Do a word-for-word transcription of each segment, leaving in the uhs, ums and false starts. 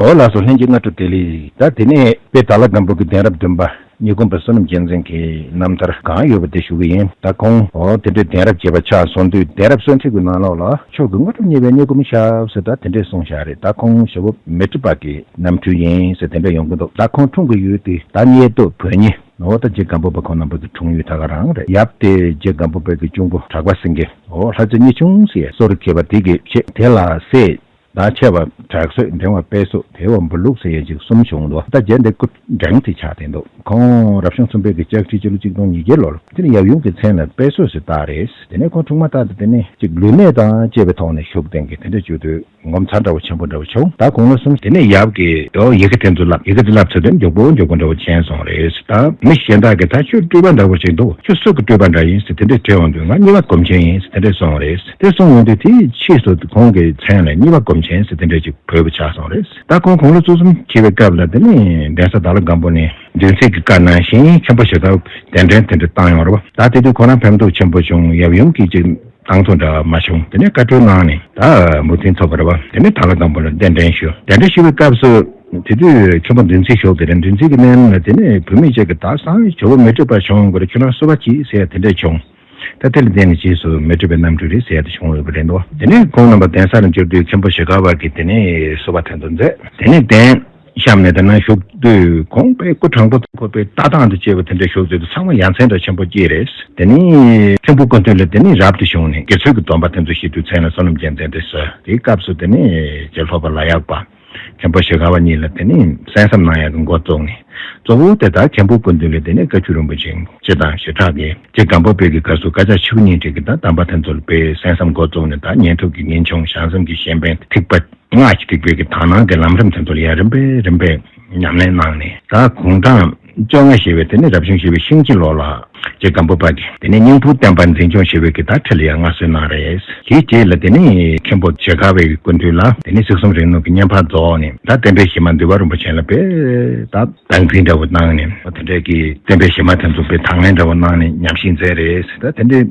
འོ་ལགས་སོ། ལྷན་རྒྱས་སྔ་དྲོ་བདེ་ལེགས། ད་དེ་ནས་དཔལ་དྭགས་ལྷ་སྒམ་པོ་གི་གདན་རབས་བདུན་པ་སྙེ་སྒོམ་པ་བསོད་ནམས་རྒྱལ་མཚན་གྱི་རྣམ་ཐར་གང་ཡོད་པ་དེ་ཞུ་གི་ཡིན། ད་ཁོང་འོ་དེ་འདྲའི་གདན་རབས་བརྒྱད་པ་ཆགས་སོང་དུས། གདན་རབས་གསེར་ཁྲི་གི་ནང་ལོགས་ལ་མཆོག་གི་དངོས་གྲུབ་བརྙེས་པའི་སྙེ་སྒོམ་ཞབས་ཟེར་ད་དེ་འདྲས་གསུངས་བཞག་རེད། ད་ཁོང་ཞབས་པོ་མེ་སྤྲེལ་པ་གི་རྣམ་འཕྲུལ་ཡིན་ཟེར་དེ་འདྲ་ཡོང་གི་འདུག་ད་ཁོང་འཁྲུངས་ཀྱི་ཡུལ་དེ་ད་སྙེ་སྟོད་བོན་ཉི། འོ་ད་རྗེ་སྒམ་པོ་པ་ཁོང་རྣམ་པ་གི་འཁྲུངས་ཡུལ་ད་ག་རང་རེད། ཡབ་དེ་རྗེ་སྒམ་པོ་པ་གི་གཅུང་པོ་གྲགས་པ་སེང་གེ། འོ་ལྷ་རྩེ་གཉེར་ཆུང་ཟེར་གསོ་རུ་མཁས་པ་དེ་གི་ཆེད། དེ་ལ་སྲས་ད་ཆེ་བ་དྲག་སོད་འབྲིང་བ་དཔལ་སོད། དེ་བ་འབུ་ལུག་ཟེར་ཡས་ཅིག་གསུམ་བྱུང་འདུག་ད་རྗེ་འདི་སྐུ་འགྲེང་དེ་ཆགས་བསྡད་འདུག་ཁོང་རབ་བྱུང་གསུམ་པའི་གི་ལྕགས་ཁྲི་སྤྱི་ལོ་གཅིག་སྟོང་ཉིས་བརྒྱ་ལོར་དེ་ནས་ཡབ་ཡུམ་གྱི་མཚན་ལ་དཔལ་སོད་ཟེར་བཏགས་རེད། དེ་ནས་ཁོང་འཁྲུངས་མ་ཐག་ཏུ་དེ་ནས་ཅིག་ལུས་མེད་དང་བཅས་པའི་ཐོག་ནས་བཞུགས་བསྡད་མཁན་དེ་འདྲ་བྱུང་དུས། ངོ་མཚར་འདྲ་བོ་ཆེན་པོ་འདྲ་བོ་བྱུང་། ད་དགུང་ལོ་གསུམ། དེ་ནས་ཡབ་ཀྱིས་ཡོ་ཡི་གེ་དེ་ཚོ་བསླབ། ཡི་གེ་དེ་བསླབ་ཚར་དུས་མགྱོགས་པོ་མགྱོགས་པོ་འདྲ་བོ་ཆེན་སོང་རེད། ད་མི་གཞན་དག་གིས་ད་ཁྱོད་སྤྲུལ་པ་འདྲ་བོ་ཞིག་འདུག་ཁྱོད་སུ་གི་སྤྲུལ་པ་འདྲ་ཡིན་ཟེར་དེ་འདྲས་དྲིས་འོང་དུས། ང་གཉིས་པ་སྒོམ་ཆེན་ཡིན་ཟེར་དེ་འདྲས་གསུངས་རེད། དེ་གསུངས་ཡོང་དུས་དེའི་ཕྱིས་སུ་ཁོང་གི་མཚན་ལ་གཉིས་པ་སྒོམ་ཆེན་ཟེར་དེ་འདྲས་ཅིག་བོས་པ་ཆགས་སོང་རེད། ད་ཁོང་དགུང་ལོ་བཅུ་གསུམ་བྱེད་པའི་སྐབས་ལ་དེ་ནས་གདན་ས་དྭགས་ལྷ་སྒམ་པོ་ནས་བདུན་ཚིགས་ཀྱི་བཀའ་གནང་བཞིན་མཁན་པོ་ཞྭ་སྒབ་གདན་འདྲེན་དེ་འདྲས་བཏང་ཡོང་རེད་པ། ད་དེ་དུས་ཁོ་རང་ཕན་ཐོགས་ཆེན་པོ་བྱུང་། ཡབ་ཡུམ་གྱིས་ཅིག་བཏང་ཐུབ་འདྲ་མ་བྱུང་། དེ་ནས་བཀའ་འཁྲོལ་གནང་ནས་ད་མོས་མཐུན་ཐོབ་པ་རེད་པ། དེ་ནས་དྭགས་ལྷ་སྒམ་པོ་ལ་གདན་འདྲེན་ཞུས། གདན་འདྲེན་ཞུ་བའི་སྐབས་སུ་དེ་དུས་མཁན་པོ་བདུན་ཚིགས་བཞུགས་དེ་རེད། བདུན་ཚིགས་ཀྱི་མནལ་ལ་དེ་ནས་བུད་མེད་ཅིག་གིས་ད་སང་ཞོགས་པ་མེ་སྤྲེལ་པ་བྱུང་དགོས་རེད། ཁྱོད་རང་གསོལ་བ་གྱིས་ཟེར་ཡ་དེ་འདྲས་བྱུང་། ད་དེ་ལ་བརྟེན་ནས་རྗེས་སུ་མེ་སྤྲེལ་པའི་རྣམ་འཕྲུལ་རེད་ཟེར་ཡ་དེ་བྱུང་ཡོད་པ་རེད་འདུག་དེ་ནས་ཁོང་རྣམ་པ་གདན་ས་ལ་འབྱོར་དུས་མཁན་པོ་ཞྭ་སྒབ་པ་གིས་དེ་ནས་གསོལ་བ་དེ་ཚོ་མཛད། དེ་ནས་གདན་བཤམས་ནས་དེ་ན་བཞུགས་དུས་ཁོང་དཔེ་སྐུ་དྲང་པོ་ཁོ་པའི་ལྟ་སྟངས་དང་བཅས་པ་དེ་འདྲ་བཞུགས་དུས་ཚང་མ་ཡ་མཚན་འདྲ་ཆེན་པོ་སྐྱེས་རེད། དེ་ནས་མཁན་པོ་སྐུ་མདུན་ལ་དེ་ནས་རབ་ཏུ་བྱུང་ནས་དགེ་ཚུལ་གྱི་སྡོམ་པ་དེ་ཚོ་བཞེས་དུས་མཚན་ལ་བསོད་ནམས་རྒྱལ་མཚན་དེ་གསོལ། དེའི་སྐབས་སུ་དེ་ནས་རྗེ་ལྷོ་པ་ལ་ཡག་པ་མཁན་པོ་ཞྭ་སྒབ་པ་གཉིས་ལ་དེ་ནས་གསན་བསམ་གནང་ཡག་གི་འགོ་བཙུགས་ནས། གཙོ་བོ་དེ་དག་མཁན་པོ་སྐུ་མདུན་ལ་དེ་ནས་བཀའ་བརྒྱུད་རིན་པོ་ཆེ་སྤྱི་དང་ཞེ་དྲག་གི་རྗེ་སྒམ་པོ་པའི་གི་སྐབས་སུ་བཀའ་ཕྱག་ཆིག་སྒྲིལ་གྱི་ད་གདམས་པ་དེ་ཚོ་ལ་དཔེ་གསན་བསམ་འགོ་བཙུགས་ནས། ད་ཉན་ཐོས་ཀྱི་ངེས་འབྱུང་། བྱང་སེམས་ཀྱི་ཤེས་དཔལ། ཐེག་པ་ལྔ་ཞིག་ཐེག་པའི་གི་དག་སྣང་གི་ལམ་རིམ་དེ་ཚོ་ལ་ཡང་རིམ་པས་རིམ་པས་ཉམས་ལེན་གནང་ནས། ད་དགུང་གྲངས་བཅོ་ལྔ་བཞེས་པའི་དེ་ནས་རབ་བྱུང་བཞི་པའི་ཤིང་བྱི་ལོ་ལ་རྗེ་སྒམ་པོ་པ་གིས་དེ་ནས་སྙིང་ཕུག་བསྟན་པ་འཛིན་སྐྱོང་བྱེད་པའི་གི་ད་ཁྲི་ལ་ཡང་མངའ་གསོལ་གནང་རེད། དེའི་རྗེས་ལ་དེ་ནས་མཁན་པོ་ཞྭ་སྒབ་པའི་སྐུ་མདུན་ལ་དེ་ནས་སྲིད་གསུམ་རིང་ལུགས་ཀྱི་བསྙེན་ཕག་རྫོགས་ནས། ད་བསྟན་པའི་གཞི་མ་འདུས་པ་རིན་པོ་ཆེ་ལ་དཔེ་ད་བདག་འཛིན་འདྲ་བོ་གནང་ནས། དེ་འདྲའི་གི་བསྟན་པའི་གཞི་མ་དེ་ཚོ་དཔེ་དང་ལེན་འདྲ་བོ་གནང་ནས་ཉམས་ཞིབ་མཛད་རེད། ད་དེ་འདྲའི་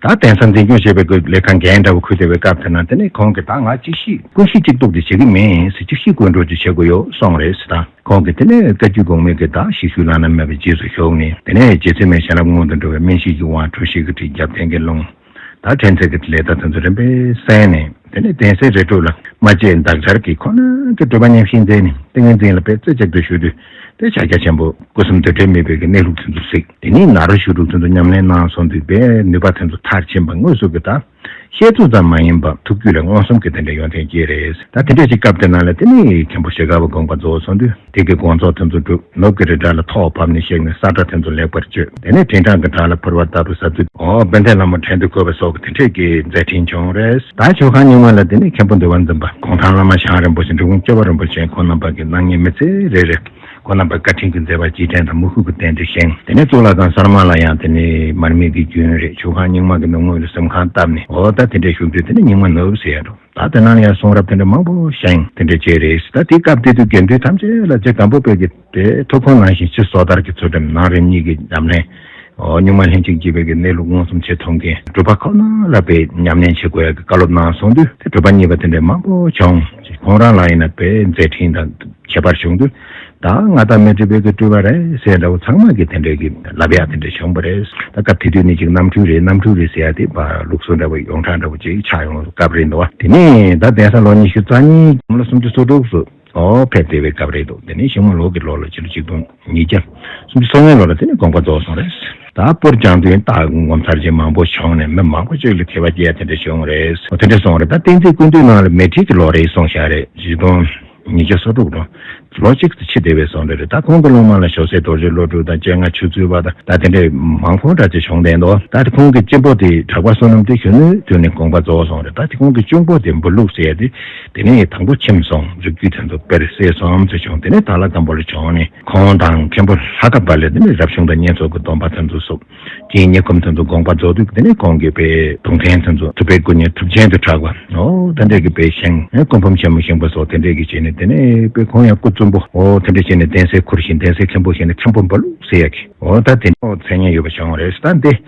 ད་གདན་ས་འཛིན་སྐྱོང་བྱེད་པའི་སྐོར་ལས་ཁང་འགན་འདྲ་བོ་འཁུར་བསྡད་པའི་སྐབས་དེ་ན། དེ་ནས་ཁོང་གིས་ད་ང་གཅིག་ཤེས་ཀུན་ཤེས་གཅིག་རྟོགས་དེ་བྱེད་ཀྱི་མིན་ཟེར། གཅིག་ཤེས་ཀུན་གྲོལ་དེ་བྱེད་དགོས་ཡོད་གསུངས་རེད་ཟེར། ད་ཁོང་གིས་དེ་ནས་བཀའ་བརྒྱུད་གོང་མའི་གི་ད་ཞིབ་ཞུ་བླ་ན་མེད་པའི་རྗེས་སུ་ཞུགས་ནས། དེ་ནས་རྗེ་བཙུན་མའི་བྱིན་རླབས་སྔོན་དུ་འགྲོ་བའི་སྨིན་བྱེད་ཀྱི་དབང་། འཁྲུལ་ཞིག་གི་ཁྲིད། རྒྱབ་རྟེན་གྱི་ལུང་། ད་ཕྲན་ཚེགས་ཀྱི་ལས་ད་དེ་ཚོ་རིམ་པས་གསན་ནས། དེ་ནས་གདན་སའི་རི་ཁྲོད་ལ་སྨྲ་བརྗོད་འདག་སྦྱར་གྱིས་ཁོ་ན་གི་སྤྲོས་པ་ཉམས་བཞིན་མཛད་ནས། ཏིང་ངེ་འཛིན་ལ་དཔེ་རྩེ་གཅིག་ཏུ་ཞུགས་དུས་དེ་ཕྱག་རྒྱ་ཆེན་པོ་སྐུ་གསུམ་འདུ་འབྲལ་མེད་པའི་གི་གནས་ལུགས་དེ་ཚོ་གཟིགས། དེ་ནས་ནཱ་རོ་ཞུ་དྲུག་དེ་ཚོ་ཉམས་ལེན་གནང་སོང་དུས་དཔེ་ནུས་པ་དེ་ཚོ་མཐར་ཕྱིན་པ་དངོས་སུ་གི་ད་བཤད་ཚུལ་ཙམ་མ་ཡིན་པ་ཐུགས་རྒྱུད་ལ་མངོན་སུམ་གྱི་དེ་འདྲ་ཡོན་ཏན་སྐྱེས་རེད། ད་དེ་འདྲ་ཞིག་སྐབས་དེ་ནང་ལ་དེ་ནས་མཁན་པོ་ཞྭ་སྒབ་པ་དགོངས་པ་རྫོགས་སོང་དུས། དེ་གི་དགོངས་རྫོགས་དེ་ཚོ་སྒྲུབ། ནུབ་ཀྱི་རི་བྲག་ལ་ཐོག་བབས་ནས་གཤེགས་ནས་ས་བཀྲ་དེ་ཚོ་ལེགས་པར་གཅོད། དེ་ནས་དྲིལ་བསྒྲགས་ཀྱི་བྲག་ལ་ཕུར་པ་ལྟ་བུ་ཟབ་རྫུ། འོ་དཔལ་ལྡན་ལྷ་མོ་བྲན་དུ་བཀོལ་བ་སོགས་ཀྱི་དེ་འཕྲལ་གྱི་མཛད་འཕྲིན་བྱུང་རེད། ད་ཇོ་ཁང་རྙིང་མ་ལ་དེ་ནས་མཁན་པོ་འདུལ་བ་འཛིན་པ་གུང་ཐང་བླ་མ་ཞང་རིན་པོ་ཆེ། འབྲི་གུང་སྐྱོབ་པ་རིན་པོ་ཆེ། ཁོང་རྣམ་པ་གི་སྣང་བརྙན་མི་ཚེ་རེ་རེ། ཁོང་རྣམ་པ་བཀའ་དྲིན་གྱི་མཛད་པ་རྗེས་དྲན་དང་མི་ཁུག་གི་རྟེན་འབྲེལ་བཞེངས། དེ་ནས་གཙུག་ལག་ཁང་གསར་མ་ལ་ཡང་དེ་ནས་མར་མེ་གི་རྒྱུན་རེད། ཇོ་ཁང་རྙིང་མ་གི་ནང་ངོས་ལ་གཟིམ་ཁང་བཏབ་ནས། འོ་ད་དེ་འདྲའི་བཞུགས་དུས་དེ་ནས་རྙིང་མ་ནུབ་ཟེར་ཡ་འགྲོ། ད་དེ་ནང་ལ་ཡང་གསུང་རབ་དེ་འདྲ་མང་པོ་བཞེངས། དེ་འདྲ་བྱས་རེད། ད་དེ་སྐབས་དེ་དུས་དགེ་འདུན་ཐམས་ཅད་ལ་རྗེ་སྒམ་པོ་པའི་གི་དེ་ཐུགས་དགོངས་ནང་བཞིན་ཕྱི་སོ་ཐར་གྱི་ཚུལ་ཁྲིམས། ནང་རིམ་གཉིས་ཀྱི་ཉམས་ལེན། འོ་གཉུག་མ་ལྷན་ཅིག་སྐྱེས་པའི་གི་གནས་ལུགས་མངོན་སུམ་ཆེ་མཐོང་མཁན། སྒྲུབ་པ་ཁོ་ན་ལ་དཔེ་ཉམས་ལེན་བྱེད་དགོས་ཡ་གི་བཀའ་སློབ་གནང་སོང་དུས། དེ་སྒྲུབ་པ་གཉིས་པ་དེ་འདྲ་མང་པོ་བྱུང་། ཁོང་རང་ལ་ཡིན་ན་དཔེ་མཛད་འཕྲིན་དང་ཁྱད་པར་བྱུང་དུས། ད་ང་དང་མི་འགྲིག་པའི་གི་སྤྲུལ་པ་རེད་ཟེར་འདྲ་བོ་ཚང་མ་གི་དེ་འདྲའི་གི་ལབ་ཡ་དེ་འདྲ་བྱུང་བ་རེད། ད་སྐབས་དེ་དུས་ནས་ཅིག་རྣམ་འཕྲུལ་རེད། རྣམ་འཕྲུལ་རེད་ཟེར་ཡ་དེ་ཕར་ལུགས་སྲོལ་འདྲ་བོ་ཡོངས་གྲགས་འདྲ་བོ་ཅིག་ཆགས་ཡོང་སྐབས་རེད་འདུག་བ། དེ་ནས་ད་གདན་ས་ལོ་ཉི་ཤུ་རྩ་གཉིས་སྒོམ་ལོ་སུམ་ཅུ་སོ་དྲུག་སུ། ཨོ་ཕེབས་བསྡད་པའི་སྐབས་རེད་འདུག་དེ་ནས་ཤིང་མོ་ལོ་གི་ལོ་ལ་ཕྱི་ལོ་ཆིག་སྟོང་ཉིས་བརྒྱ་སུམ་ཅུ་སོ་ལྔའི་ལོ་ལ་དེ་ནས་དགོངས་པ་རྫོགས་སོང་རེད། ད་སྤུར་སྦྱངས་དུས་ད་ངོ་མཚར་ཅན་མང་པོ་བྱུང་ནས་མི་མང་པོ་ཅིག་ལ་མཁས་པ་སྐྱེ་ཡ་དེ་འདྲ་བྱུང་རེད། ཨོ་དེ་འདྲ་སོང་རེད། ད་བསྟན་འཛིན་ཀུན་འདུས་ནང་ལ་མེ་ཁྲི་གི་ལོ་རེད་གསུངས་བཞག་རེད། ཆིག་སྟོང་ཉིས་བརྒྱ་སོ་དྲུག་ལོ། ལོ་གཅིག་ཏུ་ཕྱི་བདེ་བའི་སོང་རེད། ད་ཁོང་གི་སློབ་མ་ལ་ཞོགས་ཟས་རྡོ་རྗེ་བློ་གྲོས་དང་། སྤྱན་སྔ་ཆོས་ཚུལ་བ་དང་། ད་དེ་འདྲའི་མང་པོ་འདྲ་ཅིག་བྱུང་བསྡད་འདུག་ད་ཁོང་གི་གཅེན་པོ་དེ་གྲགས་པ་བསོད་ནམས་དེ་གཞོན་ནུའི་དུས་ནས་དགོངས་པ་རྫོགས་སོང་རེད། ད་ཁོང་གི་གཅུང་པོ་དེ་འབུ་ལུག་ཟེར་ཡ་དེ། དེ་ནས་དང་པོ་ཁྱིམ་སོང་། རིགས་རྒྱུད་དེ་ཚོ་དཔེར་སྲས་གསུམ་ཙམ་བྱུང་། དེ་ནས་དྭགས་ལྷ་སྒམ་པོ་ལ་བྱོན་ནས་ཁོང་དང་མཁན་པོ་ལྷ་ཁ་པ་ལས་དེ་ནས་རབ་བྱུང་དང་བསྙེན་རྫོགས་ཀྱི་སྡོམ་པ་དེ་ཚོ་སོགས་ཀྱི་སྙེ་སྒོམ་དེ་ཚོ་དགོངས་པ་རྫོགས་དུས། དེ་ནས་ཁོང་གིས་དཔེ་ཐུགས་འཕྲིན་དེ་ཚོ་ཐུབ་པའི་སྐུ་བརྙེས་ཐུབ་ཆེན་དུ་གྲགས་པ། ཨོ་ད་འདྲས་ཀྱི་དཔེ་བཞེངས། སྐུ་འབུམ་ཆེན་མོ་བཞེངས་པ་སོགས་དེ་འདྲས་ཀྱི་བྱས་ནས། དེ་ནས་དཔེ་ཁོང་ཡང་སྐུ་བཙུན་པོ་ཨོ་དེ་འདྲས་བྱས་ནས་གདན་སའི་ཁུར་བཞིན། གདན་སའི་མཁན་པོ་བཞིན་ནས་མཁན་པོ་འབུ་ལུག་ཟེར་ཡ་གི། ཨོ་ད་དེ་ནས་མཚན་སྙན་ཡོད་པ་བྱུང་རེད། ད་འདི་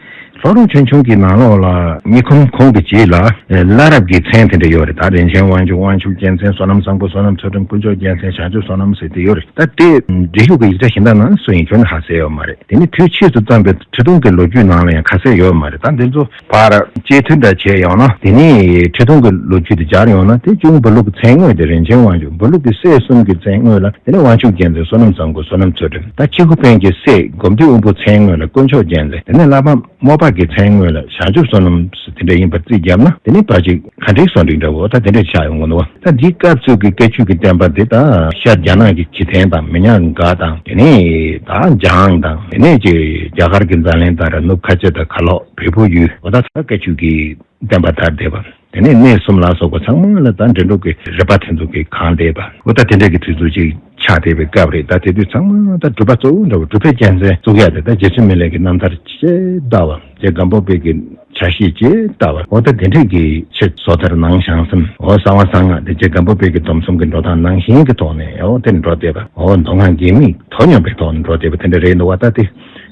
ལྷོ་རོང་ཆོས་འབྱུང་གི་ནང་ལོགས་ལ་སྨྱུག་ཁུང་ཁོང་གི་རྗེས་ལ་བླ་རབས་ཀྱི་མཚན་དེ་འདྲ་ཡོད་རེད། ད་རིན་ཆེན་དབང་ཕྱུག། དབང་ཕྱུག་རྒྱལ་མཚན། བསོད་ནམས་བཟང་པོ། བསོད་ནམས་ཚུལ་ཁྲིམས། དཀོན་མཆོག་རྒྱལ་མཚན། བྱང་ཆུབ་བསོད་ནམས་ཟེར་དེ་ཡོད་རེད། ད་དེ་འབྲི་ཤོག་གི་ཡིག་ཆ་གཞན་དག་ནང་སུ་ཡིན་ཁྱོན་ནས་ཧ་གསལ་ཡོད་མ་རེད། དེ་ནི་དུས་ཕྱིས་སུ་བརྩམས་པའི་ཁྲི་སྟོང་གི་ལོ་རྒྱུས་ནང་ལ་ཡང་ཁ་གསལ་ཡོད་མ་རེད། ད་འདི་ཚོ་ཕར་གཅིག་མཐུན་འདྲ་བྱས་ཡོང་ན། དེ་ནས་ཁྲི་སྟོང་གི་ལོ་རྒྱུས་དེ་སྦྱར་ཡོང་ན། དེ་གཅུང་བུ་ལུག་གི་མཚན་དངོས་དེ་རིན་ཆེན་དབང་ཕྱུག། བུ་ལུག་གི་སྲས་གསུམ་གྱི་མཚན་དངོས་ལ་དེ་ནས་དབང་ཕྱུག་རྒྱལ་མཚན། བསོད་ནམས་བཟང་པོ། བསོད་ནམས་ཚུལ་ཁྲིམས། ད་ཁྱི་ཁུ་ཕན་གྱི་སྲས་སྒོམ་དུས་དབོན་པོ་མཚན་དངོས་ལ་དཀོན་མཆོག་རྒྱལ་མཚན། དེ་ནས་བླ་མ་རྨོ་པ་གི་མཚན་དངོས་ལ་བྱང་ཆུབ་བསོད་ནམས་དེ་འདྲ་ཡིན་པར་རྩིས་བརྒྱབ་ན། དེ་ནས་ཕལ་ཆེར་ཁ་འབྲལ་སོང་འགྲིག་འདྲ་བོ་ད་དེ་འདྲ་ཆགས་ཡོང་གི་འདུག་བ། ད་འདིའི་སྐབས་སུ་གི་བཀའ་བརྒྱུད་ཀྱི་བསྟན་པ་འདི་ད་ཤར་རྒྱ་ནག་གི་གྱི་ཐན་དང་མི་ཉག་འགའ་དང་། དེ་ནས་ད་འཇང་དང་། དེ་ནས་ཀྱི་རྒྱ་གར་གྱི་འཛམ་གླིང་ལྟར་ནུབ་ཁ་ཆེ་དང་གར་ལོག་བལ་པོ་ཡུལ། འོ་ད་ད་བཀའ་བརྒྱུད་ཀྱི་བསྟན་པ་དར་བསྡད་པ། དེ་ནས་གནས་གསུམ་ལ་སོགས་པ་ཚང་མ་ལ་ད་འགྲོ་དྲུག་གི་རིམ་པ་དེ་ཚོ་གི་གང་བསྡད་པ། འོ་ད་དེ་འདྲ་གི་དུས་ཚོད་ཅིག་ཆགས་བསྡད་པའི་སྐབས་རེད། ད་དེ་དུས་ཚང་མ་ད་སྒྲུབ་པ་གཙོ་བོ་འདྲ་བོ། སྒྲུབ་པའི་རྒྱལ་མཚན་བཙུགས་ཡ་དེ་ད་རྗེ་བཙུན་མི་ལ་གི་རྣམ་ཐར་ཇི་ལྟ་བ། རྗེ་སྒམ་པོ་པའི་གི་ཕྱག་བཞེས་ཇི་ལྟ་བ། འོ་ད་དེ་འདྲ་གི་ཆེད་བཟོ་ལྟར་ནང་བྱང་སེམས། འོ་གསང་བ་གསང་སྔགས་དེ་རྗེ་སྒམ་པོ་པའི་གི་སྡོམ་གསུམ་གི་འགྲོ་སྟངས་ནང་བཞིན་གི་ཐོག་ནས་འོ་དེ་འགྲོ་བསྡད་པ། འོ་མདོ་སྔགས་འགལ་མེད་དོ་སྙོམས་པའི་ཐོག་ནས་འགྲོ་བསྡད་པ་དེ་འདྲ་རེད་འདུག་བ། ད་དེ་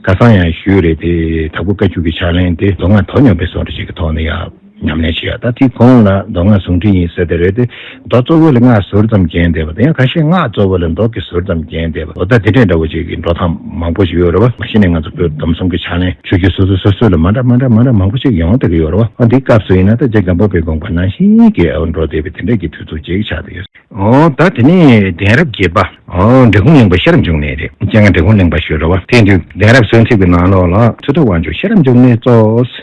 ཁ་སང་ཡང་ཞུས་རེད། དེ་དྭགས་པོ་བཀའ་བརྒྱུད་ཀྱི་ཕྱག་ལེན་དེ་མདོ་སྔགས་དོ་སྙོམས་པའི་བཟོ་འདྲ་ཞིག་གི་ཐོག་ནས་ཡ་ཉམས་ལེན་བྱེད་ཡ། ད་དེ་གོང་ལ་མདོ་སྔགས་ཟུང་འབྲེལ་ཡིན་ཟེར་དེ་རེད། དེ་མདོ་གཙོ་བོ་ལ་སྔགས་ཟུར་ཙམ་རྒྱན་བསྡད་པ་དང་། ཡང་ཁ་ཤས་སྔགས་གཙོ་བོ་ལ་མདོ་གི་ཟུར་ཙམ་རྒྱན་བསྡད་པ། འོ་ད་དེ་འདྲའི་འདྲ་བོ་ཅིག་གི་འགྲོ་སྟངས་མང་པོ་ཞིག་ཡོད་རེད་བ། མ་གཞི་ནས་ང་ཚོ་བོད་སྡོམ་གསུམ་གྱི་ཕྱག་ལེན་ཆོས་བརྒྱུད་སོ་སོ་སོ་སོ་ལ་མ་འདྲ་མ་འདྲ་མ་འདྲ་མང་པོ་ཞིག་ཡོང་བསྡད་ཀྱི་ཡོད་རེད་བ། འོ་འདིའི་སྐབས་སུ་ཡིན་ན་ད་རྗེ་སྒམ་པོ་པའི་དགོངས་པ་ནང་བཞིན་གྱི་འགྲོ་བསྡད་པའི་དེ་འདྲ་གི་དུས་ཚོད་ཅིག་ཆགས་བསྡད་ཡོད། འོ་ད་དེ་ནས་གདན་རབས་བརྒྱད་པ། འོ་འབྲི་གུང་གླིང་པ་ཤེས་རབ་འབྱུང་གནས་རེད། སྤྱན་སྔ་འབྲི་གུང་གླིང་པ་ཞུ་རེད་བ། དེ་དུས་གདན་རབས་གསོལ་ཚིགས་ཀྱི་ནང་ལོགས་ལ་མཐུ་སྟོབས་དབང་ཕྱུག་ཤེས་རབ་འབྱུང་གནས་གཙོ།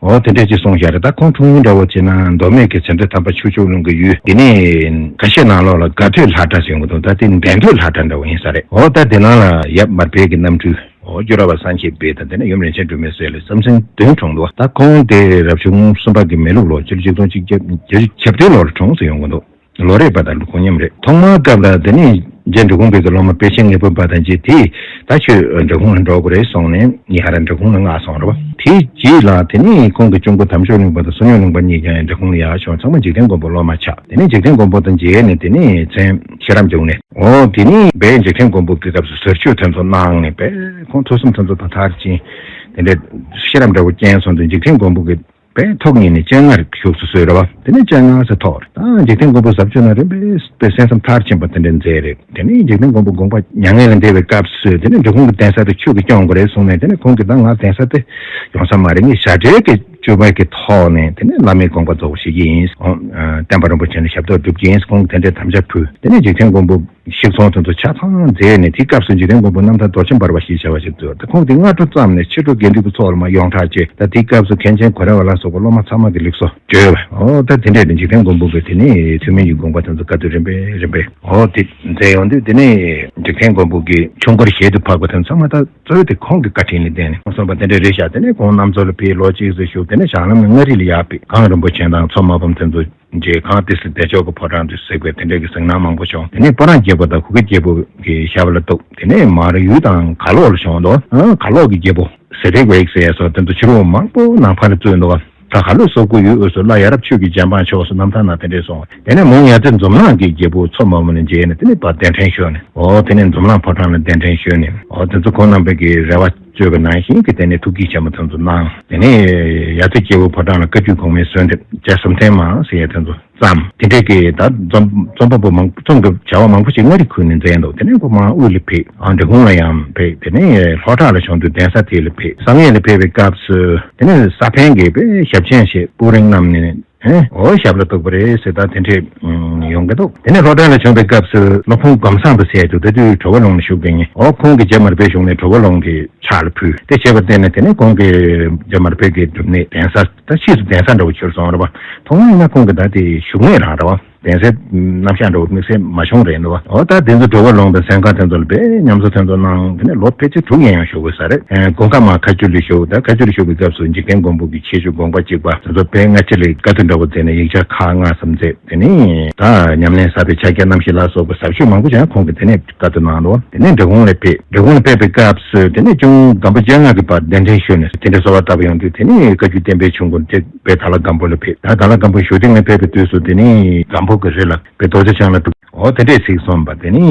འོ་དེ་འདྲ་ཅིག་གསུངས་བཞག་རེད། ད་ཁོང་འཁྲུངས་ཡུལ་འདྲ་བོ་བྱས་ན་མདོ་སྨད་ཀྱི་ཚེ་འདས་དམ་པ་ཆོས་སྐྱོང་གླིང་གི་ཡུལ། དེ་ནས་འགའ་ཤས་ནང་ལོགས་ལ་དགའ་ཐོད་ལྷ་བྲག་ཟེར་གྱི་འདུག་ད་དེ་གདན་ཐོད་ལྷ་བྲག་འདྲ་བོ་ཡིན་ས་རེད། འོ་ད་དེ་ནང་ལ་ཡབ་མར་པའི་གི་རྣམ་སྤྲུལ། འོ་སྐྱོར་བ་སངས་རྒྱས་པའི་དང་། དེ་ནས་ཡུམ་རིན་ཆེན་སྒྲོལ་མའི་སྲས་ལ་བསམ་སེང་བདུན་འཁྲུངས་འདུག་ད་ཁོང་དེ་རབ་བྱུང་གསུམ་པ་གི་མེ་ལུག་ལོ་སྤྱི་ལོ་ཆིག་སྟོང་གཅིག་བརྒྱ་བརྒྱད་ཅུ་གྱ་བདུན་ལོར་འཁྲུངས་ཟེར་ཡོང་གི་འདུག་ལོ་རེ་བ་དང་ལོ་ཁོང་མཉམ་རེད། ཐོག་མའི་སྐབས་ལ་དེ་ནས་རྗེ་འབྲི་གུང་པའི་གི་སློབ་མ་དཔལ་ཆེན་ངེས་པའི་བ་དང་རྗེ་དེས་ད་ཁྱོད་འབྲི་གུང་ལ་འགྲོ་དགོས་རེད་གསུངས་ནས་ཡ་ར་འབྲི་གུང་ལ་མངགས་སོང་རེད་བ། དེའི་རྗེས་ལ་དེ་ནས་ཁོང་གི་གཅུང་པོ་དམ་ཆོས་གླིང་པ་དང་བསོད་སྙོམས་གླིང་པ་གཉིས་ཀྱང་འབྲི་གུང་ལ་ཡར་བྱོན། ཚང་མ་འཇིག་རྟེན་མགོན་པོའི་སློབ་མ་ཆགས། དེ་ནས་འཇིག་རྟེན་མགོན་པོ་དང་མཇལ་ནས་དེ་ནས་མཚན་ཤེས་རབ་འབྱུང་གནས། འོ་དེ་ནས་བའི་འཇིག་རྟེན་མགོན་པོ་གི་སྐབས་སུ་ཟུར་ཆོས་དེ་ཚོ་གནང་ནས་བའི་ཁོང་ཐུགས་བསམ་དེ་ཚོ་དང་མཐར་ཕྱིན། དེ་འདྲའི་ཤེས་རབ་འདྲ་བོ་སྐྱེས་སོང་དུས་འཇིག་རྟེན་མགོན་པོ་གི་བའི་ཐུགས་ཉིད་ནས་སྤྱན་སྔར་བཞུགས་སུ་གསོལ་རེད་བ། དེ་ནས་སྤྱན་སྔ་ཟེར་ཐོགས་རེད། ད་འཇིག་རྟེན་མགོན་པོ་ཟབ་ཆོས་ན་རིམ་པས་པའི་སེམས་ཙམ་མཐར་ཕྱིན་པ་དེ་འདྲའི་མཛད་རེད། དེ་ནས་འཇིག་རྟེན་མགོན་པོ་དགོངས་པ་མྱ་ངན་ལས་འདས་པའི་སྐབས་སུ་དེ་ནས་འབྲི་གུང་གི་གདན་ས་དེ་ཁྱོད་ཀྱིས་སྐྱོང་དགོས་རེད་གསུངས་ནས། དེ་ནས་ཁོང་གིས་ད་ང་གདན་ས་དེ་ཡོང་ས་མ་རེད། ངས་བྱ་བྲལ་གྱི་སྤྱོད་པ་གི་ཐོག་ནས་དེ་ནས་བླ་མའི་དགོངས་པ་རྫོགས་པ་ཞིག་ཡིན། བསྟན་པ་རིན་པོ་ཆེ་ནས་ཞབས་ཏོག་སྒྲུབ་ཀྱི་ཡིན་གསུངས། དེ་འདྲའི་དམ་བཅའ་ཕུལ། དེ་ནས་འཇིག་རྟེན་མགོན་པོ་ཞིག་ཚོང་དེ་ཚོ་ཆ་ཚང་མཛད་ནས། དེའི་སྐབས་སུ་འཇིག་རྟེན་མགོན་པོ་རྣམ་ཐར་རྡོ་རྗེ་འབར་བ་ཞེས་བྱ་བ་ཞིག་བཏོན། ད་ཁོང་དེ་སྔ་དྲོ་ཙམ་ནས་ཕྱི་དྲོ་དགེ་འདུན་པ་ཚོ་ལ་མར་ཡོངས་གྲགས་བྱས། ད་དེའི་སྐབས་སུ་མཁན་ཆེན་གོ་ར་བ་ལ་སོགས་པ་སློབ་མ་ཚང་མ་གི་ལུགས་སྲོལ་བརྗོད་པ། འོ་ད་དེ་འདྲས་ནས་འཇིག་རྟེན་མགོན་པོ་གི་དེ་ནས་ཐུན་མིན་གྱི་དགོངས་པ་དེ་ཚོ་བཀའ་བསྡུ་རིམ་པས་རིམ་པས་འོ་དེ་མཛད་ཡོང་དུས། དེ་ནས་འཇིག་རྟེན་མགོན་པོ་གི་ཆོས་འཁོར་ཞལ་དུ་འཕགས་པ་དེ་ཚང་མ་ད་གཙོ་བོ་དེ་ཁོང་གི་བཀའ་དྲིན་ལ་བརྟེན་ནས་གསུངས་པ་དེ་འདྲ་རེད་ཤག་དེ་ནས་ཁོང་གནམ་མཚོ་ལ་ཕེབས། ལོ་གཅིག་ཙམ་བཞུགས། དེ་ནས་ཞང་ལམ་ནས་མངའ་རིས་ལ་ཡར་ཕེབས། གངས་རིན་པོ་ཆེ་དང་མཚོ་དམར་པོམ་དེ་ཚོ་མཇལ། གངས་ཏི་སེ་བདེ་མཆོག་གི་ཕོ་བྲང་དུ་གཟིགས་པའི་དེ་འདྲའི་གི་གཟིགས་སྣང་མང་པོ་བྱུང་། དེ་ནས་སྤ་རང་རྒྱལ་པོ་དང་གུ་གེ་རྒྱལ་པོ་གི་ཞབས་ལ་གཏུགས། དེ་ནས་མར་ཡུལ་དང་གར་ལོག་ལ་བྱོན་འདུག་ཨ་གར་ལོག་གི་རྒྱལ་པོ་ཟེ་ཏེ་ཝེག་ཟེར་ཡ་སོགས་དེ་ཚོ་ཕྱི་རོལ་མང་པོ་ནང་ཕར་ལ་བཙུད་འདུག་ད་གར་ལོག་སོག་པོའི་ཡུལ་དབུས་སུ་བླ་ཡ་རབས་ཆོས་ཀྱི་རྗེ་འབངས་ཕྱོགས་སུ་རྣམ་ཐར་ནང་དེ་འདྲས་གསུངས། དེ་ནས་མོ་ཡ་ཏི་འཛོམས་གླིང་གི་རྒྱལ་པོ་མཚོ་དམར་པོམ་ལ་མཇལ་ནས། དེ་ནས་ཕར་གདན་འདྲེན་ཞུས་ནས། འོ་དེ་ནས་འཛོམས་གླིང་ཕོ་བྲང་ལ་གདན་འདྲེན་ཞུས་ནས། འོ་དེ་ཚོ་ཁོང་རྣམ་པའི་གི་རེ་བ་བཅོལ་བའི་ནང་བཞིན་གྱི་དེ་ནས་ཐུགས་བསྐྱེད་ཆེན་མོ་དེ་ཚོ་གནང་། དེ་ནས་ཡ་ཏི་རྒྱལ་པོ་ཕོ་བྲང་ལ་བཀའ་བརྒྱུད་གོང་མའི་གསོལ་འདེབས་བཅས་སུམ་ཐེངས་མང་ཟེར་ཡ་དེ་ཚོ་བརྩམས། དེ་འདྲའི་གི་ད་རྩོམ་རྩོམ་པ་པོ་མང་རྩོམ་གྱི་བྱ་བ་མང་པོ་ཞིག་མངའ་རིས་ཁུལ་ནས་མཛད་འདུག་དེ་ནས་ཁོ་མར་དབུས་ལ་ཕེབས། ཨ་འབྲི་གུང་ལ་ཡང་ཕེབས། དེ་ནས་ལྷོ་བྲག་ལ་བྱོན་དུས་གདན་ས་དེ་ལ་ཕེབས། བསམ་ཡས་ལ་ཕེབས་པའི་སྐབས་སུ་དེ་ནས་ས་པཎ་གྱི་དཔེ་ཞབས་མཆན་ཞིག་སྤུ་རིང་བསྣམས་ནས། ཨེ་འོ་ཞབས་ལ་གཏུགས་པ་རེད་ཟེར། ད་དེ་འདྲས་ཡོང་གི་འདུག་དེ་ནས་ལྷོ་བྲག་ལ་བྱོན་པའི་སྐབས་སུ་སློབ་དཔོན་སྒོམ་བཟང་པོ་ཟེར་ཡ་དེ་ད་དུས་གྲོ་བོ་ལུང་ལ་བཞུགས་པའི་ཉིན། འོ་ཁོང་གིས་རྗེ་མར་པའི་བཞུགས་གནས་གྲོ་བོ་ལུང་གི་ཕྱག་ལ་ཕུལ། དེ་བྱས་པར་བརྟེན་ནས་དེ་ནས་ཁོང་གིས་རྗེ་མར་པའི་གི་སྒྲུབ་གནས་གདན་ས་ད་ཕྱིས་སུ་གདན་ས་འདྲ་བོ་གྱུར་སོང་རེད་བ། ཐོག་མ་ཡིན་ན་ཁོང་གི་ད་དེ་བཞུགས་གནས་རང་རེད་བ། གདན་སའི་རྣམ་གཞག་འདྲ་བོ་དམིགས་བསལ་མ་བྱུང་རེད་འདུག་བ། འོ་ད་དེ་ཚོ་གྲོ་བོ་ལུང་དང་སེམས་ཁང་དེ་ཚོ་ལ་དཔེ་ཉམས་གསོ་དེ་ཚོ་གནང་། དེ་ནས་ལོ་ཕལ་ཆེར་དྲུག་ཡན་ཡང་བཞུགས་དགོས་ས་རེད། ཨེ་དགུན་ཁ་མར་ཁ་ཆུ་ལ་བཞུགས། ད་ཁ་ཆུ་ལ་བཞུགས་པའི་སྐབས་སུ་འཇིག་རྟེན་མགོན་པོ་གི་ཁྱད་ཆོས་དགོངས་པ་གཅིག་པ་དེ་ཚོ་དཔེ་སྔ་ཕྱི་ལ་བཀའ་བསྡུ་འདྲ་བོ་མཛད་ནས་ཡིག་ཆ་ཁག་ལྔ་ཙམ་མཛད། དེ་ནས་ད་ཉམས་ལེན་ཟབ་པའི་ཕྱག་རྒྱ་རྣམ་བཞི་ལ་སོགས་པའི་ཟབ་ཆོས་མང་པོ་ཀྱང་ཁོང་གིས་དེ་ནས་བཀའ་བསྡུ་གནང་འདུག་དེ་ནས་འབྲི་གུང་ལ་ཕེབས། འབྲི་གུང་ལ་ཕེབས་པའི་སྐབས་སུ་དེ་ནས་གཅུང་སྒམ་པོ་སྤྱན་སྔ་གིས་ཕར་གདན་འདྲེན་ཞུས་ནས་དེ་འདྲའི་གསོལ་བ་བཏབ་ཡོང་དུས། དེ་ནས་བཀའ་བརྒྱུད་བསྟན་པའི་ཆུ་མགོ་དེ་དཔལ་དྭགས་ལྷ་སྒམ་པོ་ལ་ཕེབས། ད་དྭགས་ལྷ་སྒམ་པོ་ཞོ་སྟེང་ལ་ཕེབས་པའི་དུས་སུ་དེ་ནས་སྒམ་པོ་ གི་རི་ལ་པའི་རྡོ་རྗེ་འཆང་ལ་འགྲོ། འོ་དེ་འདྲས་ཚིག་གསུངས་པ། དེ་ནི་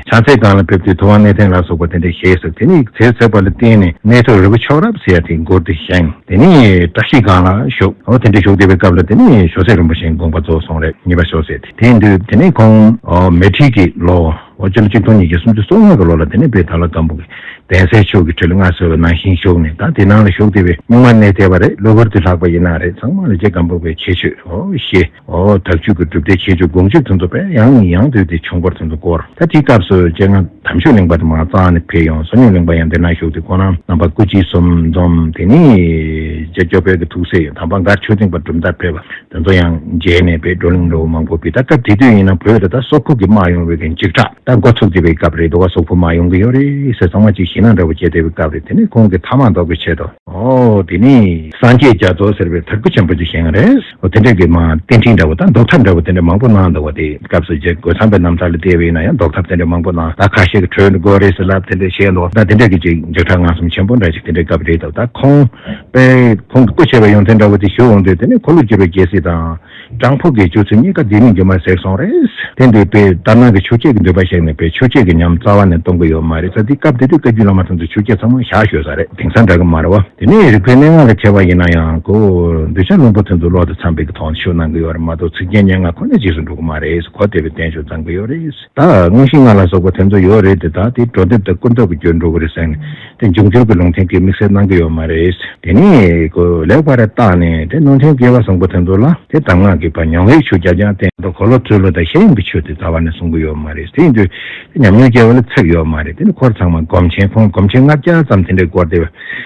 ཕྱག་འཚལ་གང་ལ་ཕེབས་དུས་ཐུབ་དབང་གནས་བརྟན་ལ་སོགས་པ་དེ་འདྲས་ཞེས་ཟེར། དེ་ནི་ཚེ་ཚད་པ་ལ་བརྟེན་ནས་གནས་ཐོབ་རི་བོ་མཆོག་རབ་ཟེར་ཡ་དེ་མགུར་དེ་བཞེངས། དེ་ནི་བཀྲ་ཤིས་སྒང་ལ་བཞུགས། འོ་དེ་འདྲས་བཞུགས་བསྡད་པའི་སྐབས་ལ་དེ་ནི་ཞོ་སེ་རིན་པོ་ཆེའི་དགོངས་པ་རྫོགས་སོང་རེད། གཉིས་པ་ཞོ་སེ་དེ། དེ་ཡིན་དུས་དེ་ནི་ཁོང་འོ་མེ་ཁྲི་གི་ལོ་འོ་སྤྱི་ལོ་གཅིག་སྟོང་ཉིས་བརྒྱ་སུམ་ཅུ་སོ་ལྔ་གི་ལོ་ལ་དེ་ནི་དཔལ་ཐ་ལ་སྒམ་པོ་གི་གདན་སའི་ཕྱོགས་ཀྱི་ཁྲི་ལ་མངའ་གསོལ་བ་ནང་བཞིན་བཞུགས་ནས། ད་དེ་ནང་ལ་བཞུགས་བསྡད་པའི་སྨྱུག་མ་གནས་བསྡད་པ་རེད། གློ་བུར་དུ་ལྷག་པ་ཡིན་ན་རེད། ཚང་མ་ལ་རྗེ་སྒམ་པོ་པའི་ཁྱད་ཆོས་འོ་ཞེས། འོ་དག་བཅུད་ཀྱི་གྲུབ་སྡེ་ཁྱད་ཆོས་དགོངས་གཅིག་དེ་ཚོ་དཔེ་ཡང་ནས་ཡང་དུ་དེ་བྱུང་བར་དེ་ཚོ་སྐོར། ད་དེའི་སྐབས་སུ་སྤྱན་སྔ་དམ་ཆོས་གླིང་པ་དེ་མར་གཙང་ནས་ཕེབས་ཡོང་། བསོད་སྙོམས་གླིང་པ་ཡང་དེ་ན་བཞུགས་ཏེ་ཁོང་རྣམ་རྣམ་པ་སྐུ་མཆེད་གསུམ་འཛོམས། དེ་ནས་རྗེ་སྐྱོབ་དཔལ་གྱི་ཐུགས་སྲས་ཡང་དམ་པ་མགར་ཆོས་སྡིངས་པ་གྲུབ་མཐར་ཕེབས་པ་དེ་ཚོ་ཡང་མཇལ་ནས་དཔེ་བགྲོ་གླེང་འདྲ་བོ་མང་པོ་བྱས། ད་སྐབས་དེ་དུས་ཡིན་ན་བོད་ལ་ད་སོག་པོ་གི་དམག་ཡོང་བའི་གི་འཇིགས་སྐྲག་ད་འགོ་ཚུགས་བསྡད་པའི་སྐབས་རེད་འདུག་བ། སོག་པོ་དམག་ཡོང་གི་ཡོད་རེད་ཟེར་ཚང་མ་ཅིག་ཞེད་སྣང་འདྲ་བོ་སྐྱེས་བསྡད་པའི་སྐབས་རེད། དེ་ནས་ཁོང་གིས་ཐ་མག་འདོགས་པའི་ཆེད་དུ། ཨོ་དེ་ནས་སངས་རྒྱས་རྒྱ་མཚོ་ཟེར་བའི་དར་ཁུ་ཆེན་པོ་ཅིག་བཞེངས་རེད། ཨོ་དེ་འདྲ་གི་མ་རྟེན་འབྲེལ་འདྲ་བོ་དང་རྡོག་ཐབ་འདྲ་བོ་དེ་འདྲ་མང་པོ་གནང་འདུག་བ། དེ་སྐབས་སུ་རྗེ་རྒོད་ཚང་པའི་རྣམ་ཐར་ལ་བལྟས་པ་ཡིན་ན་ཡང་རྡོག་ཐབ་དེ་འདྲ་མང་པོ་གནང་། ད་ཁ་ཤས་ཀྱིས་བྲོས་འགྲོ་དགོས་རེད་ཟེར་ལབ་དེ་འདྲ་བཤད་འདུག་ད་དེ་འདྲ་གི་ཅིག་འཇིགས་སྐྲག་དངངས་སྐྲག་ཆེན་པོ་འདྲ་ཅིག་དེ་འདྲའི་སྐབས་རེད་འདུག་ད་ཁོང་པས་ཁོང་གི་སྐུ་ཆེ་བའི་ཡོན་ཏན་འདྲ་བོ་དེ་ཞུ་འོང་དུས། དེ་ནས་འཁོར་ལོས་སྒྱུར་བའི་རྒྱལ་སྲིད་དང་སྤྲང་ཕོ་གི་སྤྱོད་ཚུལ་གཉིས་ཀ་ལྡན་མིན་སྒྱུ་མར་ཟད་སོང་རེད། དེ་འདུག་པས་ལྟར་སྣང་གི་ཆོས་བརྒྱད་ཀྱི་འདོད་པ་བཞག་ནས་པས་ཆོས་བརྒྱད་ཀྱི་ཉམས་རྩ་བ་ནས་གཏོང་གི་ཡོད་མ་རེད་ཟེར། དེ་སྐབས་དེ་དུས་བཀའ་བརྒྱུད་བླ་མ་དེ་ཚོ་ཆོས་བརྒྱད་ཚང་མ་བཞག་ཤོད་ས་རེད། དེང་སང་འདྲ་གི་མ་རེད་བ། དེ་ནས་རིག་པའི་གནས་ལྔ་ལ་མཁས་པ་ཡིན་ན་ཡང་ཁོ་གདུལ་བྱ་བླུན་པོ་དེ་ཚོ་བློ་དང་འཚམས་པའི་གི་ཐོག་ནས་ཆོས་གནང་གི་ཡོད་རེད་མ་གཏོགས་ཚིག་རྒྱན་སྙན་ངག་ཁོ་ནས་རྗེས་སུ་འགྲོ་གི་མ་རེད། གོ་བདེ་བའི་བསྟན་བཅོས་བརྩམས་ཀྱི་ཡོད་རེད། ད་དངོས་གཞི་ལྔ་ལ་སོགས་པ་དེ་ཚོ་ཡོད་རེད་དེ། ད་དེ་སྒྲོ་འདེབས་དང་སྐུར་འདེབས་ཀྱི་རྒྱུར་འགྲོ་གི་རེད་ཟེར་ནས་དེ་འབྱུང་འགྱུར་གྱི་ལུང་བསྟན་གྱི་དམིགས་བསལ་གནང་གི་ཡོད་མ་རེད། དེ་ནས་ཁོ་ལེགས་པར་བརྟགས་ནས་དེ་རྣམ་མཁྱེན་དགེ་བ་བཟང་པོ་དེ་ཚོ་ལ་དེ་གདམས་ངག་གི་པ་ཉམས་ལེན་ཆོས་རྒྱ་ཅན་བསྟན་ཏོ། འཁོར་ལོ་ཚུལ་ལོ་དང་ཤེས་ཡོན་གྱི་ཆོས་དེ་རྩ་བ་ནས་གསུང་གི་ཡོད་མ་རེད། དེ་ཡིན་དུས་ཉམས་མྱོང་སྐྱེ་བ་ལ་ཚེགས་ཡོད་མ་རེད། དེ་ནི་ཁོར་ཚང་མ་སྒོམ་ཆེན་ཁོང་སྒོམ་ཆེན་ལྔ་བརྒྱ་ཙམ་དེ་འདྲའི་སྐོར་དེ་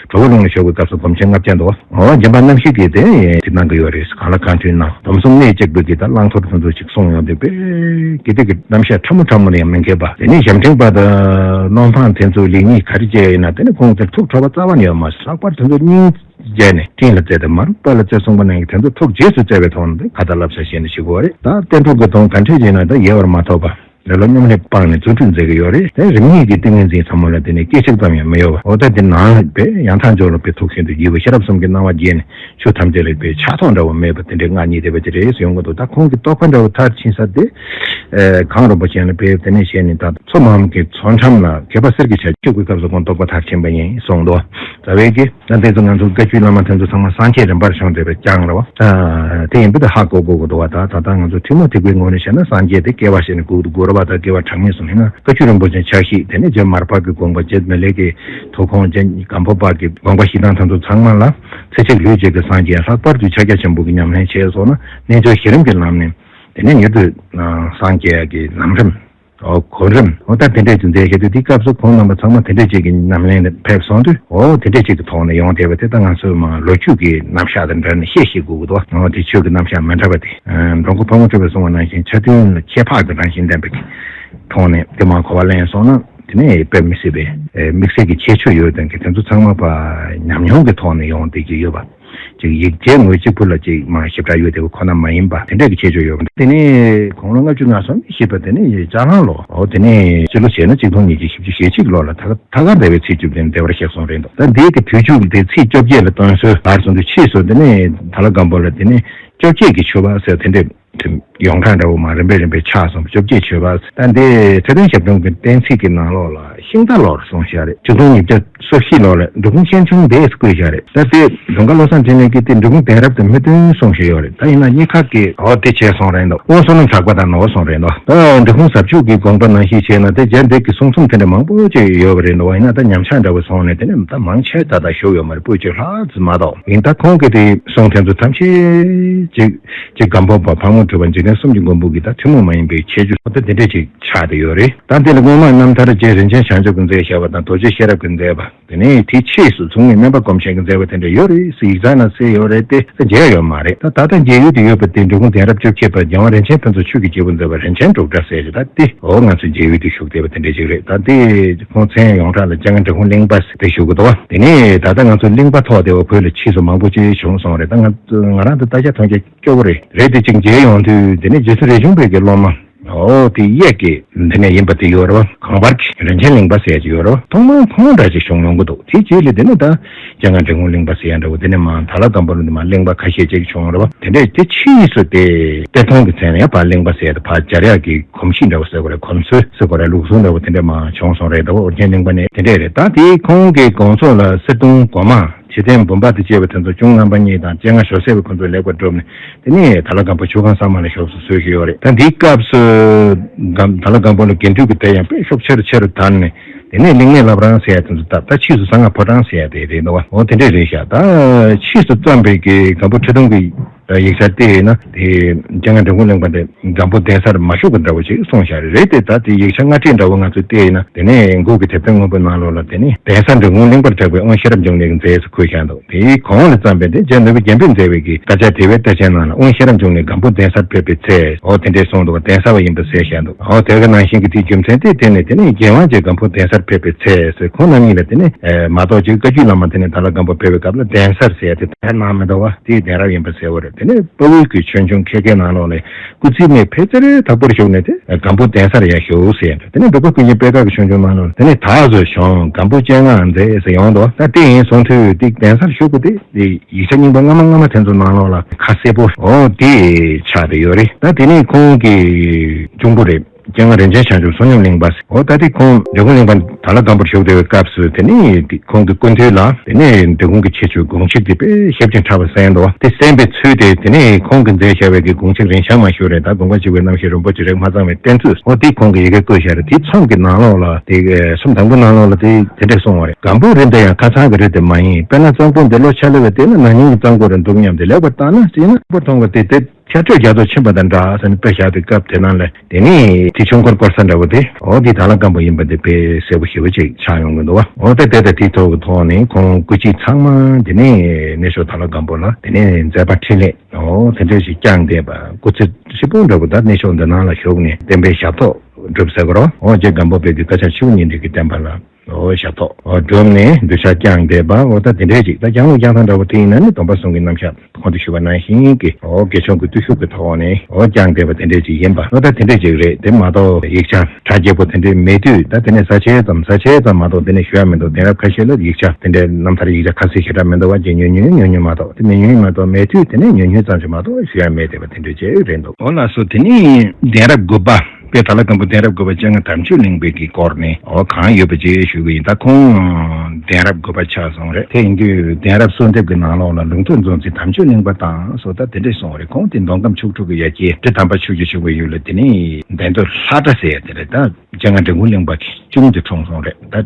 གྲོ་བོ་ལུང་ལ་བཞུགས་པའི་སྐབས་སུ་སྒོམ་ཆེན་ལྔ་བརྒྱ་འདུག་འོ་རྗེ་འབངས་རྣམ་བཞི་གིས་དེ་དེ་གནང་གི་ཡོད་རེད། གང་ལ་གང་འཁྲུལ་གནང་། སྡོམ་གསུམ་གནད་གཅིག་པའི་གི་ད་བླང་དོར་དེ་ཚོ་ཅིག་གསུངས་ཡོང་དུས་དཔེ་དགེ་སྡིག་གི་རྣམ་གཞག་ཕྲ་མོ་ཕྲ་མོ་ལ་ཡང་མི་མཁས་པ། དེ་ནས་ཞབས་འབྲིང་པ་དང་བློ་འཕང་དེ་ཚོའི་ལེགས་ཉེས་ག་རེ་བྱས་ཡིན་ན་དེ་ནི་ཁོང་དེར་ཐུགས་ཁྲོ་བ་རྩ་བ་ནས་ཡོད་མ་རེད། ལྷག་པར་དེ་ཚོ་སྙིང་རྗེ་ནས་སྤྲིན་ལ་རྩེ་དང་མ་རུངས་པ་ལ་རྩེ་གསུངས་པ་ནང་གི་དེ་ཚོ་ཐུགས་རྗེས་སུ་བརྩེ་བའི་ཐོག་ནས་ཁ་ཏ་བསླབ་བྱ་བྱས་ནས་ཞུ་དགོས་རེད། ད་བསྟན་འགྲོ་གི་དོན་ག་འདྲས་བྱས་ན་ད་ཡལ་བར་མ་ཐོགས་པ་ལེ་ལོ་སྙོམས་ལས་སྤངས་ནས་རྫུ་འཕྲུལ་མཛད་ཀྱི་ཡོད་རེད། དེ་རིམ་གཉིས་ཀྱི་ཏིང་ངེ་འཛིན་ཟབ་མོ་ལ་དེ་ནས་སྐད་ཅིག་ཙམ་ཡང་མི་གཡོ་བ། འོ་ད་དེ་ནང་ལ་དཔེ་ཡང་ཐག་འཇོག་ལ་དཔེ་ཐུགས་ཤིན་ཏུ་དགྱེས་པ། ཤེས་རབ་གསུམ་གྱི་སྣང་བ་རྒྱས་ནས་ཆོས་ཐམས་ཅད་ལ་དཔེ་ཆགས་ཐོགས་འདྲ་བོ་མེད་པ་དེ་འདྲའི་མངའ་བརྙེས་བསྡད་པ་དེ་རེད་ཟེར་ཡོང་གི་འདུག་ད་ཁོང་གི་རྟོགས་པ་འདྲ་བོ་མཐར་ཕྱིན་ས་དེ་ཨེ་གངས་རིན་པོ་ཆེ་ལ་དཔེ་དེ་ནས་བཤད་ནས་ད་མཚོ་མངམ་གྱི་མཚོ་འགྲམ་ལ་གད་པ་གསེར་གྱི་བྱ་ཆུ་གི་སྐབས་སུ་ཁོང་རྟོགས་པ་མཐར་ཕྱིན་པ་ཡིན་གསུངས་འདུག་ད་བས་ཀྱི་ད་དེ་ཚོ་ང་ཚོ་བཀའ་བརྒྱུད་བླ་མ་དེ་ཚོ་ཚང་མ་སངས་རྒྱས་རིམ་པར་བྱུང་བསྡད་པའི་རྐྱང་རེད་བ། ད་དེ་ཡིན་པ་དེ་ཧ་གོ་དགོས་ཀྱི་འདུག་བ། ད་ད་ལྟ་ང་ཚོ་ཐུན་མོང་ཐེག་པའི་ངོས་ནས་བཤད་ན་སངས་རྒྱས་དེ་སྐྱེ་བ་ཞིག་ནས་འགུག་ཏུ་དགོས་རེད་བ། ད་སྐྱེ་བ་གྲངས་མེད་གསུངས་ཡིན་ན་བཀའ་བརྒྱུད་རིན་པོ་ཆེ་ཕྱག་བཞེས་དེ་ནས་རྗེ་མར་པ་གི་དགོངས་པ། རྗེ་མི་ལའི་གི་ཐུགས་དགོངས། རྗེ་སྒམ་པོ་པ་གི་དགོངས་པ་བཞེས་སྟངས་དེ་ཚོ་ཚང་མ་ལ་ཚེ་གཅིག་ལུས་གཅིག་གི་སངས་རྒྱས། ལྷག་པར་དུ་ཕྱག་རྒྱ་ཆེན་པོ་གི་ཉམས་ལེན་བྱས་སོང་ན་རྣལ་འབྱོར་གཞི་རིམ་གྱི་ལམ་ནས་དེ་ནས་མྱུར་དུ་སངས་རྒྱས་ཀྱི་ལམ་རིམ། ཨོ་གོ་རིམ། ཨོ་ད་དེ་འདྲས་ཅིག་མཛད་བཞག་དུས་དེ་སྐབས་སུ་ཁོང་རྣམ་པ་ཚང་མ་དེ་འདྲས་ཅིག་གི་ཉམས་ལེན་ལ་ཕེབས་སོང་དུས། ཨོ་དེ་འདྲས་ཅིག་གི་ཐོག་ནས་ཡོང་བསྡད་པ་དེ་ད་ང་ཚོས་མ་ལོ་རྒྱུས་ཀྱི་རྣམ་གཞག་དང་འབྲེལ་ནས་བཤད་ཤེས་དགོས་ཀྱི་འདུག་ཨོ་དེ་ཆོས་ཀྱི་རྣམ་གཞག་མི་འདྲ་བ་དེ། འགྲོ་མགོན་ཕག་མོ་གྲུ་པས་གསུངས་པ་ནང་བཞིན་ཆ་མཐུན་ལ་ཁྱད་འཕགས་ཀྱི་རང་བཞིན་ལྡན་པའི་ཐོག་ནས་དེ་མ་གོ་བ་ལེན་སོང་ན་དེ་ནས་དཔེ་མི་སྲིད་པའི་དམིགས་བསལ་གྱི་ཁྱད་ཆོས་ཡོད་མཁན་གྱི་དེ་ཚོ་ཚང་མ་ཕར་ཉམས་མྱོང་གི་ཐོག་ནས་ཡོང་བསྡད་ཀྱི་ཡོད་པ། ཅིག་ཡིག་ཆའི་ངོས་གཅིག་པུ་ལ་ཅིག་མར་ཞིབ་ཕྲ་ཡོད་དེ་ཁོ་ན་མ་ཡིན་པ་དེ་འདྲ་གི་ཁྱད་ཆོས་ཡོད་པ་འདུག་དེ་ནས་དགུང་ལོ་ལྔ་བཅུ་ང་གསུམ་བཞེས་པ་དེ་ནས་ལྕགས་གླང་ལོ། འོ་དེ་ནས་སྤྱི་ལོ་བྱས་ན་གཅིག་སྟོང་ཉིས་བརྒྱ་བཞི་བཅུ་ཞེ་གཅིག་ལོ་ལ་ད་ཐ་སྐར་ཟླ་བའི་ཚེས་བཅུ་བདུན་བདེ་བར་གཤེགས་སོང་རེད་འདུག་ད་འདི་གི་དུས་མཇུག་དེ་ཚེས་བཅོ་བརྒྱད་ལ་སྟོན་སྲོལ་ལ་སོང་དུས་ཕྱིས་སུ་དེ་ནས་ད་ལ་སྒམ་པོ་ལ་དེ་ནས་བཅོ་བརྒྱད་ཀྱི་མཆོད་པ་ཟེར་དེ་འདྲས་དེ་ཡོངས་གྲགས་འདྲ་བོ་མར་རིམ་པས་རིམ་པས་ཆགས་སོང་། བཅོ་བརྒྱད་མཆོད་པ། ད་འདི་ཚེ་བརྟན་ཞབས་དྲུང་གི་བསྟན་ཚིག་གི་ནང་ལོགས་ལ་ཤིང་རྟ་ལོར་གསུངས་བཞག་རེད། གཅིག་སྟོང་ཉིས་བརྒྱ་སོ་བཞི་ལོ་ལ་འབྲི་གུང་ཤན་ཆུང་འདས་སུ་བཀོད་བཞག་རེད། ད་དེ་ལུང་དཀར་བློ་བཟང་འཕྲིན་ལས་ཀྱིས་དེ་འབྲི་གུང་གདན་རབས་དང་མི་མཐུན་གསུངས་བཞག་ཡོད་རེད། ད་ཡིན་ན་གཉིས་ཀ་གིས་འོ་དེ་བྱས་སོང་རེད་འདུག་དབང་བསོད་ནམས་གྲགས་པ་དང་ནོར་སོང་རེད་འདུག་ད་འབྲི་གུང་ཟབ་ཆོས་ཀྱི་དགོངས་པ་ནང་བཞིན་བྱས་ན་དེ་རྗེ་འདི་གི་གསུང་རྩོམ་དེ་འདྲ་མང་པོ་ཅིག་ཡོད་པ་རེད་འདུག་ཡིན་ན་ད་ཉམས་ཆག་འདྲ་བོ་སོང་ནས་དེ་ནས་ད་མང་ཆེ་ད་ད་ཞུགས་ཡོད་མ་རེད། པོད་གཅིག་ལྷག་ཙམ་མ་གཏོགས། ཡིན་ད་ཁོང་གི་དེ་གསུང་དེ་ཚོ་ཐམས་ཅད་ཅིག་ཅིག་སྒམ་པོ་པ་ཕག་མོ་གྲུ་པ་འཇིག་རྟེན་གསུམ་གྱི་མགོན་པོ་གི་ད་ཐུན་མོང་མ་ཡིན་པའི་ཁྱད་ཆོས་ད་དེ་འདྲ་ཅིག་ཆགས་བསྡད་ཡོད་རེད། ད་འདི་ལ་སྔོན་མ་རྣམ་ཐར་རྗེ་རིན་ཆེན་བྱང་ཆུབ་ཀྱིས་མཛད་བཞག་པ་དང་རྡོ་རྗེ་ཤེས་རབ་ཀྱིས་མཛད་པ། དེ་ནས་དེའི་ཕྱིས་སུ་མཚུངས་མེད་སྨན་པ་སྒོམ་ཆེན་གྱིས་མཛད་པ་དེ་འདྲ་ཡོད་རེད་ཟེར་ཡིག་ཚང་ན་གསལ་ཡོད་རེད་དེ། ད་མཇལ་ཡོད་མ་རེད། ད་ད་ལྟ་མཇལ་ཡུལ་དུ་ཡོད་པ་དེ་འབྲི་གུང་གདན་རབས་བཅོ་བརྒྱད་པ་རྒྱལ་དབང་རིན་ཆེན་ཕུན་ཚོགས་ཆོས་ཀྱི་རྗེ་བོས་མཛད་པ་རིན་ཆེན་འབྲུག་སྒྲ་ཟེར་རེད། ད་དེ་འོ་ང་ཚོ་མཇལ་ཡུལ་དུ་བཞུགས་བསྡད་པ་དེ་འདྲ་ཅིག་རེད། ད་དེ་ཁོང་མཚན་ཡོངས་གྲགས་ལ་སྤྱན་སྔ་འབྲི་གུང་གླིང་པ་ཟེར་བཞུགས་ཀྱི་འདུག་བ། དེ་ནས་ད་ལྟ་ང་ཚོ་གླིང་པ་ཐོག་དེ་བ་བོད་ལ་ཕྱིས་སུ་མང་པོ་ཅིག་བྱུང་སོང་རེད། ད་ང་ང་རང་ད་ལྟ་ཆ་མཐོང་རྒྱ་སྐྱོ་བོ་རེད། རེད་དེ་ཅིག་མཇལ་ཡོང་དུས་དེ་ནས་རྗེ་བཙུན་རས་ཆུང་པའི་གི་སློབ་མ། འོ་དེ་གཡས་ཀྱི་འདི་ནས་ཡིན་པ་དེ་ཡོད་རེད་བ། གངས་བར་གྱི་རིན་ཆེན་གླིང་པ་ཟེར་གྱི་ཡོད་རེད་བ། ཐོག་མར་ཁོང་འདྲ་ཅིག་བྱུང་ཡོང་གི་འདུག་དེ་རྗེས་ལ་དེ་ནས་ད་སྤྱན་སྔ་འབྲི་གུང་གླིང་པ་ཟེར་ཡ་འདྲ་བོ། དེ་ནས་མར་དྭགས་ལྷ་སྒམ་པོ་ལ་དེ་མར་གླིང་པ་ཁ་ཤས་ཅིག་བྱུང་རེད་བ། དེ་འདྲས་དེ་ཕྱིས་སུ་དེ་གཏེར་སྟོན་གྱི་མཚན་ལ་ཡང་ཕར་གླིང་པ་ཟེར་ཡ་དེ་ཕར་སྦྱར་ཡག་གི་གོམས་གཤིས་འདྲ་བོ་ཟེར་དགོས་རེད། གོམས་སྲོལ་ཟེར་དགོས་རེད། ལུགས་སྲོལ་འདྲ་བོ་དེ་འདྲས་མར་བྱུང་སོང་རེད། ད་ཨོ་རྒྱན་གླིང་པ་ནས་དེ་འདྲས་རེད། ད་དེ་ཁོང་གི་དགོངས་རྫོགས་ལ་གསེར་གདུང་སྒོ་མང་། རྗེ་བཙུན་བུམ་པ་དང་བཅས་པ་དེ་ཚོ་གཅུང་རྣམ་པ་གཉིས་དང་སྤྱན་སྔ་ཞོ་སྲེག་པ་ཁོ་ཚོ་ལེགས་པར་བསྒྲུབས་ནས། དེ་ནས་དྭགས་ལྷ་སྒམ་པོ་ཆུ་སྒང་ས་མ་ལ་ཞབས་སུ་གསོལ་བཞིན་ཡོད་རེད། ད་འདིའི་སྐབས་སུ་སྒམ་དྭགས་ལྷ་སྒམ་པོ་ལ་དགེ་འདུན་གྱི་སྡེ་ཡང་དཔེ་ཤུགས་ཆེ་རུ་ཆེ་རུ་དར་ནས། དེ་ནས་གླིང་གནས་བླ་བྲང་ཟེར་ཡ་དེ་ཚོ་བཏབ། ད་ཕྱིས་སུ་གསང་སྔགས་ཕོ་བྲང་ཟེར་ཡ་དེ་རེད་འདུག་བ། འོ་དེ་འདྲས་རེད་ཤག་ད་ཕྱིས་སུ་བརྩམས་པའི་གི་སྒམ་པོ་ཁྲི་སྟོང་གི་ཡིག་ཆ་བལྟས་ཡིན་ན། དེ་སྤྱན་སྔ་འབྲི་གུང་གླིང་པ་དེ་སྒམ་པོ་གདན་སར་མ་བཞུགས་པ་འདྲ་བོ་ཅིག་གསུངས་བཞག་རེད། རེད་དེ། ད་དེ་ཡིག་ཆ་སྔ་ཕྲད་འདྲ་བོ་ང་ཚོས་བལྟས་ཡིན་ན། དེ་ནས་མགུར་གྱི་དེབ་ཐེར་སྔོན་པོའི་ནང་ལོགས་ལ་དེ་ནས་གདན་ས་འབྲི་གུང་གླིང་པར་གྲགས་པའི་དབོན་ཤེས་རབ་འབྱུང་གནས་ཀྱི་མཛད་ཟེར་འཁོད་བཞག་འདུག་དེའི་གོང་ལ་བརྩམས་པའི་དེ་རྗེ་ནོར་བུ་རྒྱལ་པོས་མཛད་པའི་གི་བཀའ་རྒྱ་དེ་བའི་བསྟན་བཅོས་ནང་ལ་དབོན་ཤེས་རབ་འབྱུང་གནས་སྒམ་པོ་གདན་སར་ཕེབས་པའི་ཚེ། འོ་དེ་འདྲས་གསུངས་འདུག་བ། གདན་ས་བ་ཡིན་པ་གསལ་བཞག་འདུག་འོ་དེ་ག་ནང་བཞིན་གྱི་དེའི་རྒྱུ་མཚན་དེ་དེ་ནས་དེ་ནས་རྒྱལ་དབང་རྗེ་སྒམ་པོ་གདན་སར་ཕེབས་པའི་ཚེ་ཟེར། ཁོང་རྣམ་གཉིས་ལ་དེ་ནས་མ་གཏོགས་ཅིག་བཀའ་བརྒྱུད་བླ་མ་དེ་ནས་དྭགས་ལྷ་སྒམ་པོ་ཕེབས་པའི་སྐབས་ལ་གདན་སར་ཟེར་ཡ་དེ་དེ་གནང་མི་འདུག་བ། དེའི་གདན་རབས་ཡིན་པ་གསལ་བོ་རེད། དེ་ནས་དཔའ་བོའི་གི་ཆོས་འབྱུང་ཁལ་ཁལ་ནང་ལོགས་ལ། སྐུ་ཚེའི་སྨད་ཕལ་ཆེར་དྭགས་པོར་བཞུགས་ནས་དེ་སྒམ་པོ་གདན་སར་ཡར་བཞུགས་ཟེར་ཡ་འདྲ། དེ་ནས་འབྲུག་པ་ཀུན་མཁྱེན་པད་དཀར་གྱི་ཆོས་འབྱུང་ནང་ལོགས་ལ། དེ་ནས་དྭགས་སུ་བྱོན་སྒམ་པོ་སྤྱན་སྔར་མཛད་ཟེར་ཡོང་འདུག་ད་དེ་ཡིན་སོང་དུས་དེ་གདན་སར་བཞུགས་པ་དེ་ཡིག་ཆ་རྙིང་པ་སྔ་མ་སྔ་མ་དེ་ཚོ་ནང་ལོགས་ལ་ཁ་གསལ་པོ་འོ་དེ་ཆགས་བསྡད་ཡོད་རེད། ད་དེ་ནས་ཁོང་གི་གཅུང་པོ་རེད། སྤྱན་སྔ་རིན་ཆེན་བྱང་ཆུབ་བསོད་སྙོམས་གླིང་པ། འོ་ད་དེ་ཁོང་འབྲི་གུང་གླིང་པ་དྭགས་ལྷ་སྒམ་པོར་བཞུགས་བསྡད་པའི་སྐབས་སུ། དེ་ནས་དེ་ཁོང་གི་སྐུ་མདུན་ལ་དེ་ནས་འབྲི་གུང་གི་ཁྱད་ཆོས་དགོངས་གཅིག་དེ་དཔེ་ཞེ་ཅིག་ཕྲ་བ་གསན་འདུག་དེ་གསན་པའི་ཚུལ་དེ། དེ་ནས་ཁོང་གིས་མཛད་བཞག་པའི་གི་དགོངས་གཅིག་རིན་ཆེན་མ་ཞུ་རེད། ད་དགོངས་པ་གཅིག་པའི་རྣམ་བཤད་རིན་པོ་ཆེ་རེག་མ་ཚང་བའི་བསྟན་ཚུལ། འོ་དེ་ཁོང་གིས་ཡི་གེ་བཀོད་བཞག་རེད། དེ་མཚམས་ཀྱི་ནང་ལོགས་ལ་དེ་གསུམ་དང་པོའི་ནང་ལོགས་ལ་དེ་དེ་འདྲས་གསུངས་པ་རེད། སྒམ་པོའི་རི་འདི་ཡང་ཁ་ཚང་གི་རི་དེ་མ་ཡིན། དཔེར་ན་གཙང་པོ་འདི་བློ་ཆ་ལེ་བས་བལྟས་ན། ན་ནིང་གི་གཙང་པོ་རེད་འདུག་སྙམ་སྟེ། ལེགས་པར་བརྟགས་ན་ཟེར་ན། པོ་མཐོང་བ་དེ་དེ། ཤར་ཕྱོགས་རྒྱ་མཚོ་ཆེན་པོ་དང་འདྲ་ཟེར་ནས་དཔེ་བཞག་དུས་སྐབས་དེ་ནང་ལ། དེ་ནས་དེ་ཆུ་འཁོར་བསྐོར་ས་འདྲ་བོ་དེ། འོ་དེ་དྭགས་ལྷ་སྒམ་པོ་ཡིན་པ་དེ་དཔེ་གསལ་པོ་ཞེ་པོ་ཅིག་ཆགས་ཡོང་གི་འདུག་བ། འོ་དེ་དེ་དང་དེའི་ཐོག་གི་ཐོག་ནས་ཁོང་སྐུ་མཆེད་ཚང་མ་དེ་ནས་གནས་མཆོག་དྭགས་ལྷ་སྒམ་པོ་ལ་དེ་ནས་མཛད་པ་འཕྲིན་ལས་འོ་དེ་འདྲ་ཞིག་བསྐྱངས་བསྡད་པ། སྐུ་ཚེ་ཧྲིལ་པོ་འདྲ་བོ་ད་གནས་མཆོག་འདི་ནང་ལ་བཞུགས་ནས་བསྟན་པའི་ཞབས་ཏོག་བསྒྲུབས་ཟེར་གོ་རོ། འོ་རྗེ་སྒམ་པོ་པའི་གི་བཀའ་ཕྱག་ཆུ་བོ་གཉིས་འདྲེས་ཀྱི་བསྟན་པ་ལ། འོ་ཞབས་ཏོག་འོ་བསྒྲུབས་ནས་གདུལ་བྱ་བསྐྱངས་བསྡད་པ། འོ་ད་དེ་འདྲས་ཅིག་ད་བསྐྱངས་ལུགས་བསྐྱངས་སྟངས་འདྲ་བོ་དེ་ཡིན་ན་ནི་སྡོམ་པ་གསུམ་གྱི་རྣམ་གཞག་གོང་དུ་ཞུས་པ་ནང་བཞིན་གྱི་འོ་དགེ་སྦྱོང་གི་བརྟུལ་ཞུགས་ཀྱི་ཐོག་ནས་འོ་བསྐྱངས་བསྡད་པ་དེ་འདྲས་ཅིག་ཡིན་པ། འོ་ད་དེ་འདྲས་ཅིག་རེད། དེ་མ་གཏོགས་ཡིག་ཆ་གྲ་རྒྱས་པོ་དེ་འདྲས་མེད་དུས། ད་དེ་ནས་ས་ཆའི་ཙམ་ས་ཆའི་ཙམ་མ་གཏོགས་དེ་ནས་ཞུ་ཡ་མི་འདུག་གདན་རབས་ཁ་ཤས་ལ་ཡིག་ཆ་དེ་འདྲས་རྣམ་ཐར་ཡིག་ཆ་ཁ་གསལ་ཞེ་དྲག་མི་འདུག་བ། ཅིག་ཉུང་ཉུང་ཉུང་ཉུང་མ་གཏོགས། དེ་མི་ཉུང་ཉུང་མ་གཏོགས་མེད་དུས། དེ་ནས་ཉུང་ཉུང་ཙམ་ཞིག་མ་གཏོགས་ཞུ་ཡ་མེད་བསྡད་པ་དེ་འདྲས་ཅིག་རེད་འདུག་འོ་ལགས་སོ། དེ་ནས་གདན་རབས་དགུ་པ། དཔལ་དྭགས་ལྷ་སྒམ་པོ་གདན་རབས་དགུ་པ་སྤྱན་སྔ་དམ་ཆོས་གླིང་པའི་གི་སྐོར་ནས་འོ་གང་ཡོད་པ་ཅིག་ཞུ་གི་ཡིན། ད་ཁོང་གདན་རབས་དགུ་པ་ཆགས་སོང་རེད། དེ་ཡིན་དུས་གདན་རབས་གསོལ་འདེབས་ཀྱི་ནང་ལོགས་ལ་ལུང་སྟོད་མཛོ་འཛིན་དམ་ཆོས་གླིང་པ་དང་སོགས་ད་དེ་འདྲས་གསུངས་པ་རེད། ཁོང་དེ་མདོ་ཁམས་ཕྱོགས་དྲུག་གི་ཡ་གྱལ་ཁྲི་དམ་པ་ཆོས་ཀྱི་ཕྱུག་པོའི་ཡུལ་ལ་དེ་ནས་གདན་སྟོད་ལྷ་བྲག་ཟེར་ཡ་དེ་རེད། ད་སྤྱན་སྔ་འབྲི་གུང་གླིང་པ་གི་གཅུང་དེ་འཁྲུངས་སོང་རེད། ད་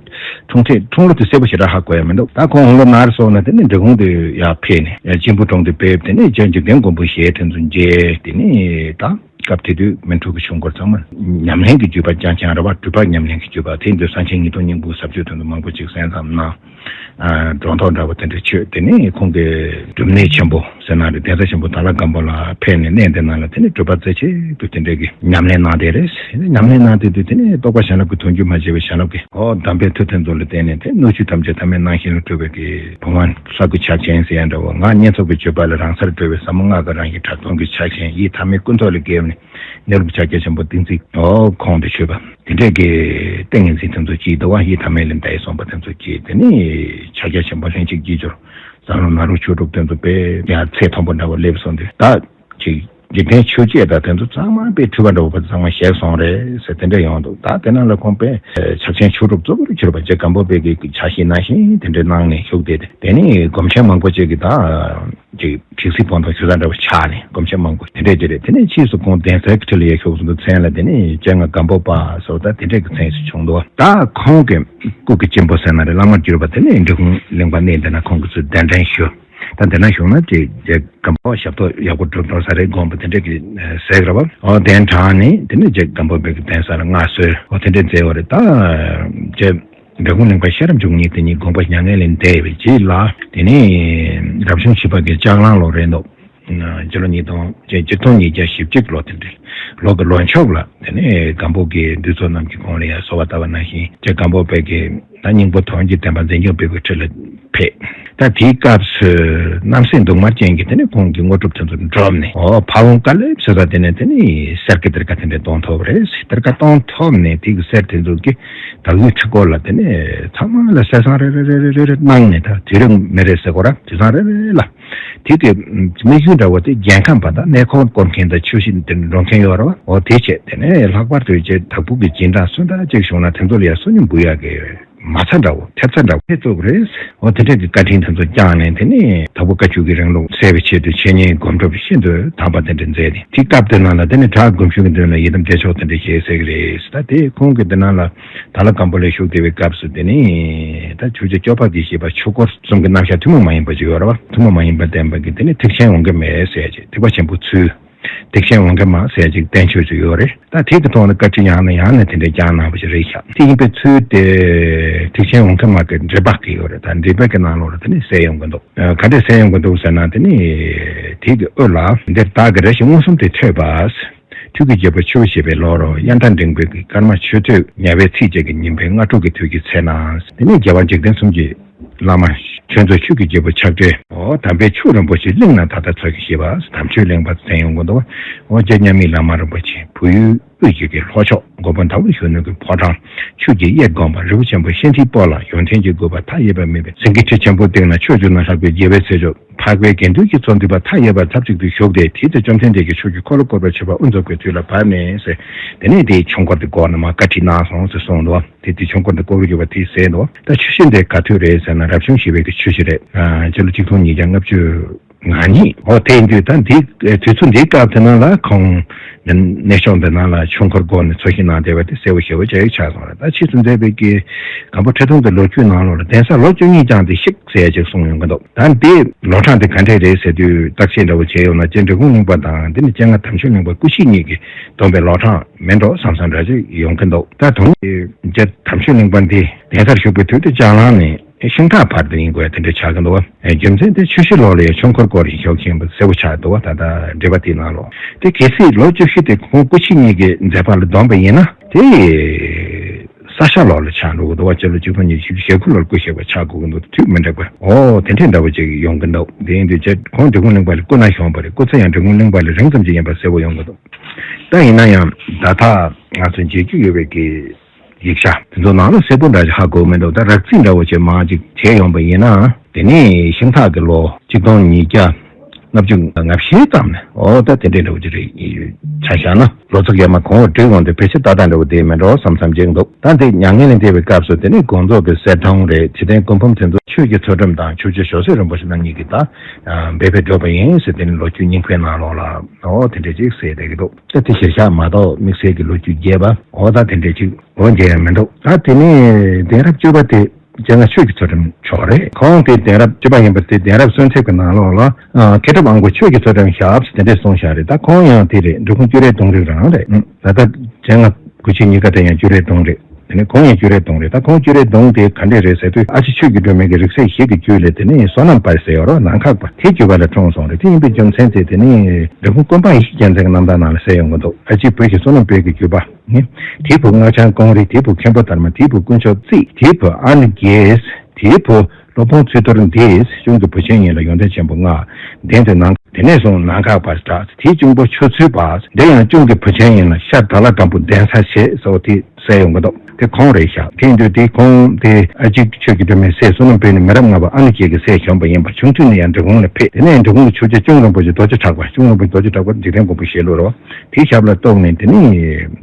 འཁྲུངས་ཚེ་འཁྲུངས་ལོ་དེ་གསལ་པོ་ཞེ་དྲག་ཧ་གོ་ཡ་མི་འདུག་ད་ཁོང་ལོ་ནར་སོང་ན་དེ་ནས་འབྲི་གུང་དུ་ཡར་ཕེབས་ནས་གཅེན་པོ་དྲུང་དུ་ཕེབས། དེ་ནས་རྗེ་འཇིག་རྟེན་མགོན་པོ་ཞལ་དེ་ཚོ་མཇལ། དེ་ནས་ད། སྐབས་དེ་དུས་མན་ཌ་ར་གི་ཆོས་འཁོར་ཚང་མ་ཉམས་ལེན་གྱི་བརྒྱུད་པ་རྐྱང་རྐྱང་རེད་བ། སྒྲུབ་པ་ཉམས་ལེན་གྱི་བརྒྱུད་པ། དེ་ཡིན་དུས་གསང་ཆེན་ཉིས་སྟོང་སྙིང་པོའི་ཟབ་ཆོས་དོན་དུ་མང་པོ་ཅིག་གསན་བསམ་གནང་། ཨ་སྒྲོ་འདོགས་འདྲ་བོ་དེ་འདྲ་ཆོད། དེ་ནས་ཁོང་གིས་སྒྲུབ་གནས་ཆེན་པོ་ཟེར་ན་རེད། གདན་ས་ཆེན་པོ་དྭགས་ལྷ་སྒམ་པོ་ལ་ཕེབས་ནས་གནས་འདི་ནང་ལ་དེ་ནས་སྒྲུབ་པ་རྩེ་གཅིག་ཏུ་དེ་འདྲ་གི་ཉམས་ལེན་གནང་བསྡད་རེད། དེ་ནས་ཉམས་ལེན་གནང་བསྡད་དུས་དེ་ནས་རྟོགས་པ་བྱིན་རླབས་ཀྱི་དོན་བརྒྱུད་མ་བྱས་པའི་བྱིན་རླབས་ཀྱིས་འོ་དམ་པའི་མཐུ་དེ་ཚོ་ལ་བརྟེན་ནས་དེ་སྣོད་བཅུད་ཐམས་ཅད་ཐ་མལ་སྣང་ཞེན་ལས་གྲོལ་བའི་གི་བུམ་དབང་ལྷ་སྐུ་ཕྱག་ཆེན་ཟེར་ཡ་འདྲ་བོ། ངག་བསྙེན་རྫོགས་པའི་སྤྱོད་པ་ལ་རང་སར་གྲོལ་བའི་ཟབ་མོ་སྔགས་ཀྱི་རང་བཞིན་གྲགས་སྟོང་གི་ཕྱག་ཆེན། ཡིད་ཐ་མལ་ཀུན་རྟོག་ལས་རྒྱལ་བ་ནས། གནས་ལུགས་ཕྱག་རྒྱ་ཆེན་པོ་ཏིང་འཛིན་འོ་ཁོང་དུ་ཆུད་པ། དེ་འདྲས་ཀྱི་ཏིང་ངེ་འཛིན་དེ་ཚོ་གཅིག་འདུག་བ། ཡིད་ཐ་མལ་ལས་འདས་སོང་བ་དེ་ཚོ་གཅིག་དེ་ནས་ཕྱག་རྒྱ་ཆེན་པོ་ལྷན་ཅིག་སྐྱེས་སྦྱོར། གསང་ལམ་ནཱ་རོ་ཆོས་དྲུག་དེ་ཚོ་དཔེ་ཡང་ཚད་མཐོན་པོ་འདྲ་བོ་སླེབས་སོང་དུས། ད་ཅིག་འཇིག་རྟེན་ཆོས་བརྒྱད་དང་དེ་ཚོ་ཚང་མ་དཔེ་འཁྲུལ་པ་འདྲ་བོ་ཚང་མ་ཞིག་སོང་རེད་ཟེར་དེ་འདྲས་ཡོང་འདུག་ད་དེ་ནང་ལ་ཁོང་དཔེ་ཕྱག་ཆེན་ཆོས་དྲུག་གཙོ་བོར་གྱུར་པ་རྗེ་སྒམ་པོ་པའི་གི་ཕྱག་བཞེས་ནང་བཞིན་དེ་འདྲས་གནང་ནས་བཞུགས་བསྡད་དེ། དེ་ནས་སྒོམ་ཆེན་མང་པོ་ཅིག་གིས་ད། ཅིག་བྲིས་སྲིད་པོ་དང་ཞུ་ས་འདྲ་བོ་ཆགས་ནས་སྒོམ་ཆེན་མང་པོ་དེ་འདྲས་ཅིག་རེད། དེ་ནས་ཕྱིས་སུ་ཁོང་གདན་སའི་ཁྲི་ལ་ཡར་བཞུགས་སོང་དུས་མཚན་ལ་དེ་ནས་སྤྱན་སྔ་སྒམ་པོ་པ་སོགས་ད་དེ་འདྲས་ཀྱི་མཚན་ཞིག་བྱུང་འདུག་ད་ཁོང་གི་སྐུ་གི་གཅེན་པོ་ཟེར་ན་རེད། བླ་མར་གྱུར་པ་དེ་ནས་འབྲི་གུང་གླིང་པ་གནས་འདི་ན་ཁོང་གིས་ཚུར་གདན་འདྲེན་ཞུ། ད་འདི་ན་བཞུགས་ན་ཅིག་རྗེ་སྒམ་པོ་ཞབས་ཏོག་ཡག་པོ་སྒྲུབ་འགྲོ་ས་རེད་དགོངས་པ་དེ་འདྲས་ཀྱི་ཟེར་གི་རེད་བ། འོ་གདན་དྲངས་ནས་དེ་ནས་རྗེ་སྒམ་པོ་པའི་གི་གདན་ས་ལ་མངའ་གསོལ། འོ་དེ་འདྲས་མཛད་པ་རེད། ད་རྗེ། འབྲི་གུང་གླིང་པ་ཤེས་རབ་འབྱུང་གནས་དེ་ཉིད་དགོངས་པ་མྱ་ངན་ལས་འདས་པའི་རྗེས་ལ། དེ་ནས་རབ་བྱུང་བཞི་པ་གི་ལྕགས་གླང་ལོ་རེད་འདུག་སྤྱི་ལོ་ཉིས་སྟོང་ཆིག་སྟོང་ཉིས་བརྒྱ་བཞི་བཅུ་ལོ་དེ་འདྲའི་ལོ་གི་ལོ་མཆོག་ལ། དེ་ནས་སྒམ་པོ་གི་འདུས་ཚོགས་རྣམས་ཀྱིས་ཁོང་ལ་ཡང་གསོལ་བ་བཏབ་པ་ནང་བཞིན། རྗེ་སྒམ་པོ་པའི་གི་ད་སྙིང་པོ་དོན་གྱི་བདེན་པ་འཛིན་སྐྱོང་སྤེལ་བའི་ཁྲིད་ལ། ཕེབས། ད་དེའི་སྐབས་སུ་རྣམ་སྲས་མདུང་དམར་ཅན་གྱིས་དེ་ནས་ཁོང་གི་དངོས་གྲུབ་དེ་ཚོ་འདྲོངས་ནས། ཨོ་ཕ་བོང་དཀའ་ལས་ཟེར་ས་དེ་ནས་དེ་ནས་གསེར་གྱི་གཏེར་ཁ་དེ་འདྲ་གཏོང་ཐུབ་རེད། གཏེར་ཁ་གཏོང་ཐུབ་ནས་དེ་གི་གསེར་དེ་ཚོ་གི་བདག་ཡུལ་ཁྲི་སྐོར་ལ་དེ་ནས་ཚང་མ་ལ་གསེར་སྲང་རེ་རེ་རེ་རེ་རེ་རེ་གནང་ནས། ད་དུས་རབས་མི་རེ་ཟེར་དགོས་ར། དུས་སྲང་རེ་རེ་ལ། དེ་གི་དམིགས་ཡུལ་འདྲ་བོ་དེ་རྒྱལ་ཁམས་པ་དང་གནས་སྐོར་སྐོར་མཁན་དང་ཆོས་བཤད་དེ་འགྲོ་མཁན་ཡོད་ར་བ། འོ་དེ་བྱས་དེ་ནས་ལྷག་པར་དུ་རྗེ་དྭགས་པོ་གི་རྗེས་འབྲང་སུ་འདྲ་ཅིག་བྱུང་ན་དེ་ཚོ་ལ་ཡང་བསོད་སྙོམས་འབུལ་ཡག་གི་མ་རྩ་འདྲ་བོ། ཐེབས་རྩ་འདྲ་བོ་ཕེབས་ཐུབ་རེད། འོ་དེ་འདྲ་གི་བཀའ་དྲིན་དེ་ཚོ་བསྐྱངས་ནས་དེ་ནས་དྭགས་པོ་བཀའ་བརྒྱུད་ཀྱི་རིང་ལུགས་གསལ་བའི་ཆེད་དུ་འཆད་ཉན་སྒོམ་སྒྲུབ་ཤིན་ཏུ་དམ་པ་དེ་འདྲ་མཛད་དེ། དེ་སྐབས་དེ་ནང་ལ་དེ་ནས་བྲག་དགུན་ཆོས་ཀྱི་མདུན་ལ་ཡི་དམ་བདེ་མཆོག་དེ་འདྲ་བཞེས་ཟེར་གི་རེད། ད་དེ་ཁོང་གི་དེ་ནང་ལ་དྭགས་ལྷ་སྒམ་པོ་ལ་བཞུགས་བསྡད་པའི་སྐབས་སུ་དེ་ནས་ད་ཆོས་རྗེ་སྐྱོབ་པ་གིས་བཞེས་པ་ཆོས་སྐོར་གསུམ་གྱི་རྣམ་གཞག་ཐུན་མོང་མ་ཡིན་པ་ཅིག་ཡོད་རེད་བ། ཐུན་མོང་མ་ཡིན་པ་བསྟན་པ་གི་དེ་ནས་ཐེག་ཆེན་འོང་གི་མེད་ཟེར་ཅིག་ཐེག་པ་ཆེན་པོ་ཚུལ། ཐེག་ཆེན་འོང་གི་མ་ཟེར་ཅིག་བསྟན་བཅོས་ཅིག་ཡོད་རེད། ད་དེ་གི་ཐོག་ནས་བཀའ་དྲིན་ཡང་ནས་ཡང་ནས་དེ་འདྲའི་བསྐྱངས་གནང་བ་ཞིག་རེད་ཤག་དེ་ཡིན་པའི་ཚུལ་དེ་ཐེག་ཆེན་འོང་གི་མ་གི་འགྲེལ་པ་གི་ཡོད་རེད། ད་འགྲེལ་པ་གི་ནང་ལོགས་ལ་དེ་ནས་གསལ་ཡོང་གི་འདུག་ཨ། ག་འདྲས་གསལ་ཡོང་གི་འདུག་ཟེར་ན། དེ་ནི་དེ་གི་དབུ་ལ་འདིར་བདག་གིས་རེ་ཞིག་མངོན་སུམ་དུ་ཐོས་པ། ཐུགས་ཀྱི་རྒྱལ་པོ་ཆུ་བོ་ཞེས་པའི་ལོ་རུ་དབྱར་ཟླ་འབྲིང་པོའི་གི་སྐར་མ་ཆུ་ཚོད་ཉ་པའི་ཚེས་བརྒྱད་ཀྱི་ཉིན་པའི་སྔ་དྲོ་གི་དུས་ཀྱི་ཚེ་ན། དེ་ནས་རྒྱལ་བ་འཇིག་རྟེན་གསུམ་གྱི་བླ་མ་ཆོས་མཛོད་ཆོས་ཀྱི་རྒྱལ་པོ་ཆགས་བྲལ། འོ་དམ་པའི་ཆོས་རིན་པོ་ཆེ་གླིང་ན་ད་ལྟ་འཚོ་ཞེས་བཤད་པ། དམ་ཆོས་གླིང་པ་མཚན་ཡོང་གི་འདུག་འོ་རྗེ་མཉམ་མེད་བླ་མ་རིན་པོ་ཆེ་བོད་ཡུལ་དབུས་ཀྱི་གི་ལྷོ་ཕྱོགས་མགོན་པོ་ཟླ་བ་གཞོན་ནུ་གི་ཕོ་བྲང་ཆོས་ཀྱི་གཡས་བསྐོངས་པ་རི་བོ་ཆེན་པོ་ཤིང་རྟའི་སྤོ་ལ་ཡོན་ཏན་གྱི་དགོས་པ་མཐའ་ཡས་པ་མེད་པའི་སེང་གེའི་ཁྲི་ཆེན་པོའི་སྟེང་ན་ཆོས་བརྗོད་ན་ལྷག་པའི་རྒྱལ་བའི་ཚལ་མཆོག་འཕགས་པའི་དགེ་འདུན་གྱི་ཚོགས་འདུས་པ་མཐའ་ཡས་པ་ཐབས་ཅིག་ཏུ་བཞུགས་ཏེ། དེའི་ཚེ་བཅོམ་ལྡན་འདས་ཀྱིས་ཆོས་ཀྱི་འཁོར་ལོ་བསྐོར་བར་བྱེད་པ་དབུ་འཛུགས་པའི་དུས་ལ་བབ་ནས་ཟེར། དེ་ནས་དེའི་ཆོས་འཁོར་དེ་བསྐོར་ནས་མར་བཀའ་ཁྲིད་གནང་སོང་ཟེར་གསུངས་འདུག་དེ་དེ་ཆོས་འཁོར་དེ་བསྐོར་གྱི་ཡོད་པ་དེ་གསལ་འདུག་ད་ཆུ་ཤེལ་དེ་ག་དུས་རེད་ཟེར་ན། རབ་བྱུང་བཞི་པའི་གི་ཆུ་ཤེལ་རེད། ཨ། སྤྱི་ལོ་ཆིག་སྟོང་ཉིས་བརྒྱ་ལྔ་བཅུ་ང་གཉིས། འོ་དེ་ཡིན་དུས་ད་འདི་དུས་ཚོད་འདིའི་སྐབས་དེ་ནང་ལ་ཁོང་གནས་ལྗོངས་འདི་ནང་ལ་ཆོས་འཁོར་བསྐོར་ནས་འཚོ་ཞིང་གནང་བསྡད་པ་དེ་གསལ་པོ་ཞེ་པོ་ཅིག་ཆགས་སོང་རེད། ད་ཕྱིས་སུ་མཛད་པའི་གི་སྒམ་པོ་ཁྲི་སྟོང་དེ་ལོ་རྒྱུས་ནང་ལོགས་ལ་གདན་ས་ལོ་བཅུ་གཉིས་བསྐྱངས་ཏེ་བཞུགས་ཟེར་ཅིག་གསུངས་ཡོང་གི་འདུག་ད་འདི་ལོ་གྲངས་དེ་ག་འདྲས་རེད་ཟེར་དུས་བརྟག་དཔྱད་འདྲ་བོ་བྱས་ཡོང་ན། རྗེ་འབྲི་གུང་གླིང་པ་དང་འདི་ནི་སྤྱན་སྔ་དམ་ཆོས་གླིང་པ་སྐུ་ཕྱེད་གཉིས་ཀྱིས་བསྡོམས་པའི་ལོ་གྲངས་མིན་འགྲོ་བསམ་བསམ་འདྲ་ཅིག་ཡོང་གི་འདུག་ད་དུང་རྗེ་དམ་ཆོས་གླིང་པ་འདི་གདན་སར་བཞུགས་པའི་དུས་དེ་ལྕགས་གླང་ནས་ཤིང་སྟག་བར་དུ་ཡིན་དགོས་དེ་འདྲ་ཆགས་ཀྱི་འདུག་བ། རྒྱུ་མཚན་དེ་ཆུ་བཞི་ལོགས་ལ་ཡང་ཆོས་འཁོར་བསྐོར་ཞིང་བཞུགས་བཞིན་པ་གསལ་པོ་ཆགས་འདུག་བ། ད་ལྟ་འགྲེལ་པ་དེའི་ནང་ལོགས་དེ་གལ་སྲིད་ལོ་བཅུ་བཞི་དེ་ཁོང་སྐུ་ཕྱེད་གཉིས་ཀྱི་མཛད་པ་ལ་བསྡོམས་པ་ཡིན་ན། དེ་ས་ཤ་ལོགས་ལ་ཆགས་འགྲོ་གི་འདུག་བ། སྤྱི་ལོ་ཆིག་སྟོང་ཉི་ཤུ་ཞེ་དགུ་ལོར་སྐུ་གཤེགས་པ་ཆགས་དགོས་ཀྱི་འདུག་དུས་མི་འདྲ་བ། འོ་དེ་འདྲས་འདྲ་བོ་ཅིག་ཡོང་གི་འདུག་དེ་ཡིན་དུས་ཁོང་འབྲི་གུང་གླིང་པ་ལ་སྐུ་ན་གཞོན་པ་རེད། སྐུ་ཚེ་ཡང་འབྲི་གུང་གླིང་པ་ལས་རིང་ཙམ་ཅིག་ཡིན་པ་གསལ་པོ་ཡོང་གི་འདུག་ད་ཡིན་ན་ཡང་ད་ལྟ་ང་ཚོ་མཇལ་རྒྱུ་ཡོད་པའི་གི་ཡིག་ཆ་དེ་ཚོ་ནང་ལ་གསལ་པོ་འདྲ་ཞིག་ཧ་གོ་མི་འདུག་ད་རགས་རྩིས་འདྲ་བོ་ཅིག་མར་ཅིག་བྱས་ཡོང་པ་ཡིན་ན། དེ་ནས་ཤིང་སྟག་གི་ལོ་ཆིག་སྟོང་ཉིས་བརྒྱ་ལྔ་བཅུ་ང་བཞི་ཙམ་ནས། འོ་ད་དེ་འདྲའི་འདྲ་བོ་ཅིག་རེད། ཆ་བཞག་ན་ལོ་ཚིགས་ཡར་མར་གོང་འོག་བསྒྲིགས་ཡོང་དུས་ཕལ་ཆེར་ཏག་ཏག་འདྲ་བོ་དེ་མིན་འགྲོ་བསམ་བསམ་བྱེད་ཀྱི་འདུག་ད་དེ་མྱ་ངན་ལས་འདས་པའི་སྐབས་སུ་དེ་ནས་དགོངས་རྫོགས་ཀྱི་གསེར་སྡོང་རེད། དེ་ལྟའི་སྐུ་འབུམ་དེ་ཚོ་ཆོས་ཀྱི་ཚུལ་ཁྲིམས་དང་ཆོས་རྗེ་ཞོ་སེར་རིན་པོ་ཆེ་རྣམ་གཉིས་ཀྱིས་ད་འབད་པས་བསྒྲུབས་པ་ཡིན་ཟེར། དེ་ནས་ལོ་རྒྱུས་རྙིང་པའི་ནང་ལོགས་ལ་འོ་དེ་འདྲ་ཅིག་གསལ་བསྡད་ཀྱི་འདུག་ད་དེ་གཞིར་བཞག་མ་གཏོགས་དམིགས་བསལ་གྱི་ལོ་རྒྱུས་རྒྱས་པ་འོ་ད་དེ་འདྲ་ཅིག་འོ་མཇལ་ཡ་མི་འདུག་ད་དེ་ནས་གདན་རབས་བཅུ་པ་དེ་སྤྱན་སྔ་ཆོས་ཀྱི་ཚུལ་ཁྲིམས་མཆོག་རེད། ཁོང་དེ་གདན་རབས་བཅུ་པ་ཡིན་པ་དེ་གདན་རབས་གསོལ་འདེབས་ཀྱི་ནང་ལོགས་ལ། ཨ། མཁས་གྲུབ་དབང་པོ་ཆོས་ཀྱི་ཚུལ་ཁྲིམས་ཞབས་དེ་འདྲས་གསུངས་བཞག་རེད། ད་ཁོང་ཡང་དེ་རེད། འབྲི་གུང་སྐྱུ་རེ་གདུང་རེད་རང་རེད། ད་ལྟ་སྤྱན་སྔ་སྐུ་མཆེད་གཉིས་ཀ་དེ་ཡང་སྐྱུ་རེ་གདུང་རེད། དེ་ནས་ཁོང་ཡང་སྐྱུ་རེ་གདུང་རེད། ད་ཁོང་སྐྱུ་རེ་གདུང་དེ་ག་འདྲས་རེད་ཟེར་དུས། ཨ་ཕྱི་ཆོས་ཀྱི་སྒྲོན་མེ་གི་རིགས་སྲས་བཞི་གི་རྒྱུད་ལས་དེ་ནས་བསོད་ནམས་དཔལ་ཟེར་ཡོད་རེད། ནམ་མཁའ་དཔལ་དེ་བརྒྱུད་པ་ལ་འཁྲུངས་སོང་རེད། དེ་ཡིན་པའི་རྒྱུ་མཚན་དེ་དེ་ནས་འབྲི་གུང་ཀུན་སྤངས་ཡེ་ཤེས་རྒྱལ་མཚན་གྱི་རྣམ་ཐར་ནང་ལ་གསལ་ཡོང་གི་འདུག་ཨ་ཕྱི་བོད་ཀྱི་བསོད་ནམས་དཔལ་གྱི་བརྒྱུད་པ། ནི། དེའི་བུ་སྔགས་འཆང་ཀོང་རི། དེའི་བུ་མཁན་པོ་དར་མ། དེའི་བུ་དཀོན་མཆོག་རྩིས། དེའི་བུ་ཨ་ནུ་རྒྱལ། དེའི་བུ་སློབ་དཔོན་ཚུལ་རྡོར་འདི། གཅུང་གི་བུ་ཆེན་ཡིན་ལ་ཡོན་ཏན་ཆེན་པོ་ལྔ། གདན་དུ་ནང་། དེ་ནས་བཟུང་ནམ་མཁའ་དཔལ་གྲགས། དེའི་གཅུང་པོ་ཆོས་ཚུལ་འབར། འདི་ཡང་གཅུང་གི་བུ་ཆེན་ཡིན་ལ་ཤར་དྭགས་ལྷ་སྒམ་པོ་གདན་ས་ཞེས་སོགས་དེ་གསལ་ཡོང་གི་འདུག་དེ་ཁོང་རེད་ཤག་དེ་ཡིན་དུས་དེ་ཁོང་དེ་ཨ་ཕྱི་ཆོས་ཀྱི་སྒྲོན་མེ་སྲས་བསོད་ནམས་དཔལ་ནི་མི་རབས་ལྔ་པ་ཨ་ནུ་རྒྱལ་གྱི་སྲས་གཞོན་པ་ཡིན་པ། ཆུང་དུས་ནས་ཡང་འབྲི་གུང་ལ་ཕེབས། དེ་ནས་འབྲི་གུང་གི་ཆོས་རྗེ་གཅུང་རིན་པོ་ཆེ་རྡོ་རྗེ་གྲགས་པ། གཅུང་རིན་པོ་ཆེ་རྡོ་རྗེ་གྲགས་པ་འཇིག་རྟེན་མགོན་པོ་ཞལ་ལུང་རེད་བ། དེའི་ཞབས་ལ་གཏུགས་ནས་དེ་ནས་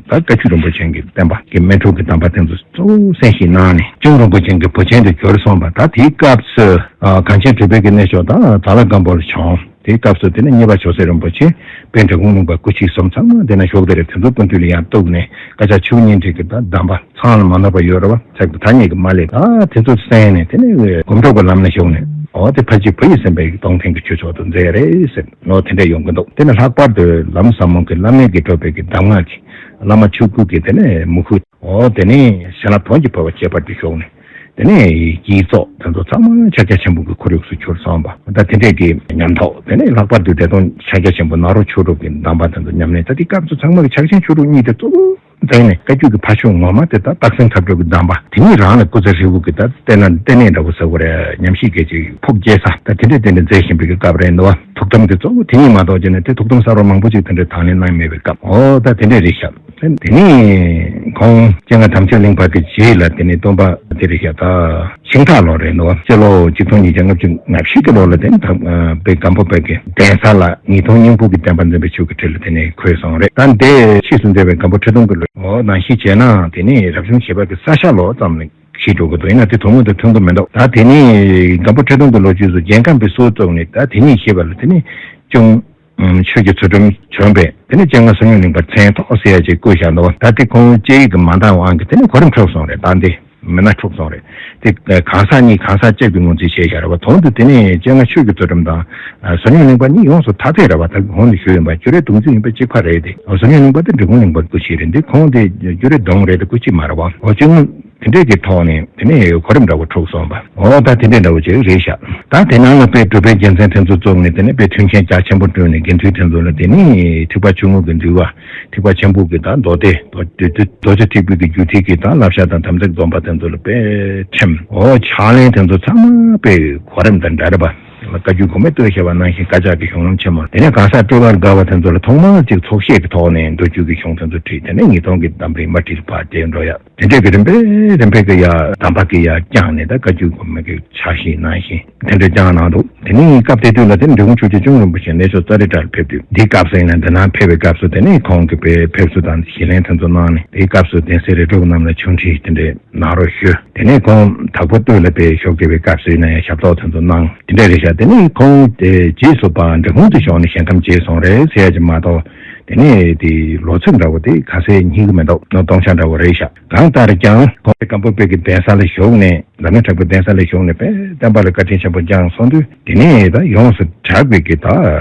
ད་བཀའ་བརྒྱུད་རིན་པོ་ཆེ་གི་བསྟན་པ་གི་སྨིན་གྲོལ་གྱི་གདམས་པ་དེ་ཚོ་གཙོ་བོ་གསན་ཞིང་གནང་ནས། གཅུང་རིན་པོ་ཆེ་གི་བུ་ཆེན་དུ་གྱུར་སོང་བ། ད་དེའི་སྐབས་སུ་ཨ་གངས་ཅན་གྲུབ་པའི་གི་གནས་མཆོག་ད་དྭགས་ལྷ་སྒམ་པོ་ལ་བྱོན། དེའི་སྐབས་སུ་དེ་ནས་གཉེར་པ་ཇོ་སྲས་རིན་པོ་ཆེ། དཔལ་འབྲི་གུང་གླིང་པ་སྐུ་མཆེད་གསུམ་ཚང་མ་དེ་ན་བཞུགས་བསྡད་རེད། དེ་ཚོ་སྐུ་མདུན་ལ་ཡང་གཏུགས་ནས་བཀའ་ཕྱག་ཆུ་བོ་གཉིས་འདྲེས་ཀྱི་ད་གདམས་པ་ཚང་ལ་མ་ནོར་བ་ཡོད་རེད་བ། ཚིག་དང་ཐ་སྙད་ཀྱི་མ་ལས། ད་དེ་ཚོ་གསན་ནས་དེ་ནས་སྒོམ་སྒྲུབ་ཀྱི་ལམ་ལ་ཞུགས་ནས། འོ་དེ་ཕལ་ཆེར་བུ་ཡི་སེམས་དཔའི་གི་སྟོང་ཐུན་གྱི་ཆོས་མཆོག་ཏུ་མཛད་རེད་ཟེར། འོ་དེ་འདྲ་ཡོང་གི་འདུག་དེ་ནས་ལྷག་པར་དུ་ལམ་ཟབ་མོ་གི་བླ་མེད་ཀྱི་སྤྲུལ་པའི་གི་གདམས་ངག་གི་བླ་མ་ཆོས་སྐུ་གི་དེ་ནས་མུ་ཁུ། འོ་དེ་ནས་བྱིན་རླབས་དོན་གྱི་ཕོར་པ་ཁྱད་པར་དུ་ཤོག་ནས། དེ་ནས་དཀྱིལ་ཚོགས་དེ་ཚོ་ཚང་མ་ཕྱག་རྒྱ་ཆེན་པོ་གི་ཁོར་ཡུག་སུ་གྱུར་སོང་བ། ད་དེ་འདྲས་ཀྱི་ཉམས་རྟོགས། དེ་ནས་ལྷག་པར་དུ་བདེ་སྟོང་ཕྱག་རྒྱ་ཆེན་པོ་ནཱ་རོ་ཆོས་དྲུག་གི་གདམས་པ་དེ་ཚོ་ཉམས་ལེན། ད་དེ་སྐབས་སུ་ཚང་མ་གི་ཕྱག་ཆེན་ཆོས་དྲུག་གཉིས་དེ་གཙོ་བོ་ མཛད་ནས་བཀའ་བརྒྱུད་ཀྱི་ཕ་ཆོས་ངོ་མ་དེ་དག་སྟག་སེང་ཁ་སྤྲོད་ཀྱི་གདམས་པ་དེ་ཉིད་རང་ལ་སྐུ་ཚེ་ཧྲིལ་པོ་གི་ད་བསྟེན་ན་བསྟེན་གནས་འདྲ་བོ་ཟེར་དགོས་རེད། ཉམས་ཞིབ་གལ་ཆེ་ཕོགས་སྐྱེས་ས་ད་དེ་འདྲས་དེ་འདྲས་མཛད་བཞིན་པའི་གི་སྐབས་རེད་འདུག་བ། ཐུགས་དམ་དེ་གཙོ་བོ་དེ་ཉིད་མ་གཏོགས་བྱས་ནས་དེ་ཐུགས་དམ་གསར་བ་མང་པོ་ཅིག་དེ་འདྲས་དང་ལེན་གནང་མེད་པའི་སྐབས། འོ་ད་དེ་འདྲས་རེད་ཤག་དེ་ནས་ཁོང་སྤྱན་སྔ་དམ་ཆོས་གླིང་པ་གི་རྗེས་ལ་དེ་ནས་སྟོན་པ་དེ་རེད་ཤག་ད་ཤིང་སྟག་ལོ་རེད་འདུག་བ། སྤྱི་ལོ་ཆིག་སྟོང་ཉིས་བརྒྱ་ལྔ་བཅུ་ང་བཞི་གི་ལོ་ལ་དེ་ནས་ད་དཔལ་སྒམ་པོ་པའི་གི་གདན་ས་ལ་ཉིས་སྟོང་སྙིང་པོ་གི་བསྟན་པ་འཛིན་པའི་ཆོས་ཀྱི་ཁྲི་ལ་དེ་ནས་འཁོད་སོང་རེད། ད་འདས་ཕྱིས་སུ་འདས་པའི་སྒམ་པོ་ཁྲི་སྟོང་གི་ལོ་འོ་ནང་བཞིན་བྱས་ན་དེ་ནས་རབ་བྱུང་བཞི་པ་གི་ས་ཤ་ལོ་ཙམ་ལ་ཤི་འགྲོ་གི་འདུག་ཡིན་ན་དེ་དོན་དངོས་དང་མཐུན་གི་མི་འདུག་ད་དེ་ནས་སྒམ་པོ་ཁྲི་སྟོང་གི་ལོ་རྒྱུས་སུ་རྒྱལ་ཁམས་པའི་སྲོལ་བཙུགས་ནས་ད་དེ་ཉིད་ཤེས་པ་ལ་དེ་ནས་ཅུང་ཆོས་ཀྱི་ཚུལ་ཁྲིམས་བྱོན་པས་དེ་ནས་སྤྱན་སྔ་བསོད་སྙོམས་གླིང་པར་མཚན་ཐོགས་ཟེར་ཡ་ཅིག་བཀོད་བཞག་འདུག་ད་དེ་ཁོང་སྐྱེ་ཡུལ་གྱི་མ་འདང་དབང་གིས་དེ་ནས་གོ་རིམ་འཁྲུགས་སོང་རེད། ད་འདི་མི་སྣ་འཁྲུགས་སོང་རེད། དེ་གང་ཟག་གཉིས་གང་ཟག་གཅིག་ཏུ་ངོས་འཛིན་བྱས་བཞག་རེད་བ། དོན་དུ་དེ་ནས་སྤྱན་སྔ་ཆོས་ཀྱི་ཚུལ་ཁྲིམས་དང་བསོད་སྙོམས་གླིང་པ་གཉིས་ཡོངས་སུ་ཐ་དད་རེད་བ། ད་གོང་དུ་ཞུས་ཡིན་པ་ཅོ་རའི་གདུང་རྒྱུད་ཡིན་པ་གཅིག་པ་རེད་དེ། བསོད་སྙོམས་གླིང་པ་དེ་འབྲི་གུང་གླིང་པ་སྐུ་མཆེད་རེད་འདི། ཁོང་དེ་ཅོ་རའི་གདུང་རེད་དེ་སྐུ་མཆེད་མ་རེད་བ། འོ་སྤྱི་དངོས་དེ་འདྲས་ཀྱི་ཐོག་ནས་དེ་ནས་གོ་རིམ་འདྲ་བོ་འཁྲུགས་སོང་བ། འོ་ད་དེ་འདྲས་འདྲ་བོ་ཅིག་རེད་ཤག་ད་དེ་ནང་ལ་དཔེ་གྲུབ་པའི་རྒྱལ་མཚན་དེ་ཚོ་བཙུགས་ནས་དེ་ནས་དཔེ་མཐུན་རྐྱེན་རྒྱ་ཆེན་པོ་བསྐྲུན་ནས་དགེ་འདུན་དེ་ཚོ་ལ་དེ་ནས་ཐེག་པ་ཆུང་ངུ་གི་འདུལ་བ། ཐེག་པ་ཆེན་པོ་གི་ད་མདོ་སྡེ། རྡོ་རྗེ་ཐེག་པའི་གི་རྒྱུད་སྡེ་གི་ད་བསླབ་བྱ་དང་དམ་ཚིག་སྡོམ་པ་དེ་ཚོ་ལ་དཔེ་ཁྲིམས། འོ་ཕྱག་ལེན་དེ་ཚོ་ཚང་མ་དཔེ་གོ་རིམ་དང་འདྲ་རེད་པ། བཀའ་བརྒྱུད་གོང་མའི་བསྟོད་བྱ་བ་ནང་བཞིན་བཀའ་ཕྱག་གི་གཞུང་ལམ་ཆེན་མོ། དེ་ནས་གང་ཟག་སྤྲོས་པར་དགའ་བ་དེ་ཚོ་ལ་ཐོག་མར་ཅིག་ཚོགས་བཤད་ཀྱི་ཐོག་ནས་མདོ་རྒྱུད་ཀྱི་གཞུང་དེ་ཚོ་ཁྲིད། དེ་ནས་ཉིས་སྟོང་གི་གདམས་པའི་མ་ཁྲིད་པ་དེ་འགྲོ་ཡ། དེ་འདྲས་ཀྱི་རིམ་པས་རིམ་པས་ཀྱི་ཡ་གདམས་པ་གི་ཡ་བསྐྱངས་ནས་ད་བཀའ་བརྒྱུད་གོང་མའི་གི་ཕྱག་བཞེས་ནང་བཞིན་དེ་འདྲས་བསྐྱངས་གནང་འདུག་དེ་ནས་སྐབས་དེ་དུས་ལ་དེ་འབྲི་གུང་ཆོས་རྗེ་ཅུང་རིན་པོ་ཆེ་ལས་ཤོག་ཙཱ་རི་ཊར་ཕེབས་དུས། འདིའི་སྐབས་སུ་ཡིན་ན་འདི་ནང་ཕེབས་པའི་སྐབས་སུ་དེ་ནས་ཁོང་གི་དཔེ་ཕེབས་བསུ་དང་ཞལ་ལན་དེ་ཚོ་གནང་ནས། དེའི་སྐབས་སུ་གདན་སའི་རི་ཁྲོད་རྣམས་ལ་ཆོས་ཁྲིད་དེ་འདྲས་གནང་རོགས་ཞུ། དེ་ནས་ཁོང་དྭགས་པོ་སྟོད་ལ་དཔེ་ཞབས་བསྐྱལ་བའི་སྐབས་སུ་ཡིན་ན་ཡང་ཞབས་ཏོག་དེ་ཚོ་གནང་། དེ་འདྲས་རེད་ཤག་དེ་ནས་ཁོང་དེ་རྗེས་སུ་ཕར་འབྲི་གུང་དུ་བྱོན་ནས་ཞིང་ཁམས་མཇལ་སོང་རེད་ཟེར་ཡ་ཅིག་མ་གཏོགས། དེ་ནས་དེ་ལོ་ཚིགས་འདྲ་བོ་དེ་ག་ཚད་རྙེད་ཀྱི་མི་འདུག་སྟོང་ཆ་འདྲ་བོ་རེད་ཤག་གང་ལྟར་ཀྱང་ཁོང་སྒམ་པོ་པའི་གི་གདན་ས་ལ་བཞུགས་ནས། བླ་མའི་དྲག་པོའི་གདན་ས་ལ་བཞུགས་ནས་དཔེ་བསྟན་པ་ལ་བཀའ་དྲིན་ཆེན་པོ་བསྐྱངས་སོང་དུས། དེ་ནས་ད་ཡོངས་སུ་གྲགས་པའི་གི་ད་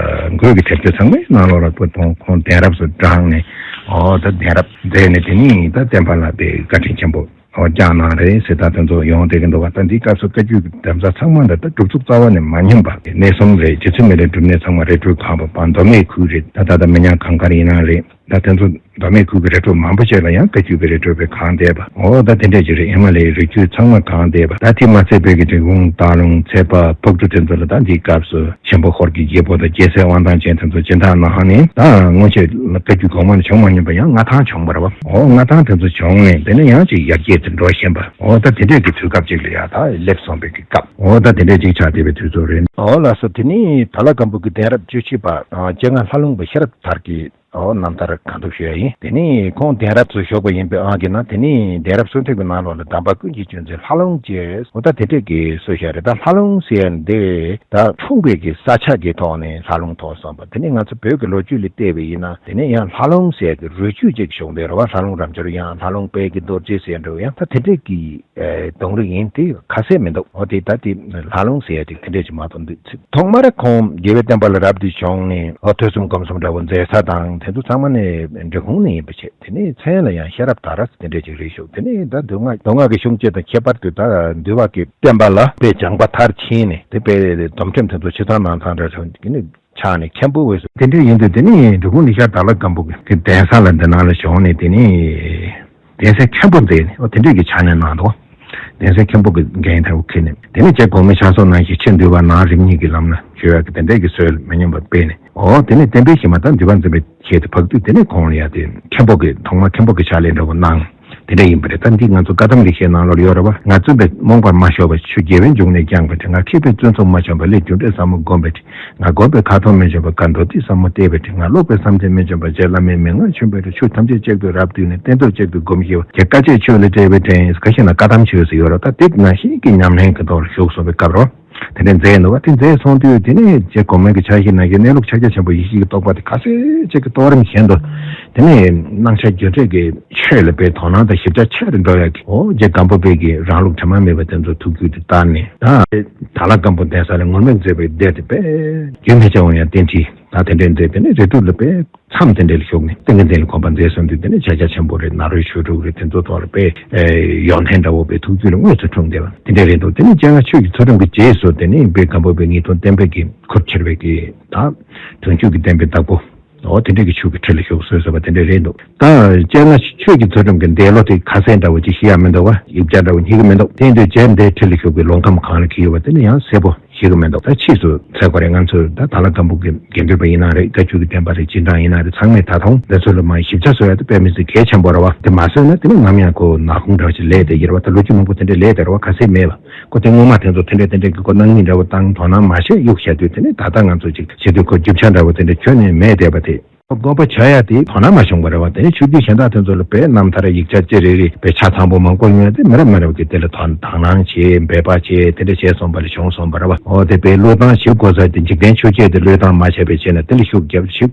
འགོས་ཀྱི་དེབ་ཐེར་ཚང་མའི་ནང་ལོགས་ལ་ཁོང་གདན་རབས་སུ་བགྲངས་ནས། འོ་ད་གདན་རབས་མཛད་ནས་དེ་ནས་ད་བསྟན་པ་ལ་དཔེ་བཀའ་དྲིན་ཆེན་པོ་འོ་བསྐྱངས་གནང་རེད་ཟེར། ད་དེ་ཚོ་ཡོང་བསྡད་ཀྱི་འདུག་བ། ད་འདིའི་སྐབས་སུ་བཀའ་བརྒྱུད་ཀྱི་གདན་ས་ཚང་མ་འདི་ད་སྒྲུབ་ཚུགས་རྩ་བ་ནས་མ་ཉམས་པ་གནས་གསུམ་རེད། རྗེ་བཙུན་མི་ལའི་སྒྲུབ་གནས་ཚང་མ་རི་ཁྲོད་ཁང་པ་བར་མདོ་སྨད་ཁུལ་རེད། ད་ད་ལྟ་མི་ཉག་གངས་དཀར་ཡིན་ན་རེད། ད་དེ་ཚོ་མདོ་སྨད་ཁུལ་གྱི་རི་ཁྲོད་མང་པོ་ཞིག་ལ་ཡང་བཀའ་བརྒྱུད་པའི་རི་ཁྲོད་པས་གང་བསྡད་པ། འོ་ད་དེ་འདྲས་ཅིག་རེད། ཨེ་མ་ལའི་རི་རྒྱུད་ཚང་མ་གང་བསྡད་པ། ད་དེ་མ་ཚད་བོད་ཀྱི་འབྲི་གུང་སྟག་ལུང་ཚལ་པ་ཕག་གྲུ་དེ་ཚོ་ལ་ད་འདིའི་སྐབས་སུ་ཆེན་པོ་ཧོར་གྱི་རྒྱལ་པོ་དང་རྒྱལ་སྲས་དབང་ཐང་ཅན་དེ་ཚོ་སྦྱིན་བདག་གནང་ནས། ད་སྔོན་ཆད་བཀའ་བརྒྱུད་གོང་མ་ནས་བྱུང་མ་མྱོང་པ་ཡང་མངའ་ཐང་བྱུང་བ་རེད་བ། འོ་མངའ་ཐང་དེ་ཚོ་བྱུང་ནས་དེ་ནས་ཡང་ཅིག་ཡར་རྒྱས་དུ་འགྲོ་བཞིན་པ། འོ་ད་དེ་འདྲས་ཀྱི་དུས་སྐབས་ཅིག་ལ་ཡང་ད་སླེབས་སོང་བའི་གི་སྐབས། འོ་ད་དེ་འདྲས་ཅིག་ཆགས་བསྡད་པའི་དུས་ཚོད་རེད། འོ་ལགས་སོ། དེ་ནས་དྭགས་ལྷ་སྒམ་པོ་གི་གདན་རབས་བཅུ་གཅིག་པ་ཨ་སྤྱན་སྔ་ལྷ་ལུང་པ་ཤེས་རབ་དར་གྱི་འོ་རྣམ་ཐར་གང་ཐུབ་ཞུ་ཡ་ཡིན། དེ་ནས་ཁོང་གདན་རབས་སུ་བཞུགས་པ་ཡིན་པའི་དབང་གིས་ན། དེ་ནས་གདན་རབས་གསོལ་ཐབ་ཀྱི་ནང་ལོགས་ལ་གདམས་པ་ཀུན་གྱི་གཅུང་མཚན་ལྷ་ལུང་ཅེས། འོ་ད་དེ་འདྲས་ཀྱི་སྲོལ་ཞིག་རེད། ད་ལྷ་ལུང་ཟེར་ཡ་འདི་ད་འཁྲུངས་པའི་གི་ས་ཆ་གི་ཐོག་ནས་ལྷ་ལུང་ཐོགས་སོང་བ། དེ་ནས་ང་ཚོ་བོད་ཀྱི་ལོ་རྒྱུས་ལ་བལྟས་པ་ཡིན་ན། དེ་ནས་ཡང་ལྷ་ལུང་ཟེར་ཡ་གི་རུས་རྒྱུད་ཅིག་བྱུང་བསྡད་རེད་བ། ལྷ་ལུང་རབ་འབྱོར་ཡང་ལྷ་ལུང་དཔལ་གྱི་རྡོ་རྗེ་ཟེར་འདྲ་བོ་ཡང་ད་དེ་འདྲས་ཀྱི་ཨེ་གདུང་རིགས་ཡིན། དེ་ཁ་གསལ་མི་འདུག་འོ་དེ་ད་དེ་ལྷ་ལུང་ཟེར་ཡ་དེ་དེ་འདྲས་ཅིག་མ་གཏོགས་འདུག་ཐོག་མར་ཁོང་རྒྱལ་བའི་བསྟན་པ་ལ་རབ་ཏུ་བྱུང་ནས། འོ་ཐོས་བསམ་སྒོམ་གསུམ་འདྲ་བོ་མཛད་ས་དང་དེ་ཚོ་ཚང་མ་ནི་འབྲི་གུང་ནས་ཡིན་པ་བྱས། དེ་ནས་མཚན་ལ་ཡང་ཤེས་རབ་དར་དེ་འདྲས་ཅིག་རེད་ཤག་དེ་ནས་ད་མདོ་སྔགས་མདོ་སྔགས་ཀྱི་གཞུང་བཅས་དང་ཁྱད་པར་དུ་ད་འདུལ་བ་གི་བསྟན་པ་ལ་དཔེ་སྦྱངས་པ་མཐར་ཕྱིན་ནས། དེ་དཔེ་སྡོམ་ཁྲིམས་དེ་ཚོ་ཕྱི་ཚང་ནང་ཚང་འདྲ་བྱུང་གི་ནི། ཆགས་ནས་མཁན་པོ་འོས་སུ། དེ་འདྲ་ཡིན་དུས་དེ་ནས་འབྲི་གུང་ལི་ཤ་དྭགས་ལྷ་སྒམ་པོ་གི་གདན་ས་ལ་འདི་ནང་ལ་བྱོན་ནས། དེ་ནས་གདན་སའི་མཁན་པོ་མཛད་ནས། འོ་དེ་འདྲས་ཀྱི་ཕྱག་ལེན་གནང་འདུག་གདན་སའི་མཁན་པོ་གི་འགན་དེ་འཁྱེར་ནས། དེ་ནས་རྗེ་གོང་མའི་ཕྱག་སོར་གནང་བཞིན་ཕྱིར་འདུལ་བ་ནང་རིམ་གཉིས་ཀྱི་ལམ་ལ་བྱོན་ཡག་གི་དེ་འདྲས་ཀྱི་སྲོལ་མི་ཉམས་པར་སྤེལ་ནས། འོ་དེ་ནས་བསྟན་པའི་གཞི་མ་དང་འདུལ་བ་འཛིན་པའི་ཆེད་དུ་ཕེབས་དུས། དེ་ནས་ཁོང་ལ་ཡང་དེ་མཁན་པོ་གི་ཐོག་མ་མཁན་པོ་གི་ཕྱག་ལེན་འདྲ་བོ་གནང་། དེ་འདྲ་ཡིན་པ་རེད། ད་འདི་ང་ཚོ་བཀའ་གདམས་ལེགས་བཤད་ནང་ལོགས་ཡོད་རེད་བ། ང་བཙུན་པས་རྨོངས་པར་མ་ཤོར་བ། ཆུ་རྒྱལ་བའི་འབྱུང་གནས་བསྐྱངས་པའི་དེ། ང་མཁས་པས་བཙུན་ཚོགས་མ་བྱོན་པ། ལས་རྒྱུ་འབྲས་ཟབ་མོ་བསྒོམས་པའི་དེ། ང་སྒོམ་པས་ཁ་ཐོར་མི་བྱོན་པ། དགའ་མདོ་སྡེ་ཟབ་མོ་བལྟས་པའི་དེ། ང་ཀློག་པས་བསམ་གཏན་མི་བྱོན་པ། རྗེ་བླ་མའི་མན་ངག་ཆོས་འབེབས་དེ། ཆོས་ཐམས་ཅད་གཅིག་ཏུ་རབ་བསྡུས་ནས། རྟེན་ཐོབ་གཅིག་ཏུ་སྒོམ་ཤེས་པ། དེ་བཀའ་བརྒྱད་ཆོས་ལ་བྲེལ་བའི་དྲན། ཁ་ཤས་ན་བཀའ་གདམས་ཆོས་སུ་ཡོད་རེད། ད་དེ་ནང་བཞིན་གྱི་ཉམས་ལེན་གྱི་ཐོག་ལ་ཞུགས་སོང་བའི་སྐབས་རོ། དེ་འདྲ་མཛད་འདུག་བ། དེ་མཛད་སོང་དུས་དེ་ནས་རྗེ་གོང་མའི་གི་ཕྱག་བཞེས་ནང་བཞིན་གནས་ལུགས་ཕྱག་རྒྱ་ཆེན་པོ་ཡེ་ཤེས་ཀྱི་རྟོགས་པ་དེ་ཁ་གསལ་གཅིག་གི་རྟོགས་རིམ་བཞིན་དུ། དེ་ནས་སྣང་ཆ་རྒྱུ་འབྲས་ཀྱི་ཆོས་ལ་དཔེ་དོ་སྣང་དང་ཞིབ་ཆ་ཆེ་རུ་འགྲོ་ཡག་གི། འོ་རྗེ་སྒམ་པོ་པའི་གི་རང་ལུགས་དྲི་མ་མེད་པ་དེ་ཚོ་ཐུགས་རྒྱུད་དུ་བསྟར་ནས། ད་དྭགས་ལྷ་སྒམ་པོ་གདན་ས་ལ་ངུར་སྨྲིག་མཛད་པའི་སྡེ་དེ་དཔེ་རྒྱུན་མི་ཆད་པ་ཡང་བསྟན་ཁྲིད་དང་དེ་འདྲའི་མཛད། དེ་ནས་རི་ཁྲོད་ལ་དཔེ་མཚམས་དེ་འདྲ་ལ་བཞུགས་ནས་ཏིང་ངེ་འཛིན་ལ་གོམས་པ་མཛད་སོང་དུས། དེ་ནས་ཕྱག་རྒྱ་ཆེན་པོ་རེད། ནཱ་རོའི་ཆོས་དྲུག་རེད། དེ་ཚོ་ཐོག་ལ་དཔེ་ཡོན་ཏན་འདྲ་བོ་དཔེ་ཐུགས་རྒྱུད་ལ་དངོས་སུ་འཁྲུངས་བསྡད་པ་དེ་འདྲ་རེད་འདུག་དེ་ནས་སྤྱན་སྔ་ཆོས་ཀྱི་ཚུལ་ཁྲིམས་ཀྱི་རྗེས་སུ་དེ་ནས་དཔལ་སྒམ་པོ་པའི་ཉིས་སྟོང་བསྟན་པའི་གི་ཁུར་ཁྱེར་བའི་གི་ད་དོན་བཅུད་ཀྱི་བསྟན་པའི་བདག་པོ། འོ་དེ་འདྲས་ཀྱི་ཆོས་ཀྱི་ཁྲི་ལ་བཞུགས་སོ་ཟེར་བ་དེ་འདྲས་རེད་འདུག་ད་སྤྱིར་ན་ཆོས་ཀྱི་མཛད་རིམ་གྱི་འདས་ལོ་དེ་ཁ་གསལ་འདྲ་བོ་ཅིག་ཤེས་ཡ་མི་འདུག་བ། ཡིག་ཆ་འདྲ་བོ་རྙེད་ཀྱི་མི་འདུག་དེ་འདྲས་རྗེས་འདས་ཁྲི་ལ་བཞུགས་པའི་ལོ་ཁམས་གང་ལ་འཁེལ་ཡོད་པ་དེ་ནི་ཡང་གསལ་པོ་ཤེས་ཀྱི་མི་འདུག་ད་ཕྱིས་སུ་ཚེ་ཁོ་རེ་ང་ཚོས་ད་དྭགས་ལྷ་སྒམ་པོ་གི་དགེ་འདུན་པ་ཡིན་ན་རེད། བཀའ་བརྒྱུད་ཀྱི་བསྟན་པ་རེད། རྗེས་འབྲང་ཡིན་ན་རེད། ཚང་མས་ད་དུང་འདི་ཚོ་ལ་མ་ཞིབ་ཆ་བཟོ་ཡ་དེ་དཔེ་མི་སྲིད་གལ་ཆེན་པོ་རེད་བ། དེ་མ་བཟོས་ན་དེ་ནི་ནམ་ཡང་ཁོ་ནག་ཁུང་འདྲ་བོ་ཅིག་ལས་བསྡད་ཀྱི་རེད་བ། ད་ལོ་རྒྱུས་མང་པོ་དེ་འདྲས་ལས་བསྡད་རེད་བ། ཁ་གསལ་མེད་བ། ཁོ་དེ་སྔོན་མ་དེ་ཚོ་དེ་འདྲས་དེ་འདྲས་ཀྱི་ཁོ་གནང་མིན་འདྲ་བོ་བཏང་དོ་སྣང་མ་བྱས་གཡུག་བཞག་དུས་དེ་ནི་ད་ལྟ་ང་ཚོ་ཅིག་བྱེད་དུས་ཁོ་རྒྱུ་ཆ་འདྲ་བོ་དེ་འདྲས་ཁྱོན་ནས་མེད་བསྡད་པ་དེ། དགོངས་པ་བྱ་ཡ་དེ་དོ་སྣང་མ་བྱུང་བ་རེད་བ། དེ་ནས་ཆོས་བརྒྱུད་གཞན་དག་དེ་ཚོ་ལ་དཔེ་རྣམ་ཐར་ཡིག་ཆ་ཅི་རེ་རེ་དཔེ་ཆ་ཚང་པོ་མང་པོ་ཡོད་དེ་མི་རབས་མི་རབས་ཀྱིས་དེ་ལ་དོ་དག་སྣང་བྱས་འབད་པ་བྱས་དེ་འདྲ་བྱས་སོང་བ་ལས་བྱུང་སོང་བ་རེད་བ། འོ་དེ་དཔེ་བློས་བཏང་བྱེད་དགོས་ས་དེ་འཇིག་རྟེན་ཆོས་བརྒྱད་དེ་བློས་བཏང་མ་བྱས་པའི་ཆེད་ནས་དེ་ལ་ཤུགས་རྒྱབ་ཤིག་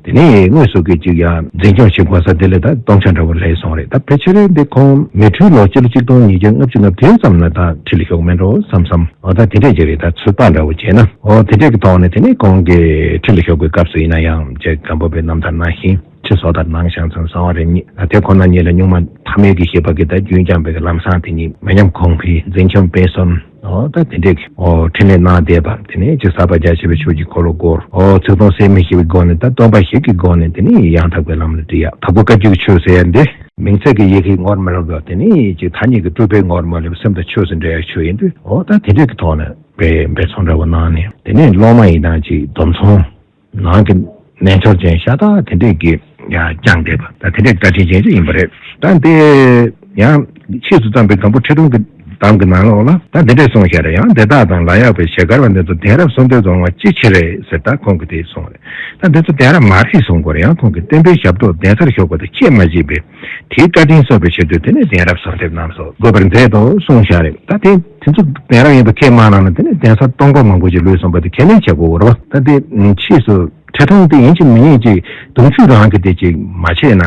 དེ་ནས་དངོས་སུ་གི་ཅིག་ཡང་འཛིན་སྐྱོང་བྱེད་དགོས་ས་དེ་ལ་ད་སྟོང་ཆ་འདྲ་བོ་སླེབས་སོང་རེད། ད་ཕལ་ཆེར་འདི་ཁོང་མེ་འཕྲུལ་ལོ་སྤྱི་ལོ་ཆིག་སྟོང་ཉིས་བརྒྱ་ལྔ་བཅུ་ང་བདུན་ཙམ་ལ་ད་ཁྲི་ལ་བཞུགས་མེད་འགྲོ་བསམ་བསམ། འོ་ད་དེ་འདྲས་ཅིག་རེད། ད་ཚོད་དཔག་འདྲ་བོ་བྱས་ན་འོ་དེ་འདྲས་ཀྱི་ཐོག་ནས་དེ་ནས་ཁོང་གི་ཁྲི་ལ་བཞུགས་པའི་སྐབས་སུ་ཡིན་ན་ཡང་རྗེ་སྒམ་པོ་པའི་རྣམ་ཐར་ནང་བཞིན་ཁྲི་བཟོ་ལྟར་གནང་བཞག་ཙམ་གསང་བ་རེ་གཉིས། ད་དེ་ཁོ་ན་ཉིད་ལ་གཉུག་མ་ཐ་མལ་གྱི་ཤེས་པ་གིས་ད་རྒྱུན་བསྐྱངས་པའི་ལམ་བཟང་དེ་ཉིད་མི་ཉམས་གོང་འཕེལ་འཛིན་སྐྱོང་སྤེལ་གསུམ། འོ་ད་དེ་འདྲས་ཀྱི་འོ་འཕྲིན་ལས་གནང་བསྡད་པ་དེ་ནས་ཅིག་ཟབ་པ་རྒྱ་ཆེ་བའི་ཆོས་ཀྱི་འཁོར་ལོ་བསྐོར། འོ་ཚིག་དོན་གསལ་མི་ཤེས་པའི་སྒོ་ནས་ད་སྟོང་པ་ཞིག་གི་སྒོ་ནས་དེ་ནས་ཡང་དག་པའི་ལམ་ལ་འདྲི་ཡག་དྭགས་པོ་བཀའ་བརྒྱུད་ཀྱི་ཆོས་ཟེར་ཡ་འདི། མིང་ཚད་ཀྱི་ཡི་གེ་ངོར་མི་ལོག་པ་དེ་ནི་ཅིག་ཐ་སྙད་ཀྱི་སྤྲུལ་པའི་ངོར་མ་ལོག་པའི་སེམས་དང་ཆོས་སུ་འབྲེལ་བའི་ཆོས་ཡིན་དུས། འོ་ད་དེ་འདྲས་ཀྱི་ཐོག་ནས་དཔེ་འབད་བརྩོན་འདྲ་བོ་གནང་ནས་དེ་ནས་སློབ་མ་ཡིན་ན་ཅིག་སྡོམ་ཚོང་ནང་གི་རྣལ་འབྱོར་ཅན་ཤ་སྟག་དེ་འདྲས་ཀྱི་ཡང་བསྐྱངས་བསྡད་པ་ད་དེ་འདྲས་བཀའ་དྲིན་ཅན་ཅིག་ཡིན་པ་རེད། ད་འདི་ཡང་ཕྱིས་སུ་བརྩམས་པའི་སྒམ་པོ་ཁྲི་སྲོང་གི་གདམས་ཀྱི་ནང་ལོགས་ལ་ད་འདི་འདྲས་གསུངས་བཞག་རེད། ཡང་འདི་དག་དང་ལ་ཡག་པའི་ཞལ་དཀར་བ་འདི་ཚོ་གདན་རབས་གསོལ་འདེབས་བཟང་བ་ཅི་ཆེ་རེད་ཟེར་ད་ཁོང་གིས་དེ་གསུངས་རེད། ད་འདི་ཚོ་གདན་རབས་མ་རེད་གསུང་དགོས་རེད། ཡང་ཁོང་གིས་བསྟན་པའི་ཞབས་ཏོག་གདན་སར་ཞུགས་པ་དང་ཁྱད་མ་བྱེད་པས་དེའི་བཀའ་དྲིན་གསོ་བའི་ཆེད་དུ་དེ་ནས་གདན་རབས་གསོལ་འདེབས་གནང་སོགས་དགོས་པར་མཛད་དོ་གསུངས་བཞག་རེད། ད་དེ་དེ་ཚོ་གདན་རབས་ཡིན་པ་ཁས་མ་བླངས་ན་དེ་ནས་གདན་ས་སྟོང་པ་མང་པོ་ཞིག་ལུས་སོང་བ་དེ་ཁས་ལེན་བྱེད་དགོས་རེད་བ། ད་དེ་ཕྱིས་སུ་ཁྲི་སྲོང་དེ་ཡིན་གཅིག་མིན་ཡིན་གཅིག་གདུང་རྒྱུད་རང་གི་དེ་གཅིག་མ་བྱས་ན་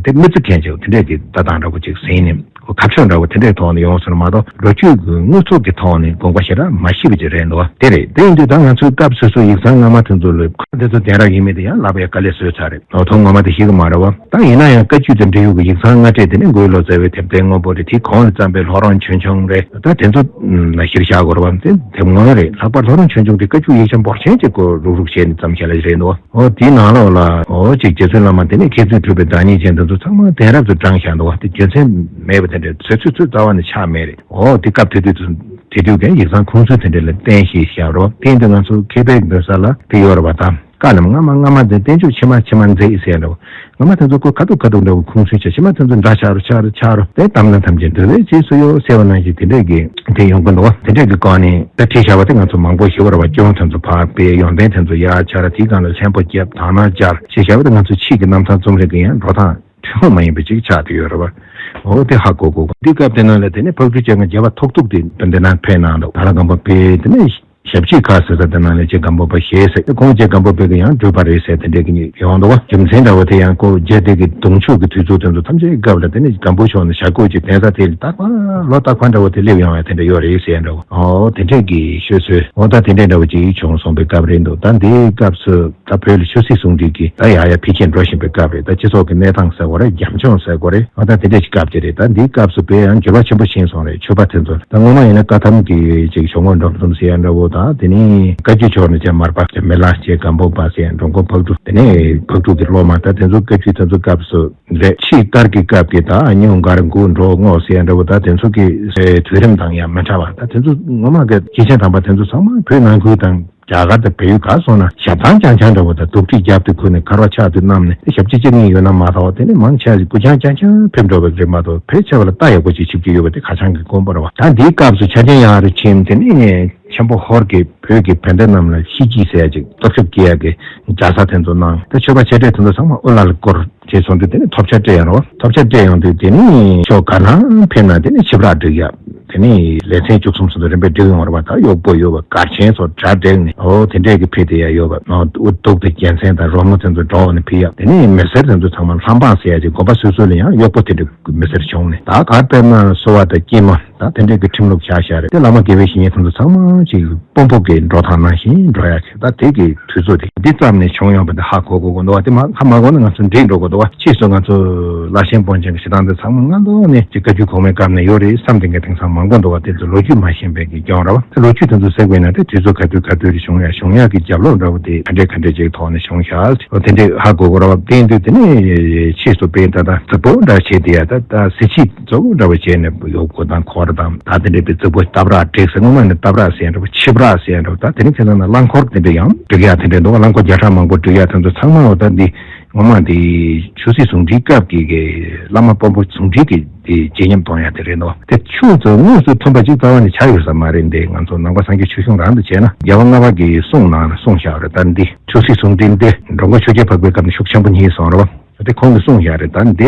དེ་མི་ཚེ་མཁན་ཆེ་བ་དེ་འདྲས་ཀྱི་ལྟ་སྟངས་འདྲ་པོ་ཅིག་ཟིན་ནས། ཁོ་ཁ་ཕྱོགས་འདྲ་བོ་དེ་འདྲའི་ཐོག་ནས་ཡོང་སོང་མ་གཏོགས་ལོ་རྒྱུས་ཀྱི་དངོས་ཐོག་གི་ཐོག་ནས་དགོངས་པ་ཞེ་དྲག་མ་ཤེས་པ་ཅིག་རེད་འདུག་བ། དེ་རེད། དེ་ཡིན་དུས་ད་ང་ཚོའི་སྐབས་སོ་སོའི་ཡིག་ཚང་སྔ་མ་དེ་ཚོ་ལ་ཁོ་དེ་ཚོ་གདན་རབས་ཡིན་མིན་དེ་ཡང་ལབ་ཡ་དཀའ་ལས་བཟོས་ཚར་རེད། ལོ་ཐོ་ངོ་མ་དེ་ཤེས་ཀྱི་མ་རེད་བ། ད་ཡིན་ན་ཡང་བཀའ་བརྒྱུད་དང་འབྲེལ་ཡོད་ཀྱི་ཡིག་ཚང་སྔ་གྲས་དེ་ནི་མགོའི་ལོ་ཙཱ་བའི་དེབ་ཐེར་སྔོན་པོ་རེད། དེའི་གོང་ལ་བརྩམས་པའི་ལྷོ་རོང་ཆོས་འབྱུང་རེད། ད་དེ་ཚོ་ལ་གཞིར་བཞག་དགོས་རེད་བ། དེ་དེབ་སྔོན་རེད། ལྷག་པར་ལྷོ་རོང་ཆོས་འབྱུང་དེ་བཀའ་བརྒྱུད་ཡིག་ཆ་འབོར་ཆེན་ཅིག་ཁོ་རུག་རུག་བྱས་ནས་བརྩམས་བཞག་ལ་རེད་འདུག་བ། འོ་དེའི་ནང་ལོགས་ལ་འོ་ཅིག་རྗེ་བཙུན་བླ་མ་དེ་ནས་མཁས་བཙུན་གྲུབ་པའི་བདག་ཉིད་ཅན་དེ་ཚོ་ཚང་མ་གདན་རབས་སུ་བགྲངས་བཞག་འདུག་བ། དེ་རྒྱུ་མཚན་མེད་པ་དེ་འདྲ་ཚོད་ཚོད་ཚོད་རྩ་བ་ནས་ཆགས་མེད་རེད། འོ་དེ་སྐབས་དེ་དུས་དེ་དུས་ཀྱང་ཡིག་ཚང་ཁུངས་བཙུན་དེ་འདྲ་ལ་བརྟེན་ཤེས་བཞག་རོགས། དེ་ཡིན་དུས་ང་ཚོ་མཁས་པའི་འདུན་ས་ལ་དེ་ཡོད་རེད་བ། དང་བཀའ་རྣམས་སྔ་མ་སྔ་མ་མཛད། བསྟན་བཅོས་ཕྱི་མ་ཕྱི་མ་མཛད་ཟེར་འདྲ་བོ། སྔ་མ་དེ་ཚོ་ཁོ་ཁ་ཐུག་ཁ་ཐུག་འདྲ་བོ་ཁུངས་བཙུན་བྱས། ཕྱི་མ་དེ་ཚོ་འདྲ་ཆགས་རོ་ཆགས་རོ་ཆགས་རོ་དེ་གཏམ་ལ་ཐམས་ཅད་འདུལ་བའི་རྗེས་སུ་ཡོད་ཟེར་བ་ནང་བཞིན་དེ་འདྲས་ཀྱི་དེ་ཡོང་གི་འདུག་བ། དེ་འདྲས་ཀྱི་སྒོ་ནས་ད་ཁྲིད་བྱ་བ་དེ་ང་ཚོ་མང་པོ་ཞིག་ཡོད་རེད་བ། སྐྱོན་དེ་ཚོ་ཕར་སྤེལ། ཡོན་ཏན་དེ་ཚོ་ཡར་སྦྱར། དེའི་སྒང་ལ་ལྷན་པོ་བརྒྱབ། དག་སྣང་སྦྱར་བྱས་བྱ་བ་དེ་ང་ཚོ་ཕྱིས་ཀྱི་རྣམ་ཐར་རྩོམ་རིག་གི་ཡང་འགྲོ་སྟངས་ཐུན་མོང་མ་ཡིན་པ་ཅིག་ཆགས་བསྡད་ཡོད་རེད་བ། འོ་དེ་ཧ་གོ་དགོས། འདི་སྐབས་དེ་ནང་ལ་དེ་ནས་ཕག་གྲུ་བཅོ་ལྔ་རྒྱལ་བ་ཐོག་ཐུག་དེ་འདི་ནང་ཕེབས་གནང་འདུག་དྭགས་ལྷ་སྒམ་པོ་པའི་དེ་ནས་ཞབས་ཕྱི་ཁག་ཟེར་ས་དེ་ནང་ལ་རྗེ་སྒམ་པོ་པ་ཞེས་ཟེར། ཁོང་རྗེ་སྒམ་པོ་པའི་གི་ཡང་སྤྲུལ་པ་རེད་ཟེར་དེ་འདྲས་ཀྱི་ཡོང་འདུག་བ། རྒྱུ་མཚན་འདྲ་བོ་དེ་ཡང་ཁོ་རྗེ་དེ་གི་གདུང་མཆོག་གི་དུས་ཚོད་དེ་ཚོ་ཐམས་ཅད་སྐབས་ལ་དེ་ནས་སྒམ་པོ་ཕྱོགས་ནས་ཞྭ་གོས་ཀྱི་གདན་ས་དེ་ལ་རྟག་པར་ལོ་རྟག་པར་འདྲ་བོ་དེ་སླེབས་ཡོང་བ་དེ་འདྲ་ཡོད་རེད་ཟེར་འདྲ་བོ། འོ་དེ་འདྲས་ཀྱི་ཤོད་སྲོལ་འོ་ད་དེ་འདྲས་འདྲ་བོ་ཅིག་བྱུང་སོང་པའི་སྐབས་རེད་འདུག་ད་འདིའི་སྐབས་སུ་ད་བོད་ལ་ཆོས་སྲིད་ཟུང་འབྲེལ་གྱི་ད་ཡར་ཡར་འཕེལ་རྒྱས་འགྲོ་བཞིན་པའི་སྐབས་རེད། ད་སྤྱི་ཚོགས་ཀྱི་གནས་སྟངས་ཟེར་དགོས་རེད། རྒྱབ་ལྗོངས་ཟེར་དགོས་རེད། འོ་ད་དེ་འདྲས་ཀྱི་སྐབས་དེ་རེད། ད་འདིའི་སྐབས་སུ་དཔེ་ཡང་འགྱུར་བ་ཆེན་པོ་ཕྱིན་སོང་རེད། ཆོས་པ་དེ་ཚོ་ད་སྔོན་མ་ཡིན་ན་བཀའ་ཐམ་གྱི་ཅིག་ཇོ་མོ་འབྲོམ་གསུམ་ཟེར་ཡ་འདྲ་བོ་དང་། དེ་ནས་བཀའ་བརྒྱུད་ཕྱོགས་ནས་ཅིག་མར་པ་ཅིག་མི་ལ་ཅིག་སྒམ་པོ་པ་ཟེར་ཡ་འགྲོ་མགོན་ཕག་གྲུ། དེ་ནས་ཕག་གྲུ་གི་སློབ་མ་ད་དེ་ཚོ་བཀའ་བརྒྱུད་དེ་ཚོ་སྐབས་སུ་རེད། ཕྱིས་ལྟར་གྱི་སྐབས་ཀྱི་ད་སྨྱུག་མགར་འགོ་འགྲོ་རྔོག་ཟེར་ཡ་འདྲ་བོ་ད་དེ་ཚོ་གི་དུས་རིམ་དང་ཡང་མི་འདྲ་བ། ད་དེ་ཚོ་སྔོན་མ་གི་སྐྱེས་ཆེན་དམ་པ་དེ་ཚོ་ཚང་མ་བོད་ནང་ཁུལ་དང་རྒྱ་གར་དང་བལ་ཡུལ་ག་སོང་ན་ཞབས་ཐང་རྐྱང་རྐྱང་འདྲ་བོ་དང་དུག་ཁྲི་རྒྱབ་སྟེ་ཁུར་ནས་མཁར་བ་ཕྱག་ཏུ་བསྣམས་ནས་དེ་ཞབས་ཕྱི་བཅུ་གཉིས་ཡོད་ན་མ་གཏོགས། དེ་ནས་མང་ཆེ་བ་སྐུ་རྐྱང་རྐྱང་རྐྱང་ཕེབས་འགྲོ་བ་རེད་མ་གཏོགས། ཕལ་ཆེ་བ་ལ་རྟ་ཡག་པོ་ཅིག་འཆིབས་ཀྱི་ཡོད་པ་དེ་ཁ་བྱང་གི་དགོངས་པ་རེད་བ། ད་འདིའི་སྐབས་སུ་འཆར་ཅན་ཡང་རུ་ཕྱིན། དེ་ནས་ཆེན་པོ་ཧོར་གྱིས་བོད་ཀྱི་བན་དེ་རྣམས་ལ་ཤེས་བགྱིས་ཟེར་ཡ་ཅིག་སྟོབས་ཤུགས་སྐྱེ་ཡ་གི་རྒྱལ་ས་དེ་ཚོ་གནང་། ད་ཆོས་པ་ཆེ་གྲས་དེ་ཚོ་ཚང་མ་ཨོ་ལ་ལ་བསྐོར་བྱས་སོང་དུས། དེ་ནས་ཐོབ་ཆ་སྤྲད་ཡོང་རོགས། ཐོབ་ཆ་སྤྲད་ཡོང་དུས་དེ་ནས་ཕྱོགས་ག་ན་ཕེབས་ན་དེ་ནས་ཆིབས་རགས་སྒྲིག་ཡ། དེ་ནས་ལེ་ཚན་བཅུ་གསུམ་ཙམ་དུ་རིམ་པས་སྒྲིག་ཡོང་བ་རེད་བ། ད་གཡོག་པོ་ཡོད་པ་གར་ཆེན་སོགས་གྲ་སྒྲིག་ནས། འོ་དེ་འདྲས་ཀྱི་ཕེབས་བསྡད་ཡ་ཡོད་པ། འོ་གདུགས་དང་རྒྱལ་མཚན་དང་རོལ་མོ་དེ་ཚོ་སྒྲོག་ནས་ཕེབས་ཡ། དེ་ནས་མི་སེར་དེ་ཚོ་ཚང་མ་ལྷ་འབངས་ཟེར་ཡ་ཅིག་དགོན་པ་སོ་སོ་ལ་ཡང་གཡོག་པོ་དེ་འདྲས་མི་སེར་བྱུང་ནས། ད་ག་དཔེར་ན་གསོལ་བ་དང་སྐྱེལ་མ། ད་དེ་འདྲའི་གི་ཁྲིམས་ལུགས་ཆགས་བཞག་རེད། དེ་བླ་མ་དགེ་བའི་བཤེས་གཉེན་ཚོ་ཚང་མ་ཅིག་དཔོན་པོ་གི་འགྲོ་སྟངས་ནང་བཞིན་འགྲོ་ཡ་ཆེ། ད་དེ་གི་དུས་ཚོད་དེ་འདི་ཙམ་ནས་བྱུང་ཡོང་པ་དེ་ཧ་གོ་དགོས་ཀྱི་འདུག་བ། དེ་མ་ཧ་མ་གོ་ན་ང་ཚོ་འགྲིག་འགྲོ་དགོས་འདུག་བ། ཕྱིས་སུ་ང་ཚོ་བླ་ཆེན་དཔོན་ཆེན་གྱི་བྱེད་སྟངས་དེ་ཚང་མ་སྔ་ལོགས་ནས་ཅིག་བཀའ་བརྒྱུད་གོང་མའི་སྐབས་ནས་ཡོད་རེད་བསམ་དེ་འདྲ་དེང་སང་མང་པོ་འདུག་བ། དེ་ཚོ་ལོ་རྒྱུས་མ་ཤེས་པའི་གི་རྐྱེན་རེད་བ། ད་ལོ་རྒྱུས་དེ་ཚོ་གཟིགས་པ་ཡིན་ན་དེ་དུས་ཚོད་ག་དུས་ག་དུས་རེད་བྱུང་ཡ། བྱུང་ཡ་གི་རྒྱབ་ལོགས་འདྲ་བོ་དེ་ག་འདྲས་ག་འདྲས་ཅིག་ཐོག་ནས་བྱུང་ཤག་དེ་འདྲས་ཧ་གོ་དགོས་རེད་བ། དེ་ཡིན་དུས་དེ་ནས་ཕྱིས་སུ་དཔེ་ད་ལྟ་གཟུགས་པོ་འདྲ་བྱས་དེ་ཡ་ད་ད་གཟི་བརྗིད་གཙོ་བོ་འདྲ་བོ་བྱས་ནས་ཡོད་དགོས་དང་གོ་བ་དང་། ད་དེ་འདྲས་པའི་གཟུགས་པོ་སྟབས་ར་བྲེག་ཟེར། སྔོན་མ་ནས་སྟབས་ར་ཟེར་འདྲ་བོ་ཆིབས་ར་ཟེར་འདྲ་བོ། ད་དེ་རིང་ཁ་སང་ན་རླངས་འཁོར་དེ་འདྲས་ཡང་སྒྲིག་ཡ་དེ་འདྲས་འདུག་རླངས་འཁོར་བརྒྱ་ཕྲག་མང་པོ་སྒྲིག་ཡ་དེ་ཚོ་ཚང་མ་འོ་ད་འདི་སྔོན་མ་འདི་ཆོས་སྲིད་ཟུང་འབྲེལ་སྐབས་ཀྱི་གི་བླ་མ་དཔོན་པོ་ཟུང་འབྲེལ་གྱི་དེ་བརྗེ་ཉམས་གཏོང་ཡ་དེ་རེད་འདུག་དེ་ཆོས་ཚོ་དངོས་སུ་མཐུན་པ་ཅིག་རྩ་བ་ནས་ཆགས་ཡོད་ས་མ་རེད། འདི་ང་ཚོ་ནང་པ་སངས་རྒྱས་ཆོས་གཞུང་རང་དུ་བྱས་ན་རྒྱལ་བ་ལྔ་པ་གི་གསུང་ནང་ལ་གསུངས་བཞག་རེད། ད་འདི་ཆོས་སྲིད་ཟུང་འབྲེལ་འདི་འགྲོ་མགོན་ཆོས་རྒྱལ་འཕགས་པའི་སྐབས་ནས་ཤུགས་ཆེན་པོ་རྙེད་སོང་རེད་བ། དེ་ཁོང་གིས་གསུངས་བཞག་རེད། ད་འདི་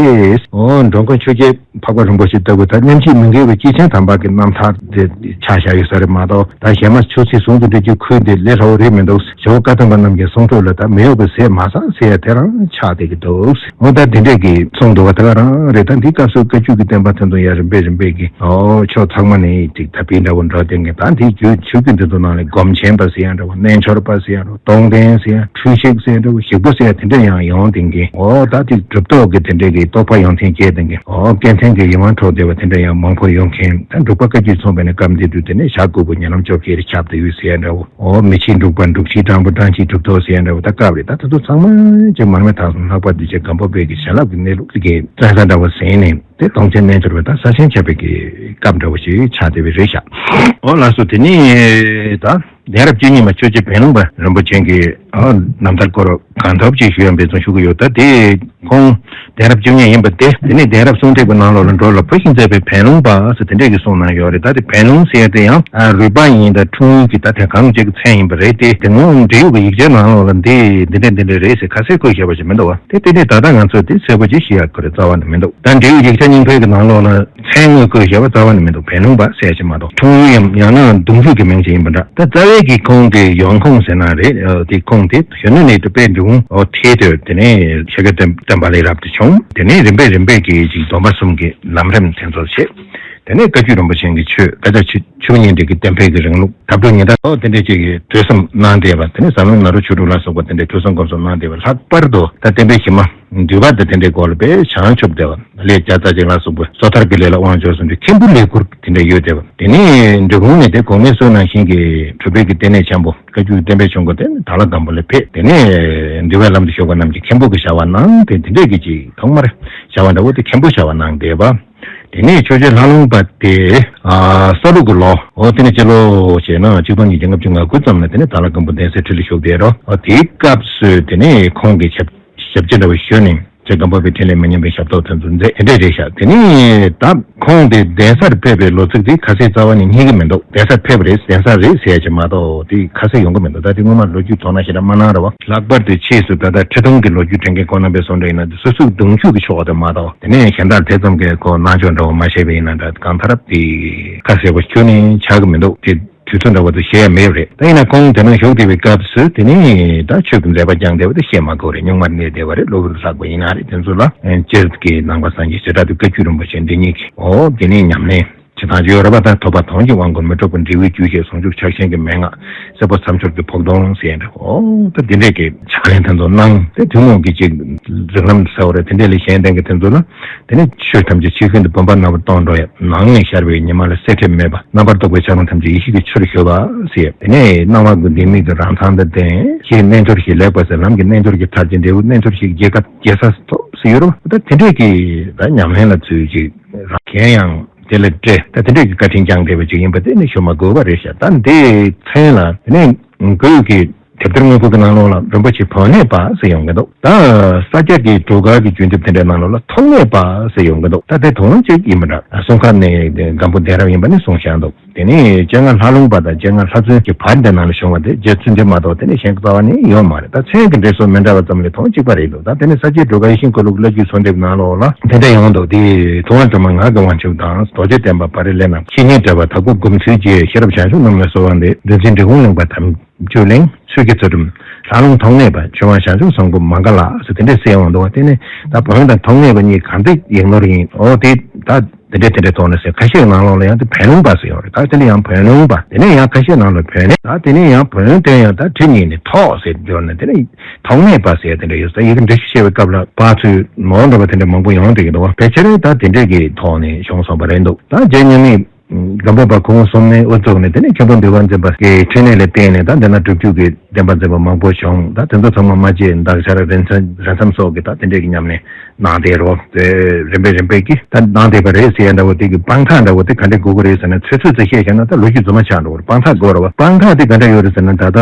ཨོ་འགྲོ་མགོན་ཆོས་རྒྱལ་འཕགས་པ་རིན་པོ་ཆེ་ལྟ་བུ་ད་མཉམ་གཅིག་མི་འགལ་བའི་སྐྱེས་ཆེན་དམ་པ་གི་རྣམ་ཐར་དེ་ཆགས་བཞག་ཡོད་ས་རེད་མ་གཏོགས། ད་གཞན་མ་ཆོས་སྲིད་ཟུང་དུ་འབྲེལ་གྱི་ཁུལ་དེ་ལས་སླ་བོ་རེད་མི་འདུག་ཇོ་བོ་བཀའ་གདམས་པ་རྣམས་ཀྱི་གསུང་ཐོག་ལ་ད་མི་གཡོ་བའི་ཟས་མ་ཟ་ཟེར་ཡ་དེ་རང་ཆགས་བསྡད་ཀྱི་འདུག་འོ་ད་དེ་འདྲས་ཀྱི་གསུང་འདུག་བ། དེ་ག་རང་རེད། ད་འདི་སྐབས་སུ་བཀའ་བརྒྱུད་ཀྱི་བསྟན་པ་དེ་ཚོ་ཡ་རིམ་པས་རིམ་པས་ཀྱི་ཨོ་ཕྱོགས་ཚང་མ་ནས་ཅིག་ད་བིན་འདྲ་བོ་འགྲོ་བསྟན་གྱི། ད་འདི་བརྒྱུད་ཆོས་བརྒྱུད་འདི་ཚོ་ནང་ནས་སྒོམ་ཆེན་པ་ཟེར་ཡ་འདྲ་བོ། རྣལ་འབྱོར་པ་ཟེར་ཡ་འདྲ་བོ། གཏོང་ལྡན་ཟེར་ཡ། འཁྲུལ་ཞིག་ཟེར་ཡ་འདྲ་བོ། ཞིག་པོ་ཟེར་ཡ་དེ་འདྲ་ཡང་ཡོང་བསྟན་གྱི། ཨོ་ད་འདི་གྲུབ་ཐོབ་ཀྱི་དེ་འདྲས་ཀྱི་རྟོགས་པ་ཡོན་ཏན་སྐྱེས་བསྟན་གྱི། ཨོ་སྐལ་ལྡན་གྱི་ཡིད་དབང་འཕྲོག་བསྡད་པ་དེ་འདྲ་ཡང་མང་པོ་ཡོང་མཁན། ད་འབྲུག་པ་བཀའ་བརྒྱུད་ཚོང་པ་ནས་སྐབས་འདི་དུས་དེ་ནས་ཞྭ་དགུ་པོ་ཉེ་ལམ་བཅོ་བརྒྱད་རེ་ཁྱབ་བསྡད་ཡོད་ཟེར་ཡ་འདྲ་བོ། ཨོ་མི་ཕྱིའི་འབྲུག་པ་འབྲུག་ཕྱིའི་སྤྲང་པོ་སྤྲང་ཕྱིའི་གྲུབ་ཐོབ་ཟེར་ཡ་འདྲ་བོ། ད་སྐབས་རེད། ད་དེ་ཚོ་ཚང་མ་ཅིག་མར་མེ་ཐང་སོང་ལྷག་པར་དུ་ཅིག་སྒམ་པོ་པའི་གི་བྱིན་རླབས་ཀྱི་གནས་ལུགས་ཀྱི་བཙན་ས་འདྲ་བོ་ཟིན་ནས་དེ་སྟོང་ཆེན་རྣལ་འབྱོར་པའི་ད་ས་ཆེན་ཁྱབ་པའི་གི་སྐབས་འདྲ་བོ་ཞིག་ཆགས་བསྡད་པའི་རེད་ཤག་ཨོ་ལགས་སོ། དེ་ནས་ད་གདན་རབས་བཅུ་གཉིས་པ་ཆོས་རྗེ་བན་ལུང་པ་རིན་པོ་ཆེ་གི་ཨོ་རྣམ་ཐར་སྐོར་གང་ཐུབ་ཅིག་ཞུ་ཡ་འབད་བརྩོན་ཞུ་གི་ཡོད། ད་དེ་ཁོང་གདན་རབས་བཅུ་གཉིས་ཡིན་པ་དེ། དེ་ནས་གདན་རབས་གསུང་ཐེག་པའི་ནང་ལོགས་ལ་འགྲོ་ལ་བུ་ཤིང་མཛད་པའི་བན་ལུང་པ་ཟེར་དེ་འདྲས་ཀྱི་གསུང་གནང་ཡོད་རེད། ད་དེ་བན་ལུང་ཟེར་དེ་ཡང་ཨ་རུས་པ་ཡིན་ད་འཁྲུངས་ཡུལ་གྱི་ད་དེ་གང་ཅིག་གི་མཚན་ཡིན་པ་རེད་དེ། དེ་སྔོན་འབྲེལ་ཡོད་ཀྱི་ཡིག་ཆའི་ནང་ལོགས་ལ་འདི་འདི་འདྲས་འདི་འདྲས་རེད་ཟེར་ཁ་གསལ་བཀོད་བཞག་པ་ཞིག་མི་འདུག་བ། དེ་དེ་འདྲས་ད་ལྟ་ང་ཚོས་དེ་གསལ་པོ་ཅིག་ཤེས་ཡ་ཁོ་རེ་རྩ་བ་ནས་མི་འདུག་ད་འབྲེལ་ཡོད་ཡིག་ཆ་རྙིང་པའི་གི་ནང་ལོགས་ལ་མཚན་དངོས་བཀོད་བཞག་པ་རྩ་བ་ནས་མི་འདུག་བན་ལུང་པ་ཟེར་ཞིག་མ་གཏོགས། འཁྲུངས་ཡུལ་ཡང་ཡང་ན་གདུང་རྒྱུད་ཀྱི་མིང་ཅིག་ཡིན་པ་འདྲ། ད་རྩ་བའི་གི་ཁོང་གི་ཡོང་ཁུངས་ཟེར་ན་རེད། ཨ་དེ་ཁོང་དེ་གཞོན་ནུ་ནས་དུ་དཔེ་འབྲི་གུང་འོ་ཐེ་དོད། དེ་ནས་ཤཱཀྱ་སྟོན་སྟོན་པ་ལས་རབ་ཏུ་བྱུང་། དེ་ནས་རིམ་པས་རིམ་པས་ཀྱི་ཅིག་སྡོམ་པ་གསུམ་གྱི་ལམ་རིམ་དེ་ཚོ་བྱས། དེ་ནས་བཀའ་བརྒྱུད་རིན་པོ་ཆེ་གི་ཆོས་བཀའ་རྒྱ་ཆོས་ཆོས་ཉིད་འབྲེལ་གྱི་བསྟན་པའི་གི་རིང་ལུགས་ཐབས་གྲོལ་ཉི་ཟླ་འོ་དེ་འདྲས་ཅིག་གི་ཐོས་བསམ་གནང་བསྡད་པ། དེ་ནས་ཟབ་ལམ་ནཱ་རོ་ཆོས་དྲུག་ལ་སོགས་པ་དེ་འདྲས་ཐོས་བསམ་སྒོམ་གསུམ་གནང་བསྡད་པ། ལྷག་པར་དུ་ད་བསྟན་པའི་གཞི་མ་འདུས་པ་དང་དེ་འདྲའི་སྐོར་ལ་དཔེ་བྱང་ཆུབ་བསྡད་པ། ལས་བརྒྱ་རྩ་གཅིག་ལ་སོགས་པའི་སོ་ཐར་གྱི་ལས་ལ་དབང་འབྱོར་གསུམ་གྱི་མཁན་པོ་ལས་ཁུར་དེ་འདྲ་ཡོད་བསྡད་པ། དེ་ནས་འབྲི་གུང་ནས་དེ་གོང་མའི་སྲོལ་ནང་བཞིན་གྱི་གྲུབ་པའི་གི་བསྟི་གནས་ཆེན་པོ་བཀའ་བརྒྱུད་བསྟན་པའི་ཆུ་འགོ་དེ་དྭགས་ལྷ་སྒམ་པོ་ལ་ཕེབས། དེ་ནས་འདུལ་བའི་ལམ་དུ་ཞུགས་པ་རྣམས་ཀྱི་མཁན་པོ་གི་བྱ་བ་གནང་། དེ་དེ་འདྲས་ཀྱི་ཅིག་ཐོག་མར་བྱ་བ་འདྲ་བོ་དེ་མཁན་པོ་བྱ་བ་གནང་བསྡད་པ། དེ་ནས་ཆོས་རྗེ་ལྷ་ལུང་པ་དེ་ཨ་ས་ལུག་གི་ལོ་འོ་དེ་ནས་སྤྱི་ལོ་བྱས་ན་གཅིག་སྟོང་ཉིས་བརྒྱ་ལྔ་བཅུ་ང་དགུ་ཙམ་ལ་དེ་ནས་དྭགས་ལྷ་སྒམ་པོ་གདན་སའི་ཁྲི་ལ་བཞུགས་བསྡད་རོ། འོ་དེའི་སྐབས་སུ་དེ་ནས་ཁོང་གི་ཞབས་ཞབས་ཕྱི་འདྲ་བོ་ཞུས་ནས་རྗེ་སྒམ་པོ་པའི་འཕྲིན་ལས་མི་ཉམས་པའི་ཞབས་ཏོག་དེ་ཚོ་མཛད། དེ་འདྲས་རེད་ཤག་དེ་ནས་ད་ཁོང་དེ་གདན་སར་ཕེབས་པའི་ལོ་ཚིགས་དེ་ཁ་གསལ་རྩ་བ་ནས་རྙེད་ཀྱི་མི་འདུག་གདན་སར་ཕེབས་པ་རེད། གདན་སར་རེད་ཟེར་ཡ་ཅིག་མ་གཏོགས་དེ་ཁ་གསལ་ཡོང་གི་མི་འདུག་ད་དེ་སྔོན་མ་ལོ་རྒྱུས་དོ་སྣང་ཞེ་དྲག་མ་གནང་ར་བ། ལྷག་པར་དུ་ཕྱིས་སུ་ད་ལྟ་ཁྲི་སྟོང་གི་ལོ་རྒྱུས་དྲན་མཁན་ཁོང་རྣམ་པས་གསུངས་འདྲ་ཡིན་ན། དེ་སོ་སོའི་གདུང་རྒྱུད་ཀྱི་ཕྱོགས་དེ་མ་གཏོགས་དེ་ནས་གཞན་དག་དེ་ཙམ་གྱི་ཁོ་གནང་ཕྱོགས་འདྲ་བོ་མ་བཤད་པ་ཡིན་ན་འདྲ། གང་ལྟར་དེ་ཁ་གསལ་པོ་ཁྱོན་ནས་ཆགས་ཀྱི་མི་འདུག་དེ་དུས་ཚོད་འདྲ་བོ་དེ་བཤད་ཡ་མེད་པ་རེད། ད་ཡིན་ན་ཁོང་དེ་ནང་བཞུགས་བསྡད་པའི་སྐབས་སུ་དེ་ནས་ད་ཆོས་ཀྱི་མཛད་པ་བསྐྱངས་བསྡད་པ་དེ་བཤད་མ་དགོས་རེད། གཉུག་མར་གནས་བསྡད་པ་རེད། སློབ་དཔོན་ལྷག་པ་ཡིན་ན་རེད། དེ་ཚོ་ལ་སྤྱིར་གྱི་ནང་པ་སངས་རྒྱས་བྱེ་བྲག་ཏུ་བཀའ་བརྒྱུད་རིན་པོ་ཆེ་འདི་ཉིད་ཀྱི་འོ་དེ་ནས་ཉམས་ལེན་བྱེད་སྟངས་ཅིག་ཡོད་རེད་པ། ད་ཐོབ་པ་དོན་གྱི་དབང་བསྐུར་མི་འཕྲོགས་པའི་འབྲས་བུའི་རྒྱུ་ཞེས་ཟུང་འཇུག་ཕྱག་ཆེན་གྱི་མན་ངག་སྲིད་པ་མཚམས་སྦྱོར་གྱི་ཕོག་དོན་ཟེར་འདྲ། འོ་ད་འདི་འདྲས་ཀྱི་ཕྱག་ལེན་དེ་ཚོ་གནང་། དེ་ཐུན་མོང་གི་ཅིག་རིགས་ལམ་ཟེར་བ་རེད། དེ་འདྲས་ལས་གཞན་ལྡན་གྱི་དེ་ཚོ་ལ་དེ་ནས་ཆོས་ཐམས་ཅད་ཕྱི་ཁྱོན་དུ་བུམ་པ་ནག་པོར་གཏོང་འགྲོ་ཡ། ནང་ནས་ཤར་བའི་ཉི་མ་ལ་གསལ་ཁྲིམས་མེད་པ། རྣམ་པར་རྟོག་པའི་ཆ་རོང་ཐམས་ཅད་ཡེ་ཤེས་ཀྱི་ཆུར་ཞུ་བ་ཟེར། དེ་ནས་སྣང་བ་ཀུན་ལྡན་མིག་གི་རང་མཚང་དང་ལྡན། ཞེས་རྣལ་འབྱོར་ཞིག་ལེགས་པར་ཟེར། ལམ་གྱི་རྣལ་འབྱོར་གྱི་མཐར་ཕྱིན་འབྲས་བུ་རྣལ་འབྱོར་ཞིག་རྒྱལ་ཁ་རྒྱལ་ས་ཐོབ་ཟེར་ཡོད་རེད་བ། ད་དེ་འདྲས་ཀྱི་ད་ཉམས་ལེན་ལ་ཚུད་ཅིག་རང་གཞན་ཡང་དེ་ལ་སྤྲད། ད་དེ་འདྲས་ཀྱི་བཀའ་དྲིན་བསྐྱངས་བསྡད་པ་ཅིག་ཡིན་པ་དེ་ནི་ཞུ་མ་དགོས་པ་རེད་ཤག་ད་འདི་མཚན་ལ་དེ་ནས་གོས་ཀྱི་དེབ་ཐེར་དངོས་པོ་གི་ནང་ལོགས་ལ་རིན་པོ་ཆེ་བག་མེད་པ་ཟེར་ཡོང་གི་འདུག་ད་ས་སྐྱ་གི་སྒྲོལ་དཀར་གྱི་བརྒྱུད་འདེབས་དེ་འདྲའི་ནང་ལོགས་ལ་ཐོགས་མེད་པ་ཟེར་ཡོང་གི་འདུག་ད་དེ་དོན་གཅིག་ཡིན་པ་འདྲ། གསུང་ཁ་ནས་སྒམ་པོ་གདན་རབས་ཡིན་པ་ནི་གསུངས་བཞག་འདུག་དེ་ནས་སྤྱན་སྔ་ལྷ་ལུང་པ་དང་སྤྱན་སྔ་ལྷ་བཙུན་གྱི་བར་འདི་ནང་ལ་བྱུང་བ་དེ་རྗེ་བཙུན་དེ་མ་གཏོགས་དེ་ནས་གཞན་རྩ་བ་ནས་ཡོད་མ་རེད། ད་མཚན་གྱི་འགྲེལ་སོགས་མི་འདྲ་བ་ཙམ་ལས་དོན་གཅིག་པ་རེད་འདུག་ད་དེ་ནས་ས་སྐྱའི་སྒྲོལ་དཀར་ཡེ་ཤེས་འཁོར་ལོ་གི་བླ་བརྒྱུད་གསོལ་འདེབས་ནང་ལོགས་ལ་དེ་འདྲ་ཡོང་འདུག་དེ་ཐུབ་དབང་སྒྲོལ་མ་ངག་གི་དབང་ཕྱུག་དང་། རྡོ་རྗེ་བསྟན་པ་པ་རི་ལེ་ན། བཤེས་གཉེན་བགྲེས་པ་དྭགས་པོ་མགོན་ཚུལ་རྗེ། ཤེས་རབ་བྱང་ཆུབ་རྣམས་ལ་གསོལ་བ་འདེབས། འདུལ་འཛིན་འབྲི་གུང་གླིང་པ་དམ་ཆོས་གླིང་། ཆོས་ཀྱི་ཚུལ་ཁྲིམས་ལྷ་ལུང་ཐོགས་མེད་པ། ཆོས་དབང་བྱང་ཆུབ་སེམས་འགུགས་མ་ག་ལ་ཟེར་དེ་འདྲས་གསལ་ཡོང་འདུག་བ། དེ་ནས་ད་བོན་དང་ཐོགས་མེད་པ་གཉིས་གང་འདྲ་ཡིག་ནོར་ཡིན། འོ་དེ་ད་ དེ་འདྲས་དེ་འདྲས་ཐོག་ནས་ཟེར། ཁ་ཤས་ནང་ལོགས་ལ་ཡང་དེ་བོན་ལུང་པ་ཟེར་ཡོད་རེད། ད་དེ་ལ་ཡང་བོན་ལུང་པ། དེ་ནས་ཡང་ཁ་ཤས་ནང་ལ་བོན་ལེན། ད་དེ་ནས་ཡང་བོན་བསྟན་ཡང་ད་ཁྲི་གཉིས་ནས་ཐོག་ཟེར་སྦྱོར་ནས། དེ་ནས་ཐོག་མེད་པ་ཟེར་དེ་འདྲས་ཡོད་ས། ཡི་གེ་འབྲི་ཤེས་པའི་སྐབས་ལ་པ་ཚུལ་མོ་འདྲ་བ་དེ་འདྲས་མང་པོ་ཡོང་བསྡད་ཀྱི་འདུག་བ། ཕལ་ཆེར་ད་དེ་འདྲས་ཀྱི་ཐོག་ནས་བྱུང་སོང་བ་རེད་འདུག་ད་རྗེ་མཉམ་མེད་སྒམ་པོ་པ་ཁོང་གསུམ་ནས་དབུ་བཙུགས་ནས། དེ་ནས་མཁན་པོ་འདུས་པ་འཛིན་པ་གི་འཕྲིན་ལས་ལ་བརྟེན་ནས་ད་འདི་ན་སྒྲུབ་བརྒྱུད་ཀྱི་བསྟན་པ་འཛིན་པ་མང་པོ་བྱུང་། ད་དེ་ཚོ་ཚང་མ་སྨྲ་བརྗོད་འདག་སྦྱར་རིན་ཆེན་རིན་ཆེན་སོགས་ཀྱི་ད་དེ་འདྲས་ཀྱི་ཉམས་ལེན་གནང་བསྡད་རོ། དེ་རིམ་པས་རིམ་པས་ཀྱིས་ད་གནང་བསྡད་པ་རེད་ཟེར་ཡ་འདྲ་བོ་དེ་གི་དཔང་རྟགས་འདྲ་བོ་དེ་ག་འདྲས་དགོས་ཀྱི་རེད་ཟེར་ན། ཚོད་ཚོད་ཙམ་བཤད་བཞག་ན་ད་ལོ་རྒྱུས་རྫུན་མ་ཆགས་འགྲོ་བར། དཔང་རྟགས་དགོས་ར་བ། དཔང་རྟགས་དེ་ག་འདྲ་ཡོད་རེད་ཟེར་ན། ད་ལྟ་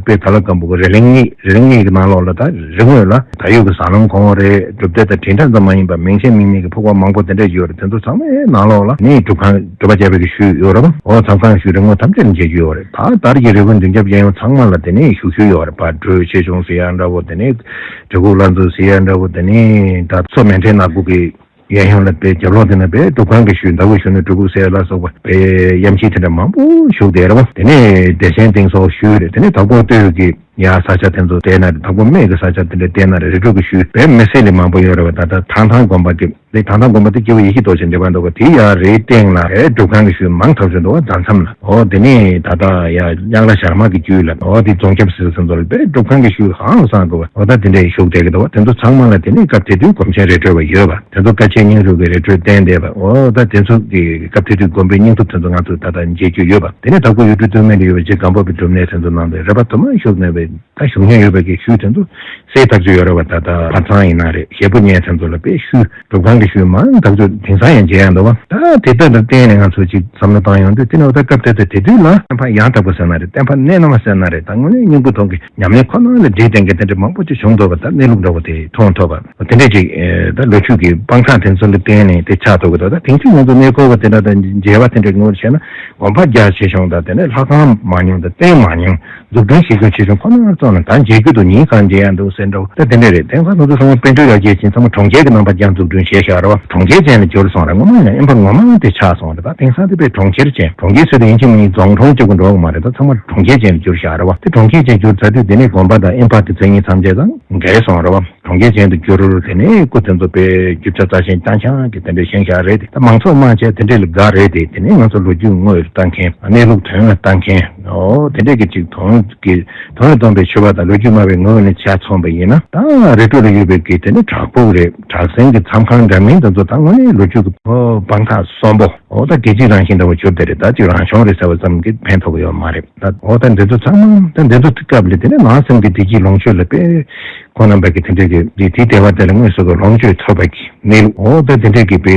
དཔེ་དྭགས་ལྷ་སྒམ་པོ་གི་རི་གླིང་གཉིས། རི་གླིང་གཉིས་ཀྱི་ནང་ལོགས་ལ་ད་རི་ངོས་ལ་ད་ཡོད་ཀྱི་ཟ་ལུང་གོང་རེད། སྒྲུབ་སྡེ་དང་དྲིལ་བསྒྲགས་ཙམ་མ་ཡིན་པ་མིང་ཆེན་མིང་མེད་ཀྱི་ཕུག་པ་མང་པོ་དེ་འདྲས་ཡོད་རེད། དེ་ཚོ་ཚང་མའི་ནང་ལོགས་ལ་ནི་སྒྲུབ་ཁང་སྒྲུབ་པ་བྱས་པའི་གི་ཤུལ་ཡོད་ར་བ། འོ་མཚམས་ཁང་ཤུལ་རི་ངོས་ཐམས་ཅད་ལ་མཇལ་རྒྱུ་ཡོད་རེད། ད་དར་གྱི་རི་བོ་མདུན་རྒྱབ་གཡས་གཡོན་ཚང་མ་ལ་དེ་ནས་བཞུགས་ཤུལ་ཡོད་རེད། པ་སྒྲོལ་ཆེ་ཆུང་ཟེར་ཡ་འདྲ་བོ། དེ་ནས་གྲི་གུག་བླ་མཛོད་ཟེར་ཡ་འདྲ་བོ། དེ་ནས་ད་མཚོ་མཎྜལ་ནག་པོ་གི་གཡས་གཡོན་ལ་དཔེ་རྒྱབ་ལོགས་དེ་ན་དཔེ་སྒྲུབ་ཁང་གི་ཤུལ། ཟླ་འོད་གཞོན་ནུ་སྤྲུལ་སྐུ་ཟེར་ལ་སོགས་པ་དཔེ་ཡ་མཆིས་དེ་འདྲ་མང་པོ་བཞུགས་བསྡད་རེད་བ། དེ་ནས་བདེ་ཆེན་སྟེང་སོགས་ཤུལ་རེད། དེ་ནས་དྭགས་པོ་སྟོད་ཀྱི་ཡ་ས་ཆ་དེ་ཚོ་བལྟས་ན་རེད། དྭགས་པོ་སྨད་ཀྱི་ས་ཆ་དེ་འདྲ་བལྟས་ན་རེད། རི་ཁྲོད་ཀྱི་ཤུལ་དཔེ་མི་སེར་ལས་མང་པོ་ཡོད་རེད་བ། ད་ལྟ་ཐང་ཐང་དགོན་པ་གི་དེ་ཐང་ཐང་དགོན་པ་དེ་སྐྱེ་བོ་ཡེ་ཤེས་རྡོ་རྗེ་འདྲེས་པ་འདུག་ག་དེ་ཡ་རེད། སྟེང་ལ་ཨེ་སྒྲུབ་ཁང་གི་ཤུལ་མང་ཐག་ཆོད་འདུག་བ། མཛའ་མཚམས་ལ། འོ་དེ་ནས་ད་ལྟ་ཡ་གཡང་ལ་ཞྭ་དམར་གྱི་རྒྱུད་ལ། འོ་དེ་རྫོང་ཁྱབ་ཟེར་ཚུན་ཚོད་ལ་དཔེ་སྒྲུབ་ཁང་གི་ཤུལ་ཧང་སང་དགོས་བ། འོ་ད་དེ་འདྲས་བཞུགས་བསྡད་ཀྱི་འདུག་བ། དེ་ཚོ་ཚང་མ་ལ་དེ་ནས་སྐབས་དེ་དུས་སྒོམ་ཆེན་རི་ཁྲོད་པ་ཡོད་པ། དེ་ཚོ་དཀའ་སྤྱད་སྙིང་རུས་ཀྱི་རི་ཁྲོད་བསྟན་བསྡད་པ། འོ་ད་དེ་ཚོ་གི་སྐབས་དེ་དུས་སྒོམ་པའི་སྙིང་སྟོབས་དེ་ཚོ་ང་ཚོས་ད་ལྟ་མཇལ་རྒྱུ་ཡོད་པ། དེ་ནས་དྭགས་པོ་གཡུ་སྒྲོན་སྟོད་སྨད་ལ་ཡོད་པའི་རྗེ་སྒམ་པོ་པའི་སྒྲུབ་གནས་དེ་ཚོ་ནང་དུ་རི་པ་དུ་མ་བཞུགས་ནས་པའི་ད་བཞུགས་མཁན་ཡོད་པའི་གི་ཤུལ་དེ་ཚོ་གསལ་ཐག་ཆོད་ཡོད་རེད་བ། ད་ལྟ་བར་ཚང་ཡིན་ན་རེད། ཞེ་པོ་ཉལ་ཚན་ཚོ་ལ་དཔེ་ཤུལ་སྒྲུབ་ཁང་གི་ཤུལ་མང་ཐག་ཆོད་དེང་སང་ཡང་མཇལ་ཡང་འདུག་བ། ད་དེ་ལྟར་བརྟེན་ནས་ང་ཚོ་ཅིག་བསམ་བློ་བཏང་ཡོང་དུས། དེ་ནས་འོ་ད་སྐབས་དེ་དུས་དེ་དུས་ལ་ཨེམ་ཕ་ཡང་དག་པ་ཟེར་ན་རེད། བསྟན་པ་གནད་ནམ་ཟེར་ན་རེད། ད་དངོས་གནས་སྙིང་པོ་ཐོག་གི་ཉམས་ལེན་ཁོ་ན་ལ་འདྲེས་ལྡན་གྱི་དེ་འདྲ་མང་པོ་ཅིག་བྱུང་འདུག་བ། ད་གནས་ལུགས་འདྲ་བོ་དེ་མཐོང་ཐུབ་པ། དེ་འདྲས་ཅིག་ད་ལོ་རྒྱུས་ཀྱི་དཔང་རྟགས་དེ་ཚོ་ལ་བརྟེན་ནས་དེ་ཆགས་འདུག་གི་འདུག་ད་དེང་དུས་ང་ཚོ་གནས་སྐོར་བ་དེ་འདྲ་དང་མཇལ་བ་དེ་འདྲ་ངོ་བྱས་ན། དགོན་པ་རྒྱ་ཆེ་ཆུང་དང་། དེ་ནས་ལྷ་ཁང་མང་ཉུང་དང་། རྟེན་མང་ཉུང་། འཛུགས་སྐྲུན་བྱེད་རྒྱུ་ཆེ་ཆུང་ཁོ་ན་ཙམ་ལ་ད་མཇལ་རྒྱུ་འདུག་ཉིན་གང་མཇལ་ཡ་འདུག་ཟེར་འདྲ་བོ་ད་དེ་འདྲ་རེད། དེང་སང་ང་ཚོ་ཚང་མ་དཔལ་འབྱོར་ཡར་རྒྱས་ཕྱིན། ཚང་མ་གྲོང་ཁྱེར་གྱི་རྣམ་པ་ཀྱང་འཛུགས་སྐྲུན་བྱས་བཞག་རེད་བ། གྲོང་ཁྱེར་ཅན་ལ་གྱུར་སོང་རེད། སྔོན་མ་ཡང་ཨེམ་ཕ་ངོ་མ་དེ་ཆགས་སོང་རེད། ད་དེང་སང་དེ་དཔེ་གྲོང་ཁྱེར་ཅན། གྲོང་ཁྱེར་ཟེར་དུས་ཡིན་གཅིག་མིན་གཉིས་རྫོང་གྲོང་གཅིག་པུ་འགྲོ་གི་མ་རེད། ད་ཚང་མ་གྲོང་ཁྱེར་ཅན་དུ་གྱུར་བཞག་རེད་བ། དེ་གྲོང་ཁྱེར་ཅན་གྱུར་ཚར་དུས་དེ་ནས་དགོན་པ་དང་ཨེམ་ཕ་དེ་མཚན་ཉིད་ཐམས་ཅད་དང་འགལ་སོང་རེད་བ། གྲོང་ཁྱེར་ཅན་དུ་གྱུར། དེ་ནས་སྐུ་དེ་ཚོ་དཔེ་རྒྱུ་ཆ་རྩ་ཆེན་རྐྱང་རྐྱང་གི་དེ་འདྲ་བཞེངས་བཞག་རེད་དེ། ད་མང་ཚོགས་མང་ཆེ་དེ་འདྲས་ལ་དགའ་རེད་དེ། དེ་ནས་ང་ཚོ་ལོ་རྒྱུས་དངོས་ལ་ལྟ་མཁན། གནས་ལུགས་དོན་ལ་ལྟ་མཁན། འོ་དེ་འདྲས་ཀྱི་ཅིག་དོན་གྱི་དོན་ལ་སྟོན་པའི་ཆོས་པ་དང་ལོ་རྒྱུས་སྨྲ་བའི་ངོས་ནས་ཆ་མཚོན་པ་ཡིན་ན། ད་རི་ཁྲོད་ལ་ཡོད་པའི་གི་དེ་ནི་བྲག་ཕུག་རེད། བྲག་སེང་གི་མཚམས་ཁང་འདྲ་མིན་དེ་ཚོ་ད་དངོས་གནས་ལོ་རྒྱུས་ཀྱི་དཔང་རྟགས་གསོན་པོ། འོ་ད་སྐད་ཅིག་རང་བཞིན་འདྲ་བོ་གྱུར་བསྡད་རེད། ད་ཅིག་རང་བྱུང་རེད་ཟེར་བ་ཙམ་གྱིས་ཕན་ཐོགས་ཀྱི་ཡོད་མ་རེད། ད་འོ་ད་འདི་ཚོ་ཚང་མ་ད་འདི་ཚོ་སྐབས་ལ་དེ་ནས་ནང་སེམས་ཀྱི་བདེ་སྐྱིད་ལོངས་སྤྱོད་ལ་དཔེ་ཁོང་རྣམ་པ་གི་དེ་འདྲས་ཀྱི་དེ་དེའི་བདེ་བ་དེ་ལ་དངོས་སུ་གི་ལོངས་སྤྱོད་ཐོབ་པ་གི་གནས་ལུགས། འོ་ད་དེ་འདྲས་ཀྱི་དཔེ་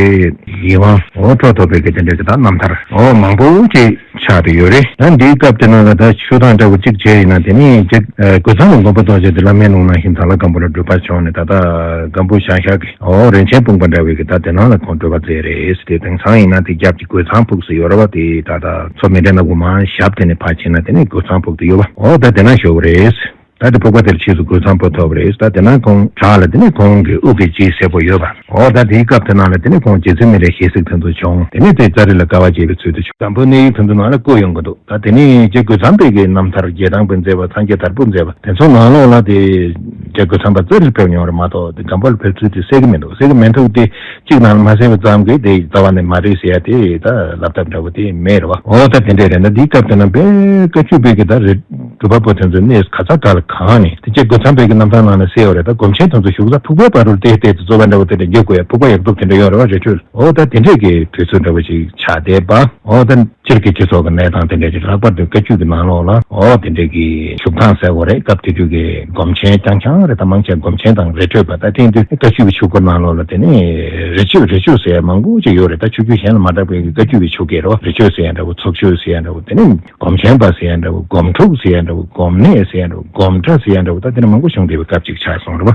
ཡིད་དབང་འོ་འཕྲོག་ཐུབ་པའི་གི་དེ་འདྲས་ཀྱི་ད་རྣམ་ཐར་འོ་མང་པོ་ཅིག་ཆགས་ཏེ་ཡོད་རེད། ད་འདིའི་སྐབས་དེ་ནང་ལ་ད་ཆོས་ཐང་འདྲ་བོ་གཅིག་བྱས་ཡིན་ན། དེ་ནས་རྗེ་རྒོད་ཚང་ལ་དགོན་པ་གཏོར་བྱས་ཏེ་བླ་མའི་ལུང་ནང་བཞིན་དྭགས་ལྷ་སྒམ་པོ་ལ་སྒྲུབ་པ་བྱུང་ནས། ད་ལྟ་སྒམ་པོ་ཞང་ཤ་གི་འོ་རིན་ཆེན་སྤུངས་པ་འདྲ་བའི་གི་ད་དེ་ནང་ལ་ཁོང་སྒྲུབ་པ་མཛད་རེད། དེ་དེང་སང་ཡིན་ན་དེ་རྒྱབ་ཀྱི་རྒོད་ཚང་ཕུག་ཟེར་ཡོད་རེད་བ། དེ་ད་ལྟ་མཚོ་མཎྜལ་ནག་པོ་མར་ཞབས་དེ་ནས་ཕར་ཕྱིན་ན་དེ་ནས་རྒོད་ཚང་ཕུག་དེ་ཡོད་བ། འོ་ད་དེ་ན་ཤོར་བ་རེད། ད་དེ་ཕུག་པ་དེར་ཕྱིས་སུ་རྒོད་ཚང་པོ་ཐོབ་རེད། ད་དེ་ན་ཁོང་བྲག་ལ་དེ་ནས་ཁོང་གི་དབུ་གི་རྗེས་སེར་པོ་ཡོད་པ། འོ་ད་དེའི་སྐབས་དེ་ནང་ལ་དེ་ནས་ཁོང་རྗེ་བཙུན་མི་ལའི་ཞལ་གཟིགས་དེ་ཚོ་བྱུང་། དེ་ནས་དེ་ཙཱ་རི་ལ་དཀའ་བ་སྤྱད་པའི་ཚུལ་དུ་བྱུང་། དང་པོ་གནས་ཡུལ་དེ་ཚོ་ནང་ལ་བཀོད་ཡོང་གི་འདུག་ད་དེ་ནས་རྗེ་རྒོད་ཚང་པའི་གི་རྣམ་ཐར་རྒྱལ་ཐང་པའི་མཛད་པ། སངས་རྒྱས་དར་པོ་མཛད་པ། དེ་ཚོ་ནང་ལོགས་ལ་དེ་རྗེ་རྒོད་ཚང་པ་ཙཱ་རི་ལ་ཕེབས་མྱོང་རེད་མ་གཏོགས། དེ་སྒམ་པོ་ལ་ཕེབས་ཚུལ་དེ་གསལ་གི་མི་འདུག་གསལ་གི་མི་འདུག་དེ་གཅིག་ནང་ལ་མ་གསལ་བ་ཙམ་གྱིས་དེ་རྩ་བ་ནས་མ་རེད་ཟེར་ཡ་དེ་ད་ལབ་ཐབས་འདྲ་བོ་དེ་མེད་རེད་བ། འོ་ད་དེ་འདྲས་རེད། ད་འདིའི་སྐབས་དེ་ན་དཔེ་བཀའ་བརྒྱུད་པའི་གི་ད་རེད། སྒྲུབ་པ་པོ་དེ་ཚོའི་གནས་ག་ས་ག་ལ་གང་ནས་དེ་རྗེ་རྒོད་ཚང་པའི་གི་རྣམ་ཐར་ནང་ལ་གསལ་ཡོད་རེད། ད་སྒོམ་ཆེན་དེ་ཚོ་བཞུགས་ས་ཕུག་པའི་བར་དུ་ལ་བལྟས་བལྟས་ཏེ་རྩོད་པ་འདྲ་བོ་དེ་འདྲ་རྒྱག་དགོས་ཡ། ཕུག་པ་ཡག་སྡུག་དེ་འདྲ་ཡོད་རེད་བ། རི་ཁྲོད། འོ་ད་དེ་འདྲས་ཀྱི་དུས་ཚོད་འདྲ་བོ་ཅིག་ཆགས་བསྡད་པ། འོ་ད་སྤྱིར་གྱི་སྤྱི་ཚོགས་ཀྱི་གནས་སྟངས་དེ་འདྲས་ཅིག་ལྷག་པར་དུ་བཀའ་བརྒྱུད་ཀྱི་ནང་ལོགས་ལ་འོ་དེ་འདྲས་ཀྱི་བཞུགས་སྟངས་ཟེར་དགོས་རེད། སྐབས་དེ་དུས་ཀྱི་སྒོམ་ཆེན་རྐྱང་རྐྱང་རེད། ད་མང་ཆེ་སྒོམ་ཆེན་དང་རི་ཁྲོད་པ། ད་ཐེངས་འདི་བཀའ་བརྒྱུད་ཀྱི་ཆོས་སྐོར་ནང་ལོགས་ལ་དེ་ནས་རི་ཆོས་རི་ཆོས་ཟེར་ཡ་མང་པོ་ཅིག་ཡོད་རེད། ད་ཆོས་བརྒྱུད་གཞན་ལ་མ་གྲགས་པའི་བཀའ་བརྒྱུད་ཀྱི་ཆོས་སྐོར་རེད་བ། རི་ཆོས་ཟེར་ཡ་འདྲ་བོ། ཚོགས་ཆོས་ཟེར་ཡ་འདྲ་བོ། དེ་ནས་སྒོམ་ཆེན་པ་ཟེར་ཡ་འདྲ་བོ། སྒོམ་ཕྲུག་ཟེར་ཡ་འདྲ་བོ། སྒོམ་གནས་ཟེར་ཡ་འདྲ་བོ། སྒོམ་གྲྭ་ཟེར་ཡ་འདྲ་བོ། ད་དེ་ནས་མང་པོ་བྱུང་བསྡད་པའི་སྐབས་ཅིག་ཆགས་སོང་རེད་བ།